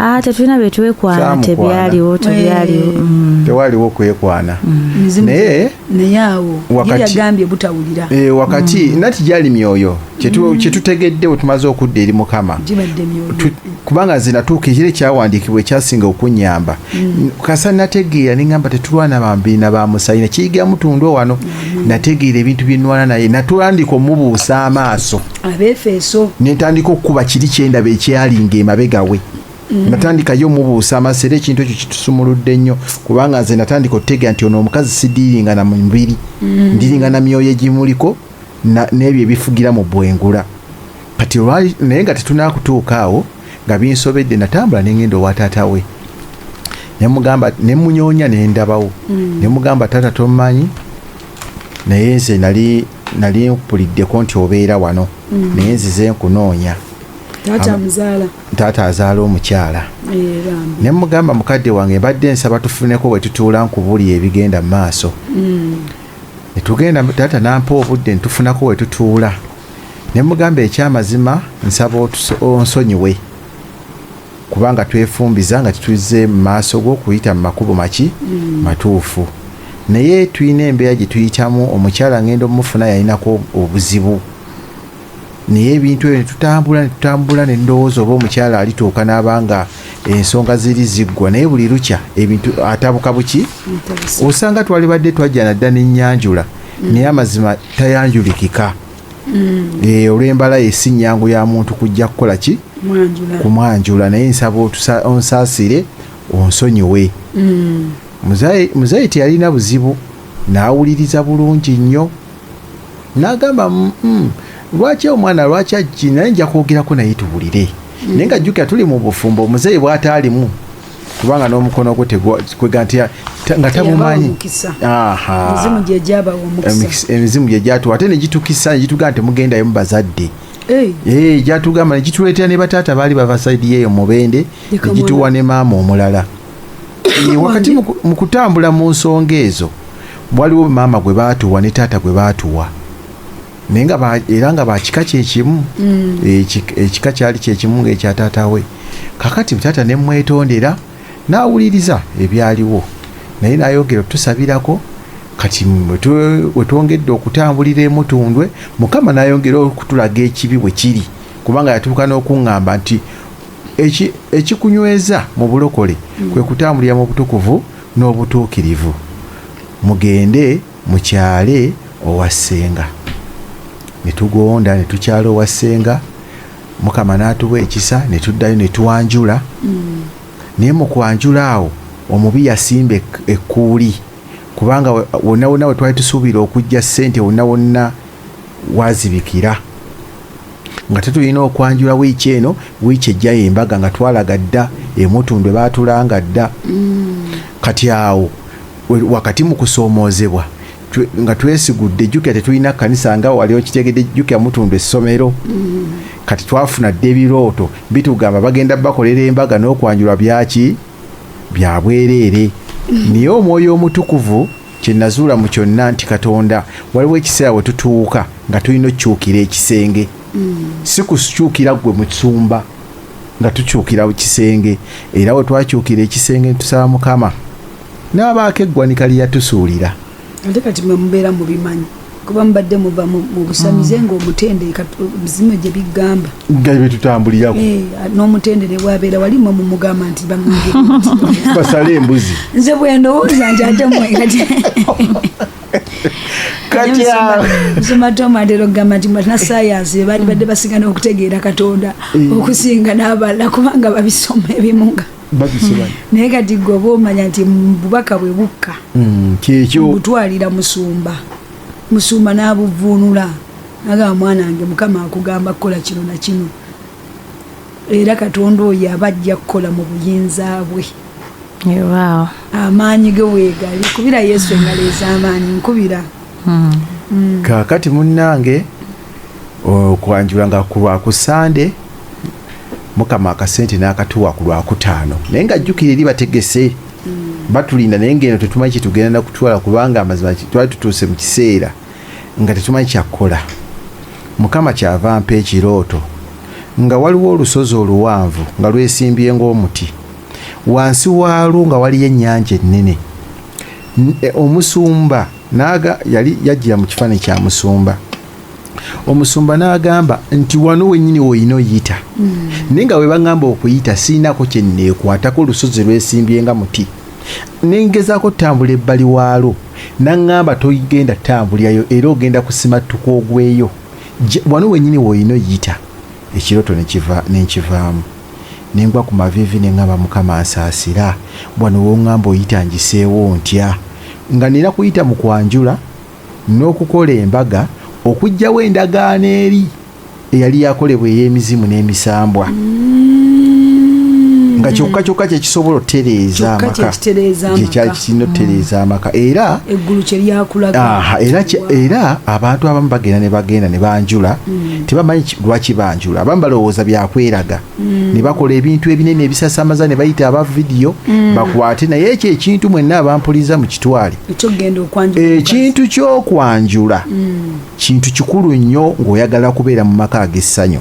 Ah, tetulina byetwekwana. Kyamukwana. Tebyaliwo, tebyaliwo. Tewaliwo kwekwana. Emizimu Naye naye awo Wakati- ye yagambye butawulira. Wakati nati gyali myoyo kyetutegedde bwe tumaze okudda eri Mukama. Gibadde myoyo. Kubanga nze natuuka ekiro ekyawandiikibwa ekyasinga okunnyamba kasa nategeera neŋŋamba tetulwana bambi na bamusayi nakiyiga mutundu wano, nategeera ebintu byenwana naye natandika omubuusa amaaso. Abeefeso. Netandika okukuba kiri kyendaba ekyalinga emabega we. Natandikayo omubuusa amaaso era ekintu ekyo kitusumuludde nnyo kubanga nze natandika okutegeera nti ono omukazi sidiiringa na mubiri, ndiringa na myoyo egimuliko n'ebyo ebifugira mu bwengula. Kati olwali naye nga tetunakutuuka awo nga binsobedde, natambula nengenda owa taata we nemugamba, nemunyoonya nendabawo, nemugamba, "Taata, tomanyi, naye nze nali mpuliddeko nti obeera wano, naye nzize nkunoonya." Taata amuzaala? Taata azaala omukyala. Eh, bambi. Ne mugamba, "Mukadde wange, mbadde nsaba tufuneko bwe tutuula nkubuli ebigenda mu maaso." Ne tugenda, taata nampa obudde ne tufunako we tutuula. Ne mugamba, "Ekyamazima nsaba onsonyiwe kubanga twefumbiza nga tetuzze mu maaso go kuyita mu makubo maki matuufu, naye tulina embeera gye tuyitamu. Omukyala ngenda omufuna yalinako obuzibu, naye ebintu ebyo netutambula netutambula nendowooza oba omukyala alituuka n'abanga ensonga ziri ziggwa, naye buli lukya ebintu atabuka buki." Ntabuse. Osanga twalibadde twajja nadda n'ennyanjula, naye amazima tayanjulikika. Olw'embala ye si nnyangu ya muntu kujja kukola ki? Mwanjula. Kumwanjula. Naye nsaba onsaasire, onsonyiwe. Muzeeyi teyalina buzibu, n'awuliriza bulungi nnyo n'agamba, lwaki omwana lwaki ajji, naye nja kwogerako naye tuwulire." Naye nga jjukira tuli mu bufumbo omuzeeyi bw'ataalimu kubanga n'omukono gwe kwega nti nga tabumanyi. Omukisa. Aha. Emizimu gye gyabawa omukisa. Emizimu gye gyatuwa ate ne gitukisa ne gitugamba temugendayo mu bazadde. Eh, Gyatugamba ne gituleetera ne bataata baali bava side yeeyo mubende, Leka ne gituwa ne maama omulala. Wakati mu kutambula mu nsonga ezo waliwo maama gwe baatuwa ne taata gwe baatuwa, naye nga era nga bakika kyekimu. Ekika kyali kyekimu ngaekya taata we. Kakati taata ne mwetondera n'awuliriza ebyaliwo naye n'ayongera otusabirako. Kati wetwongedde okutambulira emutundwe, Mukama n'ayongera okutulaga ekibi bwe kiri, kubanga yatuuka n'okuŋŋamba nti ekikunyweza mu bulokole kwe kutambulira mu butukuvu n'obutuukirivu. Mugende mukyale owa ssenga. Ne tugonda ne tukyala owa ssenga, Mukama n'atuwa ekisa ne tuddayo ne twanjula. Naye mu kwanjula awo omubi yasimba ekkuuli, kubanga wonna wonna we twali tusuubira okujja ssente, wonna wonna wazibikira nga tetulina okwanjula wiiki eno, wiiki ejjayo embaga nga twalaga dda emutundwe baatulanga dda. Kati awo wakati mu kusoomoozebwa nga twesigudde, jjukira tetulina kkanisa nga wali okitegedde, jjukira mutundwe essomero. Kati twafuna dda ebirooto bitugamba bagenda bakolera embaga n'okwanjulwa byaki bya bwereere. Naye Omwoyo Omutukuvu kyenazuula mu kyonna nti Katonda waliwo ekiseera we tutuuka nga tulina okukyukira ekisenge, si kukyukira ggwe musumba, nga tukyukira kisenge. Era we twakyukira ekisenge netusaba Mukama n'abaako eggwanika lye yatusuulira. Ate kati mwe mubeera mubimanyi kuba mubadde muva mu busamize ng'omutende mizimu gye bigamba. Nga betutambulirako. Eh, n'omutende ne bwabeera wali mwe mumugamba nti bamwange basale embuzi. Nze bwe ndowooza nti ate mwe kati Kati awo Musoma Tom atera okugamba nti bannasayansi be baali badde basinga n'okutegeera Katonda okusinga n'abalala kubanga babisoma ebimu nga babisoma. Naye kati gwe oba omanya nti bubaka bwe bukka Kyekyo. butwalira musumba, musumba n'abuvuunula agamba, "Mwana wange, Mukama akugamba kukola kino na kino." Era Katonda oyo aba ajja kukola mu buyinza bwe. Wow. Amaanyi ge weegali. Kubira Yesu engalo ez'amaanyi, nkubira. Kaakati munnange, okwanjula nga ku Lwakusande, Mukama akasente n'akatuwa ku Lwakutaano, naye nga jjukira eri bategese. Batulinda, naye ngeno tetumanyi kyetugenda nakutwala, kubanga amazima twali tutuuse mu kiseera nga tetumanyi kyakukola. Mukama kyava mpa ekirooto nga waliwo olusozi oluwanvu nga lwesimbye ng'omuti, wansi waalwo nga waliyo ennyanja ennene. Omusumba naga yali yajjira mu kifaananyi kya musumba. Omusumba n'agamba nti wano wennyini woyina oyita, naye nga bwe baŋŋamba okuyita siinako kye neekwatako, olusozi lwesimbye nga muti. Nengezaako ttambula ebbali waalwo, naŋŋamba togenda ttambulirayo era ogenda kusimattuka ogweyo. Wano wennyini woyina oyita. Ekirooto nenkivaamu, nengwa ku maviivi neŋŋamba, Mukama nsaasira, wano woŋŋamba oyita ngiseewo ntya, nga nina kuyita mu kwanjula n'okukola embaga okuggyawo endagaano eri eyali yakolebwa ey'emizimu n'emisambwa, nga kyokka kyokka kyekisobola otereeza Kyokka amaka. Kyekitereeza amaka. Kyekyali kirina otereeza amaka era Eggulu kye lyakulaga. Aha, era era abantu abamu bagenda ne bagenda ne banjula, tebamanyi lwaki banjula. Abamu balowooza byakweraga ne bakola ebintu ebinene ebisasamaza ne bayita aba vidiyo bakwate. Naye ekyo ekintu mwenna abampuliza mu kitwale, Ekyokugenda okwanjula. Ekintu ky'okwanjula kintu kikulu nnyo ng'oyagala kubeera mu maka ag'essanyu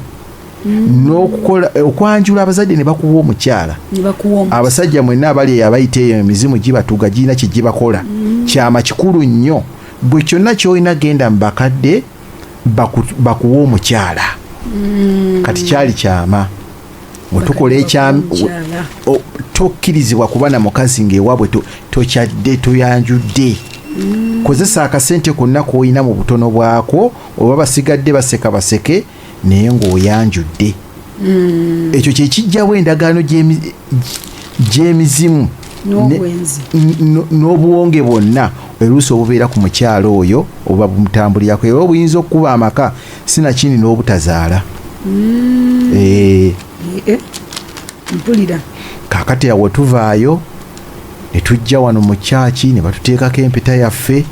n'okukola okwanjula, abazadde ne bakuwa omukyala. Ne bakuwa Abasajja mwenna abali eyo abayita eyo, emizimu gibatuga, girina kye gibakola. Kyama kikulu nnyo. Gwe kyonna kyolina, genda mu bakadde bakuwa omukyala. Kati kyali kyama wetukola ekyama. Omukyala. Tokkirizibwa kuba na mukazi ng'ewaabwe tokyadde, toyanjudde. Kozesa akasente konna k'olina mu butono bwako, oba basigadde baseka baseke, naye ng'oyanjudde. Ekyo kyekijjawo endagaano gy'emizimu N'obwenzi. N'obuwonge bwonna oluusi obubeera ku mukyalo oyo obuba bumutambulirako, era obuyinza okukuba amaka, sinakindi n'obutazaala. Mpulira. Kaakati awo tuvaayo ne tujja wano mu kyaki ne batuteekako empeta yaffe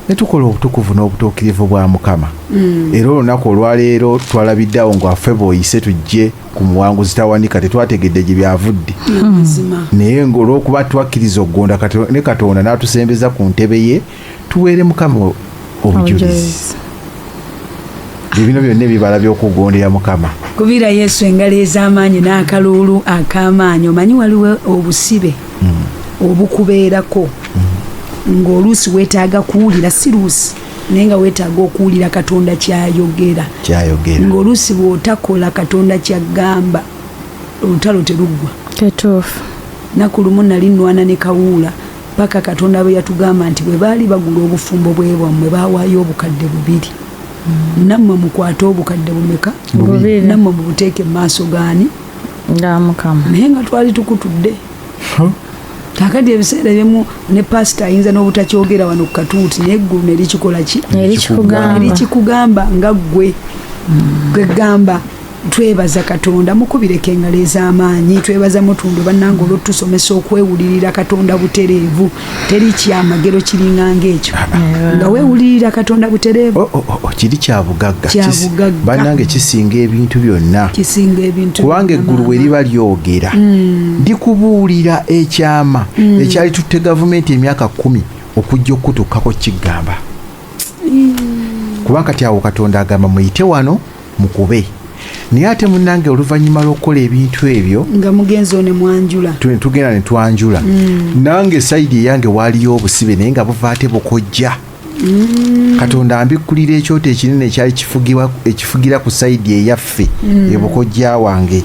ne tukola obutukuvu n'obutuukirivu bwa Mukama. Era olunaku olwaleero twalabiddeawo ng'affe bw'oyise tujje ku muwanguzi tawanika, tetwategedde gye byavudde. Amazima. Naye ng'olwokuba twakkiriza okugonda ne Katonda n'atusembeza ku ntebe ye, tuweere Mukama obujulizi. Ebino byonna ebibala by'okugondera Mukama. Kubira Yesu engalo ez'amaanyi n'akaluulu ak'amaanyi. Omanyi waliwo obusibe obukubeerako ng'oluusi weetaaga kuwulira, si luusi, naye nga weetaaga okuwulira Katonda kyayogera. Kyayogera. Ng'oluusi bw'otakola Katonda kyagamba, olutalo teruggwa. Kituufu. Naku lumu nali nnwana ne Kawuula paka Katonda bwe yatugamba nti bwe baali bagula obufumbo bwe bwammwe baawaayo 2000, nammwe mukwate obukadde bumeka? 2. Nammwe mubuteeke mu maaso gaani? Nga Mukama. Naye nga twali tukutudde. Kakati ebiseera ebimu ne pasita ayinza n'obutakyogera wano ku katuuti, naye eggulu ne likikola ki? Nerikikugamba. Nerikikugamba nga ggwe gwegamba. Twebaza Katonda, mukubireko engalo ez'amaanyi. Twebaza Mutundu bannange olwotusomesa okwewulirira Katonda butereevu. Teri kyamagero kiringanga ekyo nga weewulirira Katonda butereevu. Oh, kiri kya bugagga. Kya bugagga. Bannange, kisinga ebintu byonna. Kisinga ebintu Kubanga byonna, eggulu bwe maama. liba lyogera, likubuulira ekyama ekyali tutte gavumenti emyaka 10 okujja okutuukako kigamba, kubanga kati awo Katonda agamba muyite wano mukube. Naye ate munnange, oluvannyuma lw'okukola ebintu ebyo, Nga mugenzi one mwanjula. Tugenda ne twanjula. Nange side eyange waaliyo obusibe, naye nga buva ate bukojja. Katonda ambikkulira ekyoto ekinene ekyali ekifugira ku side eyaffe ebukojja wange,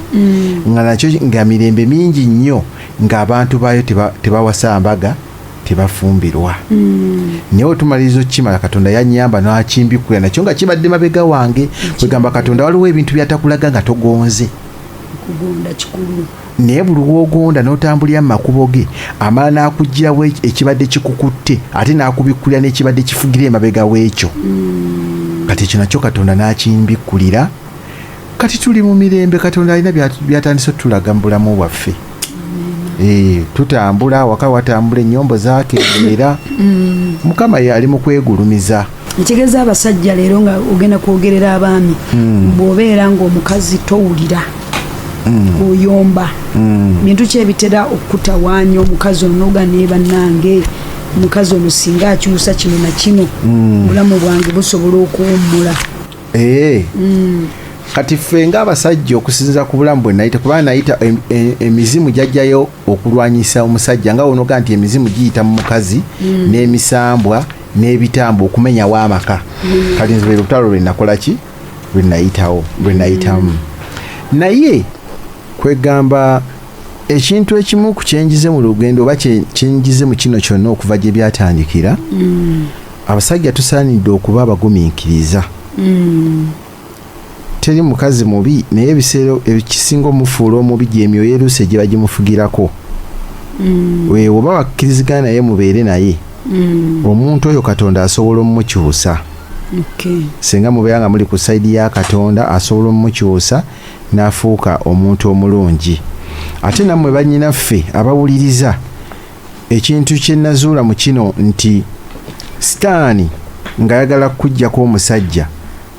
nga nakyo nga mirembe mingi nnyo, ng'abantu baayo tebawasa mbaga, tebafumbirwa. Naye wetumaliriza okukimala, Katonda yanyamba n'akimbikkulira nakyo nga kibadde mabega wange. Kwegamba Katonda waliwo ebintu byatakulaga nga togonze. Okugonda kikulu. Naye buli lwogonda n'otambulira mu makubo ge, amala n'akuggyirawo ekibadde kikukutte, ate n'akubikkulira n'ekibadde kifugira emabega w'ekyo. Kati ekyo nakyo Katonda n'akimbikkulira. Kati tuli mu mirembe. Katonda alina byatandise otulaga mu bulamu bwaffe. Tutambula awaka, watambula, ennyombo zakendeera. Mukama ye ali mu kwegulumiza. Ekitegeeza abasajja leero nga ogenda kwogerera abaami, bw'obeera ng'omukazi towulira. Oyomba. Bintu ki ebitera okukutawaanya omukazi ono noga naye bannange omukazi ono singa akyusa kino na kino, obulamu bwange busobola okuwummula? Kati ffe ng'abasajja, okusinziira ku bulamu bwe nayita, kubanga nayita emizimu gyajjayo okulwanyisa omusajja, nga wonoga nti emizimu giyita mu mukazi n'emisambwa n'ebitambo okumenyawo amaka. Kati nze lwe lutalo lwe nakola ki, lwe nayitawo, lwe nayitamu. Naye kwegamba ekintu ekimu ku kyenjize mu lugendo oba kyenjize mu kino kyonna okuva gye byatandikira, abasajja tusaanidde okuba abagumiikiriza. Teri mukazi mubi, naye ebiseera ekisinga omufuula omubi gyemyoyo eruusi egiba gimufugirako. Oba wakkirizigana naye, mubeere naye, omuntu oyo Katonda asobola omumukyusa. Singa mubeera nga muli ku side ya Katonda, asobola omumukyusa n'afuuka omuntu omulungi. Ate nammwe bannyinaffe abawuliriza, ekintu kye nazuula mu kino nti Sitaani ng'ayagala kukuggyako omusajja,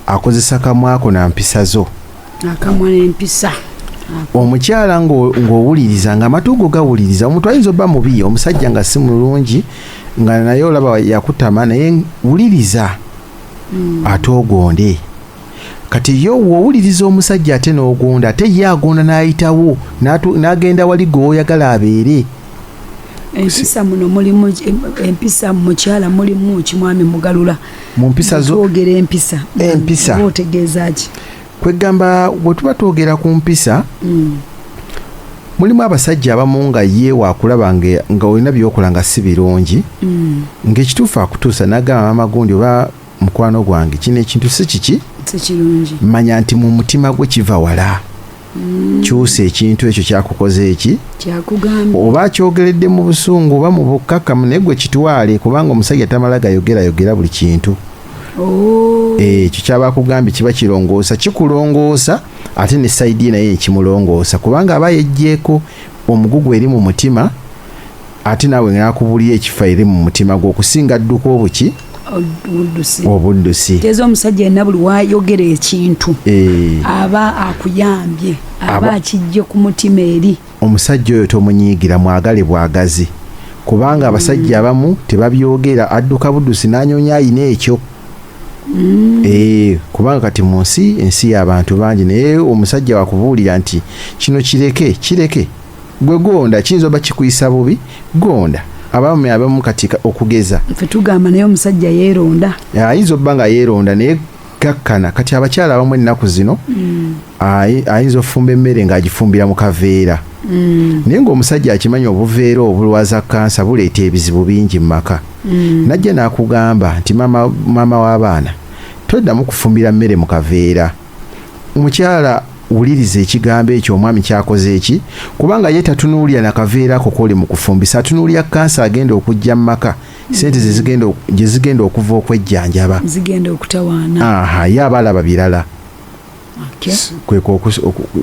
akozesa kamwako na mpisa zo. Akamwa n'empisa. Omukyala ng'owuliriza, ng'amatu go gawuliriza, omuntu ayinza obba mubi, omusajja nga si mulungi, nga naye olaba yakutama, naye wuliriza ate ogonde. Kati yo w'owuliriza omusajja ate n'ogonda, ate ye agonda n'ayitawo n'agenda wali gwe woyagala abeere. Empisa muno mulimu, empisa mu mukyala mulimu ki, mwami Mugalula? Mu mpisa zo? Twogera empisa. Empisa. Oba otegeeza ki? Kwegamba bwe tuba twogera ku mpisa, mulimu abasajja abamu nga ye wakulaba nga olina byokola nga si birungi, ng'ekituufu akutuusa n'agamba, "Maama gundi oba mukwano gwange, kino ekintu si kiki?" Si kirungi. Manya nti mu mutima gwe kiva wala. Kyusa ekintu ekyo kyakukoze eki. Kyakugambye. Oba akyogeredde mu busungu oba mu bukkakkamu, naye gwe kitwale, kubanga omusajja tamala gayogerayogera buli kintu. Oh. Ekyo kyaba akugambye kiba kirongoosa, kikulongoosa, ate ne side ye naye nekimulongoosa, kubanga aba yeggyeko omugugu eri mu mutima, ate naawe nakubulira ekifa eri mu mutima gwe okusinga dduka obuki. Obuddusi. Obuddusi. Teeza omusajja yenna buli wayogera ekintu, aba akuyambye, aba akijje ku mutima eri. Omusajja oyo tomunyiigira, mwagale bwagazi, kubanga abasajja abamu tebabyogera, adduka buddusi n'anyonya ayina ekyo. Kubanga kati mu nsi, ensi y'abantu bangi, naye omusajja wakubuulira nti kino kireke, kireke, gwe gonda, kiyinza oba kikuyisa bubi, gonda. Abaami abamu kati okugeza Ffe tugamba naye omusajja yeeronda. Ayinza obba nga yeeronda, naye gakkana. Kati abakyala abamu ennaku zino ayinza okufumba emmere ng'agifumbira mu kaveera, naye ng'omusajja akimanyi obuveera obulwaza kansa, buleeta ebizibu bingi mu maka. Najja n'akugamba nti, "Maama, maama w'abaana, toddamu kufumbira mmere mu kaveera." Omukyala wuliriza ekigambo ekyo omwami kyakoze eki, kubanga ye tatunuulira na kaveera ako koli mu kufumbisa, atunuulira kansa agenda okujja mu maka, sente gye zigenda okuva okwejjanjaba. Zigenda okutawaana. Aha, ye aba alaba birala.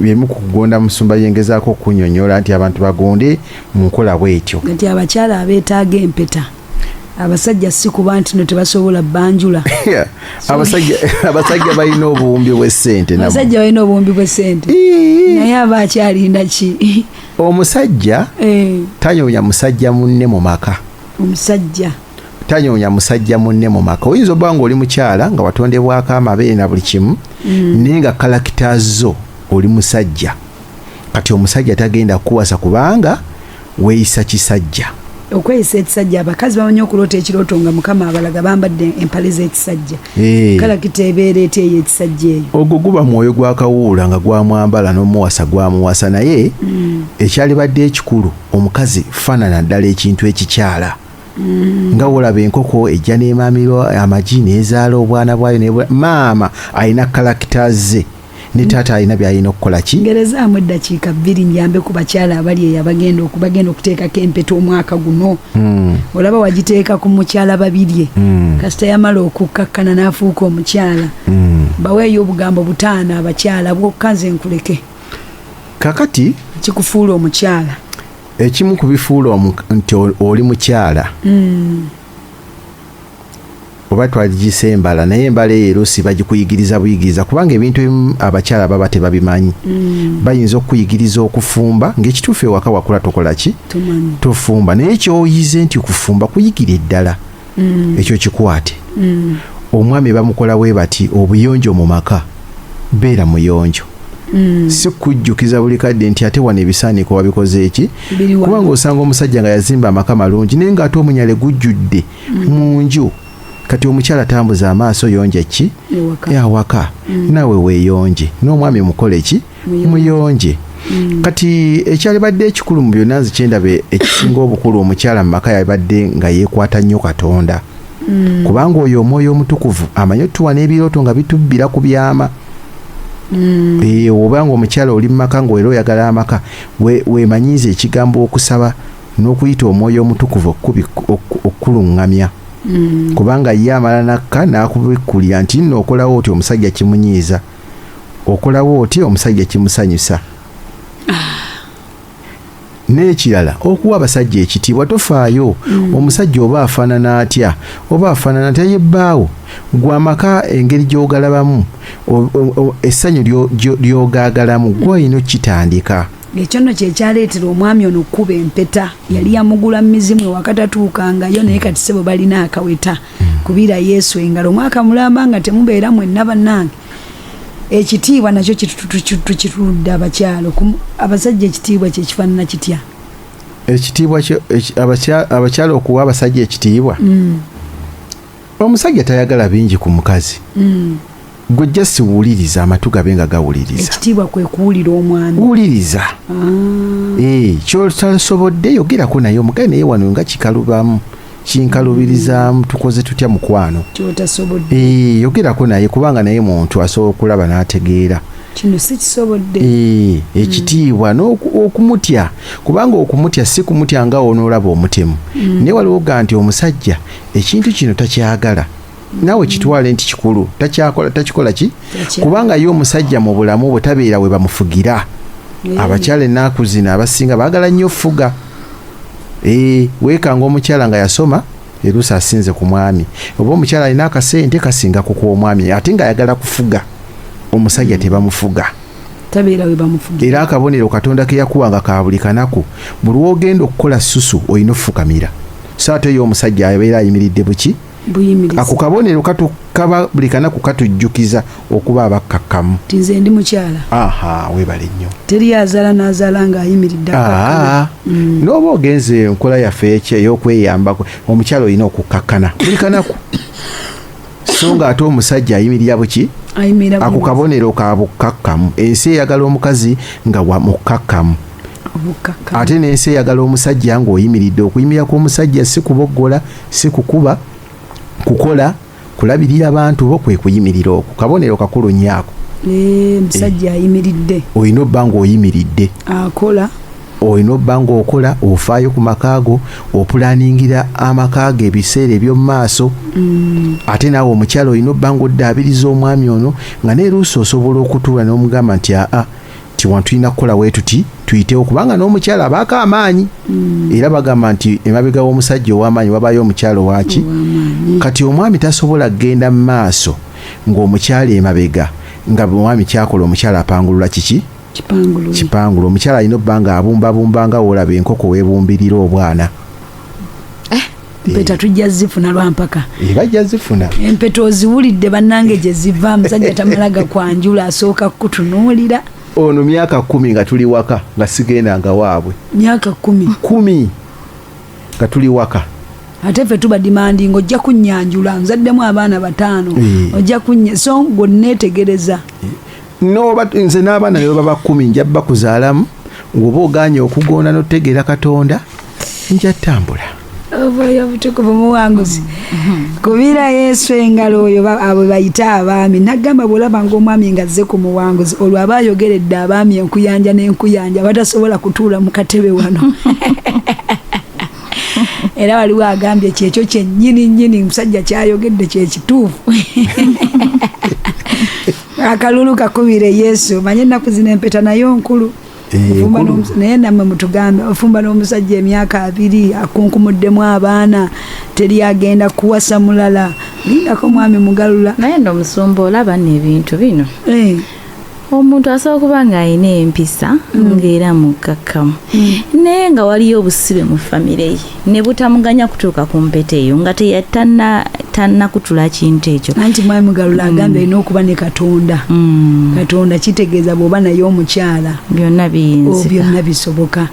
Byemu ku kugonda, musumba, yengezaako okunyonyola nti abantu bagonde mu nkola bwetyo. Nti abakyala abeetaaga empeta, abasajja si kuba nti no tebasobola banjula. Abasajja balina obuwumbi bw'essente nabo. Abasajja balina obuwumbi bw'essente, naye aba akyalinda ki? Omusajja tanyonya musajja munne mu maka. Omusajja. Tanyonya musajja munne mu maka. Oyinza obba nga oli mukyala nga watondebwako amabeere na buli kimu, naye nga character zo oli musajja. Kati omusajja tagenda kukuwasa kubanga weeyisa kisajja. Okweyisa ekisajja, abakazi bamanyi okuloota ekirooto nga Mukama abalaga bambadde empale z'ekisajja. Character ebeera etya ey'ekisajja eyo? Ogwo guba mwoyo gwa kawuula nga gwamwambala n'omuwasa gwamuwasa, naye ekyalibadde ekikulu, omukazi faanana ddala ekintu ekikyala, nga wolaba enkoko ejja n'emaamiro amagi n'ezaala obwana bwayo maama alina character ze ne taata alina byalina okukola ki. Ngerezaamu eddakiika 2 njambe ku bakyala abali eyo abagenda bagenda okuteekako empeta omwaka guno. Olaba wagiteeka ku mukyala Babirye, kasita yamala okukkakkana n'afuuka omukyala. Baweeyo obugambo butaano abakyala bwokka, nze nkuleke. Kakati kikufuula omukyala. Ekimu ku bifuula nti oli mukyala, Oba twagiyise embala, naye embala eyo eruusi bagikuyigiriza buyigiriza, kubanga ebintu ebimu abakyala baba tebabimanyi. Bayinza okukuyigiriza okufumba ng'ekituufu ewaka wakula tokola ki? Tomanyi. Tofumba, naye kyoyize nti kufumba kuyigira eddala, ekyo kikwate. Omwami bamukola bwe bati, obuyonjo mu maka, beera muyonjo. Si kujjukiza buli kadde nti ate wano ebisaaniiko wabikoze eki. Biri wano. Kubanga osanga omusajja nga yazimba amaka malungi, naye ng'ate omunyale gujjudde mu nju. Kati omukyala tambuza amaaso, yonja ki? Ewaka. Awaka. Naawe weeyonje, n'omwami mukole ki? Muyonje. Muyonje. Kati ekyalibadde ekikulu mu byonna, nze kyendaba ekisinga obukulu, omukyala mu maka yabadde nga yeekwata nnyo Katonda, kubanga oyo Omwoyo Omutukuvu amanyi otuwa n'ebirooto nga bitubbira ku byama. Oba nga omukyala oli mu maka ng'era oyagala amaka, weemanyiize ekigambo okusaba n'okuyita Omwoyo Omutukuvu okukuluŋŋamya, kubanga ye amala nakka n'akubikkulira nti nno okolawo oti omusajja kimunyiiza, okolawo oti omusajja kimusanyusa. N'ekirala, okuwa abasajja ekitiibwa. Tofaayo omusajja oba afaanana atya, oba afaanana atya, yebbaawo gwe amaka engeri gy'ogalabamu, essanyu ly'ogaagalamu, gwe olina okukitandika. Ekyo nno kyekyaleetera omwami ono okkuba empeta. Yali yamugula mu mizimu, ewaka tatuukangayo, naye kati sebo balina akaweta. Kubira Yesu engalo omwaka mulamba nga temubeera mwenna. Bannange, ekitiibwa nakyo tukituludde abakyalo. Abasajja ekitiibwa kyekifaanana kitya? Ekitiibwa abakyala okuwa abasajja ekitiibwa, omusajja tayagala bingi ku mukazi. Gwe just wuliriza, amatu gabe nga gawuliriza. Ekitiibwa kwe kuwulira omwami. Wuliriza. Ah. Kyotasobodde yogerako naye, omugaye naye wano nga kikalubamu, kinkalubirizaamu, tukoze tutya mukwano? Kyotasobodde. Yogerako naye, kubanga naye muntu asobola okulaba n'ategeera. Kino sikisobodde. Ekitiibwa okumutya, kubanga okumutya si kumutya nga onoolaba omutemu, naye waliwo ga nti omusajja ekintu kino takyagala, naawe kitwale nti kikulu, takyakola, takikola ki? Takyagala. Kubanga ye omusajja mu bulamu bwe tabeera we bamufugira. Abakyala ennaku zino abasinga baagala nnyo fuga. Weekanga omukyala nga yasoma eruusi asinze ku mwami, oba omukyala alina akasente kasinga ku kw'omwami, ate ng'ayagala kufuga. Omusajja tebamufuga. Tabeera we bamufugira. Era akabonero Katonda ke yakuwanga ka buli kanaku, buli lw'ogenda okukola susu olina okufukamira, so ate ye omusajja abeera ayimiridde buki? Buyimirizi. Ako kabonero kaba buli kanaku katujjukiza okuba abakkakkamu. Ti nze ndi mukyala. Aha, weebale nnyo. Teri azaala n'azaala ng'ayimiridde akkakkana. Aa, n'oba ogenze enkola yaffe ey'okweyambako, omukyala olina okukkakkana buli kanaku, so nga ate omusajja ayimirira buki? Ayimirira. Ako Buyimirizi. kabonero ka bukkakkamu. Ensi eyagala omukazi nga wa mukkakkamu. Obukkakkamu. Ate n'ensi eyagala omusajja ng'oyimiridde. Okuyimirira kw'omusajja si kuboggola, si kukuba, kukola, kulabirira bantu bo, kwe kuyimirira okwo. Kabonero kakulu nnyo ako. Omusajja ayimiridde. Olina obba ng'oyimiridde. Akola. Olina obba ng'okola, ofaayo ku maka go, opulaningira amaka go ebiseera eby'omu maaso. Ate naawe omukyala olina obba ng'oddaabiriza omwami ono, nga neeruusi osobola okutuula n'omugamba nti aa, ti wano tulina kukola bwe tuti, tuyitewo, kubanga n'omukyala abaako amaanyi. Era bagamba nti emabega w'omusajja ow'amaanyi wabaayo omukyala owaki. Ow'amaanyi. Kati omwami tasobola kugenda mu maaso ng'omukyala emabega, nga omwami kyakola omukyala apangulula kiki? Kipangulule. Kipangula. Omukyala alina obba nga abumbabumba, nga woolaba enkoko weebumbirira obwana. Empeta tujja zifuna lwampaka. Bajja zifuna. Empeta oziwulidde bannange gye ziva. Omusajja tamala gakwanjula, asooka kukutunuulira. Ono myaka 10 nga tuli waka, nga sigendanga waabwe. Myaka 10? 10 nga tuli waka. Ate ffe tuba demanding, ojja kunnyanjula, nzaddemu abaana bataano. Ojja kunnya, so gwe neetegereza. Noba nze n'abaana ne baba 10, nja bakuzaalamu, ng'oba oganye okugonda n'otegeera Katonda, nja ttambula. Omwoyo Omutukuvu muwanguzi. Kubira Yesu engalo oyo. Abo bayite abaami. Nagamba bw'olaba ng'omwami ng'azze ku muwanguzi, olwo aba ayogeredde abaami enkuyanja n'enkuyanja batasobola kutuula mu katebe wano. Era waliwo agambye kyekyo kyennyini nnyini musajja kyayogedde kyekituufu. Akalulu kakubire Yesu. Manye ennaku zino empeta nayo nkulu. Naye nammwe mutugambe, ofumba n'omusajja emyaka 20 akunkumuddemu abaana, teri agenda kuwasa mulala, lindako mwami Mugalula. Naye nno omusumba olaba n'ebintu bino. Omuntu asobola okuba ng'alina empisa ng'era mukkakkamu, naye nga waliyo obusibe mu famire ye ne butamuganya kutuuka ku mpeta eyo nga tannakutula kintu ekyo. Anti mwami Mugalula agambye alina okuba ne Katonda. Katonda kitegeeza bw'oba naye omukyala byonna biyinzika, byonna bisoboka.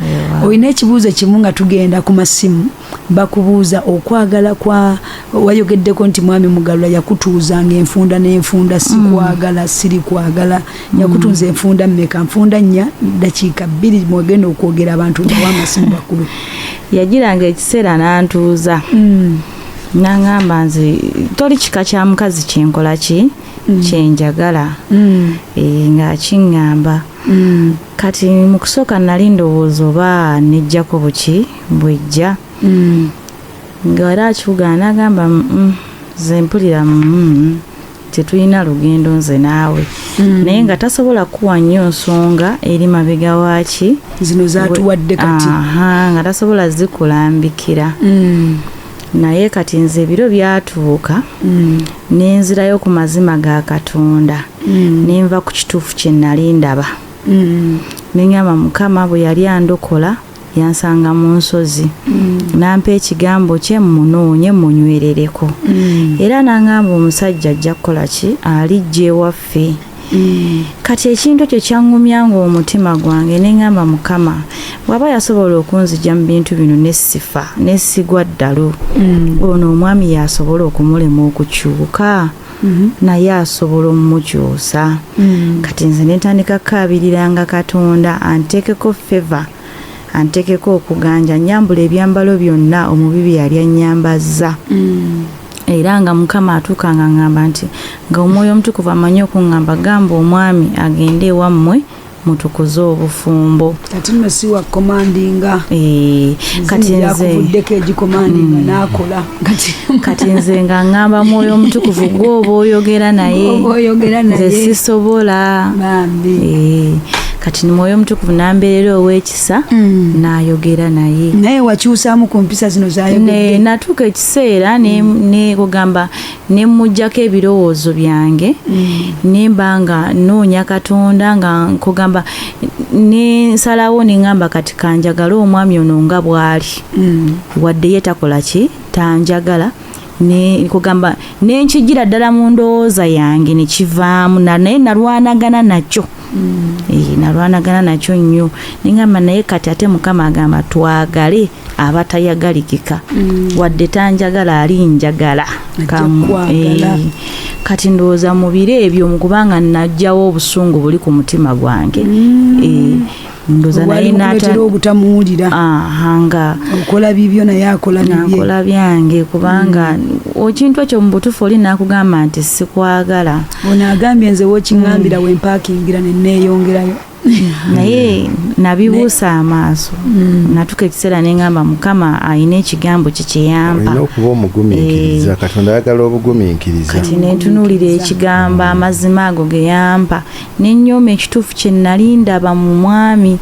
Olina ekibuuzo kimu nga tugenda ku masimu, bakubuuza okwagala kwa wayogeddeko nti mwami Mugalula yakutuuzanga enfunda n'enfunda, sikwagala, siri kwagala. Yakutuuza enfunda mmeka? Nfunda 4, dakiika 2 mwegenda okwogera abantu bawa amasimu bakube. Yagiranga ekiseera n'antuuza n'aŋŋamba nze toli kika kya mukazi kyenkola ki kyenjagala, ng'akiŋŋamba. Kati mu kusooka nali ndowooza oba nejjako buki bwejja, nga era akivuga n'agamba nze mpulira tetulina lugendo nze naawe, naye nga tasobola kuwa nnyo nsonga eri mabega waaki zino zatuwadde kati, nga tasobola zikulambikira. Naye kati nze ebiro byatuuka nenzirayo ku mazima ga Katonda, nenva ku kituufu kye nali ndaba, nengamba Mukama bwe yali andokola yansanga mu nsozi, nampa ekigambo kye munoonye munywerereko, era nangamba omusajja ajja kukola ki, alijja ewaffe. Kati ekintu ekyo kyaŋŋumyanga omutima gwange, neŋŋamba Mukama bw'aba yasobola okunzija mu bintu bino nessifa nessigwa ddalu, ono omwami yasobola okumulema okukyuka, naye asobola omumukyusa. Kati nze nentandika kukaabiriranga Katonda anteekeko favour, anteekeko okuganja, nyambula ebyambalo byonna omubi bye yali annyambazza. Era nga Mukama atuuka nga ŋŋamba nti nga Omwoyo Omutukuvu amanyi okuŋŋamba, gamba omwami agende ewammwe mutukuze obufumbo. Kati nno si wa commandinga. Kati nze yakuvuddeko egicommandinga n'akola. Kati nze nga ŋŋamba Mwoyo Omutukuvu gw'oba oyogera naye, nze sisobola. Kati Mwoyo Omutukuvu n'ambeerera ow'ekisa, n'ayogera naye. Naye wakyusaamu ku mpisa zino z'ayogedde? Natuuka ekiseera nekugamba ne mmuggyako ebirowoozo byange, ne mba nga nnoonya Katonda, nga nkugamba ne nsalawo ne ŋŋamba kati kanjagale omwami ono nga bw'ali, wadde ye takola ki, tanjagala. Kugamba ne nkigira ddala mu ndowooza yange ne kivaamu, naye nalwanagana nakyo. Nalwanagana nakyo nnyo, ne ŋŋamba naye kati ate Mukama agamba twagale abatayagalikika, wadde tanjagala ali njagala. Kati ndowooza mu biro ebyo kubanga najjawo obusungu buli ku mutima gwange, ndowooza naye naleetera obutamuwulira. Nga okola bibyo naye akola bibye. Nakola byange, kubanga ekintu ekyo mu butuufu oli nakugamba nti sikwagala. Ono agambye nze wokiŋŋambira wempaakingira ne neeyongerayo. Naye nabibuusa amaaso, natuka ekiseera neŋŋamba Mukama alina ekigambo kye kyeyampa. Olina okuba omugumiikiriza, Katonda ayagala obugumiikiriza. Kati nentunuulira ekigambo, amazima ago ge yampa, nenyooma ekituufu kye nali ndaba mu mwami,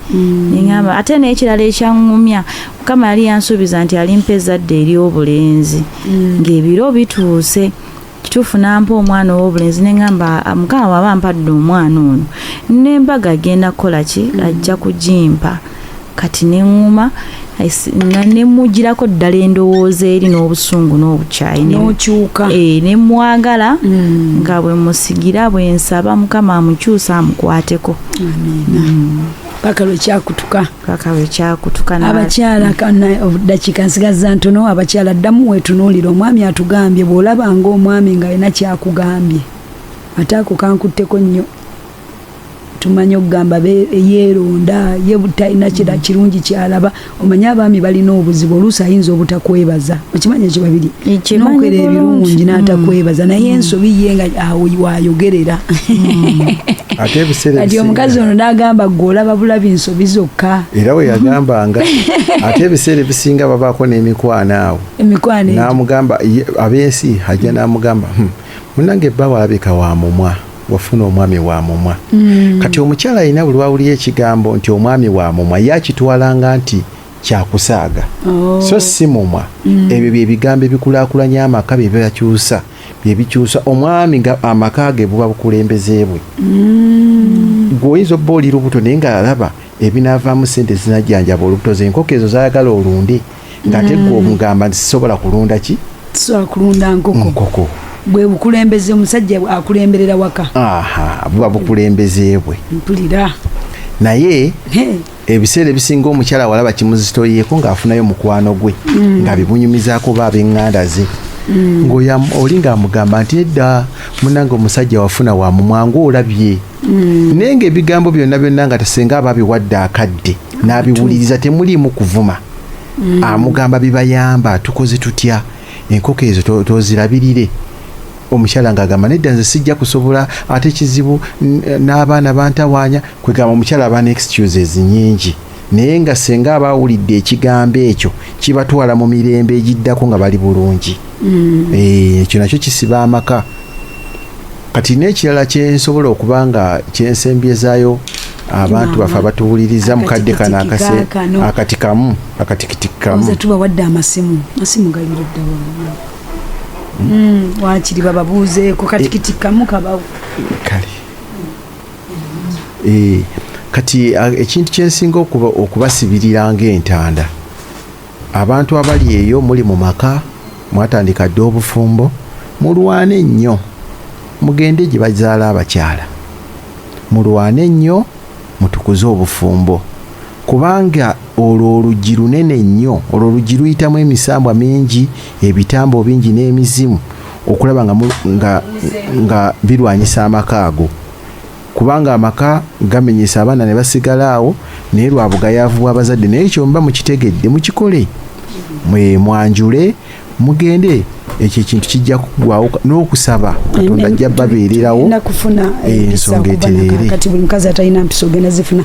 neŋŋamba ate n'ekirala ekyaŋŋumya, Mukama yali yansuubiza nti alimpa ezzadde ery'obulenzi, ng'ebiro bituuse kituufu nampa omwana ow'obulenzi, neŋŋamba Mukama bw'aba ampadde omwana ono n'embaga agenda kukola ki, ajja kugimpa. Kati neŋŋuma nemugirako ddala endowooza eri n'obusungu n'obukyayi, n'okyuka. Nemwagala nga bwe musigira, bwe nsaba Mukama amukyusa amukwateko. Paka lwe kyakutuka. Paka lwe kyakutuka. Abakyala, dakiika nsigazza ntono, abakyala ddamu weetunuulira. Omwami atugambye bw'olaba ng'omwami ng'alina kyakugambye, ate ako kankutteko nnyo. Tumanyi okugamba yeeronda ye talina kira kirungi kyalaba. Omanyi abaami balina obuzibu, oluusi ayinza obutakwebaza. Okimanyi ekyo babiri, nokwera ebirungi n'atakwebaza, naye ensobi ye nga awo wayogerera. Ate ebiseera Kati omukazi ono n'agamba gwe olaba bulabi nsobi zokka. Era we yagambanga, ate ebiseera ebisinga babaako n'emikwano awo. Emikwano. N'amugamba ab'ensi ajja n'amugamba, munange ebba walabika wa mumwa." Wafuna omwami wa mumwa. Kati omukyala alina buli lwawulira ekigambo nti omwami wa mumwa, ye akitwalanga nti kyakusaaga. Oh. So si mumwa. Ebyo bye bigambo ebikulaakulanya amaka, bye byebikyusa omwami nga amaka ge buba bukulembeze bwe. Gwe oyinza obba oli lubuto, naye ng'alaba ebinaavaamu sente zinajjanjaba olubuto, ze enkoko ezo zayagala olunde, ng'ate gwe omugamba nti sisobola kulunda ki? Tusobola kulunda nkoko. Nkoko. Bwe bukulembeze, omusajja akulemberera waka. Aha, buba bukulembeze bwe. Mpulira. Naye He. ebiseera ebisinga omukyala walaba kimuzitoyeeko ng'afunayo mukwano gwe nga bimunyumizaako ba ab'eŋŋanda ze, ng'oyo oli ng'amugamba nti edda munange omusajja wafuna wa mumwangu, olabye. Naye ng'ebigambo byonna byonna nga tasenga aba abiwadde akadde n'abiwuliriza, temuliimu kuvuma, amugamba bibayamba, tukoze tutya enkoko ezo, tozirabirire. Omukyala ng'agamba nedda, nze sijja kusobola, ate kizibu, n'abaana bantawaanya. Kwegamba omukyala aba ne excuses nyingi, naye nga senga aba awulidde ekigambo ekyo kibatwala mu mirembe egiddako nga bali bulungi. Ekyo nakyo kisiba amaka. Kati n'ekirala kyensobola okuba nga kyensembyezaayo abantu baffe abatuwuliriza mu kadde kano Akatikitiki kaakano. Akati kamu, akatikitiki kamu. Oza tubawadde amasimu, amasimu gali ludda wa? Waakiri bababuuzeeko katikiti kamu kabawo. Kale. Kati ekintu kyensinga okubasibirira ng'entanda, abantu abali eyo muli mu maka, mwatandika dde obufumbo, mulwane nnyo mugende gye bazaala abakyala, mulwane nnyo mutukuze obufumbo, kubanga olwo oluggi lunene nnyo. Olwo oluggi luyitamu emisambwa mingi, ebitambo bingi n'emizimu okulaba nga birwanyisa amaka ago, kubanga amaka gamenyesa abaana ne basigala awo, naye lwa bugayaavu bw'abazadde. Naye ekyo muba mukitegedde, mukikole, mwe mwanjule mugende, ekyo ekintu kijja kuggwawo n'okusaba Katonda ajja babeererawo. Tulina kufuna empisa Ensonga okuva etereere. kati buli mukazi atalina mpisa ogenda zifuna.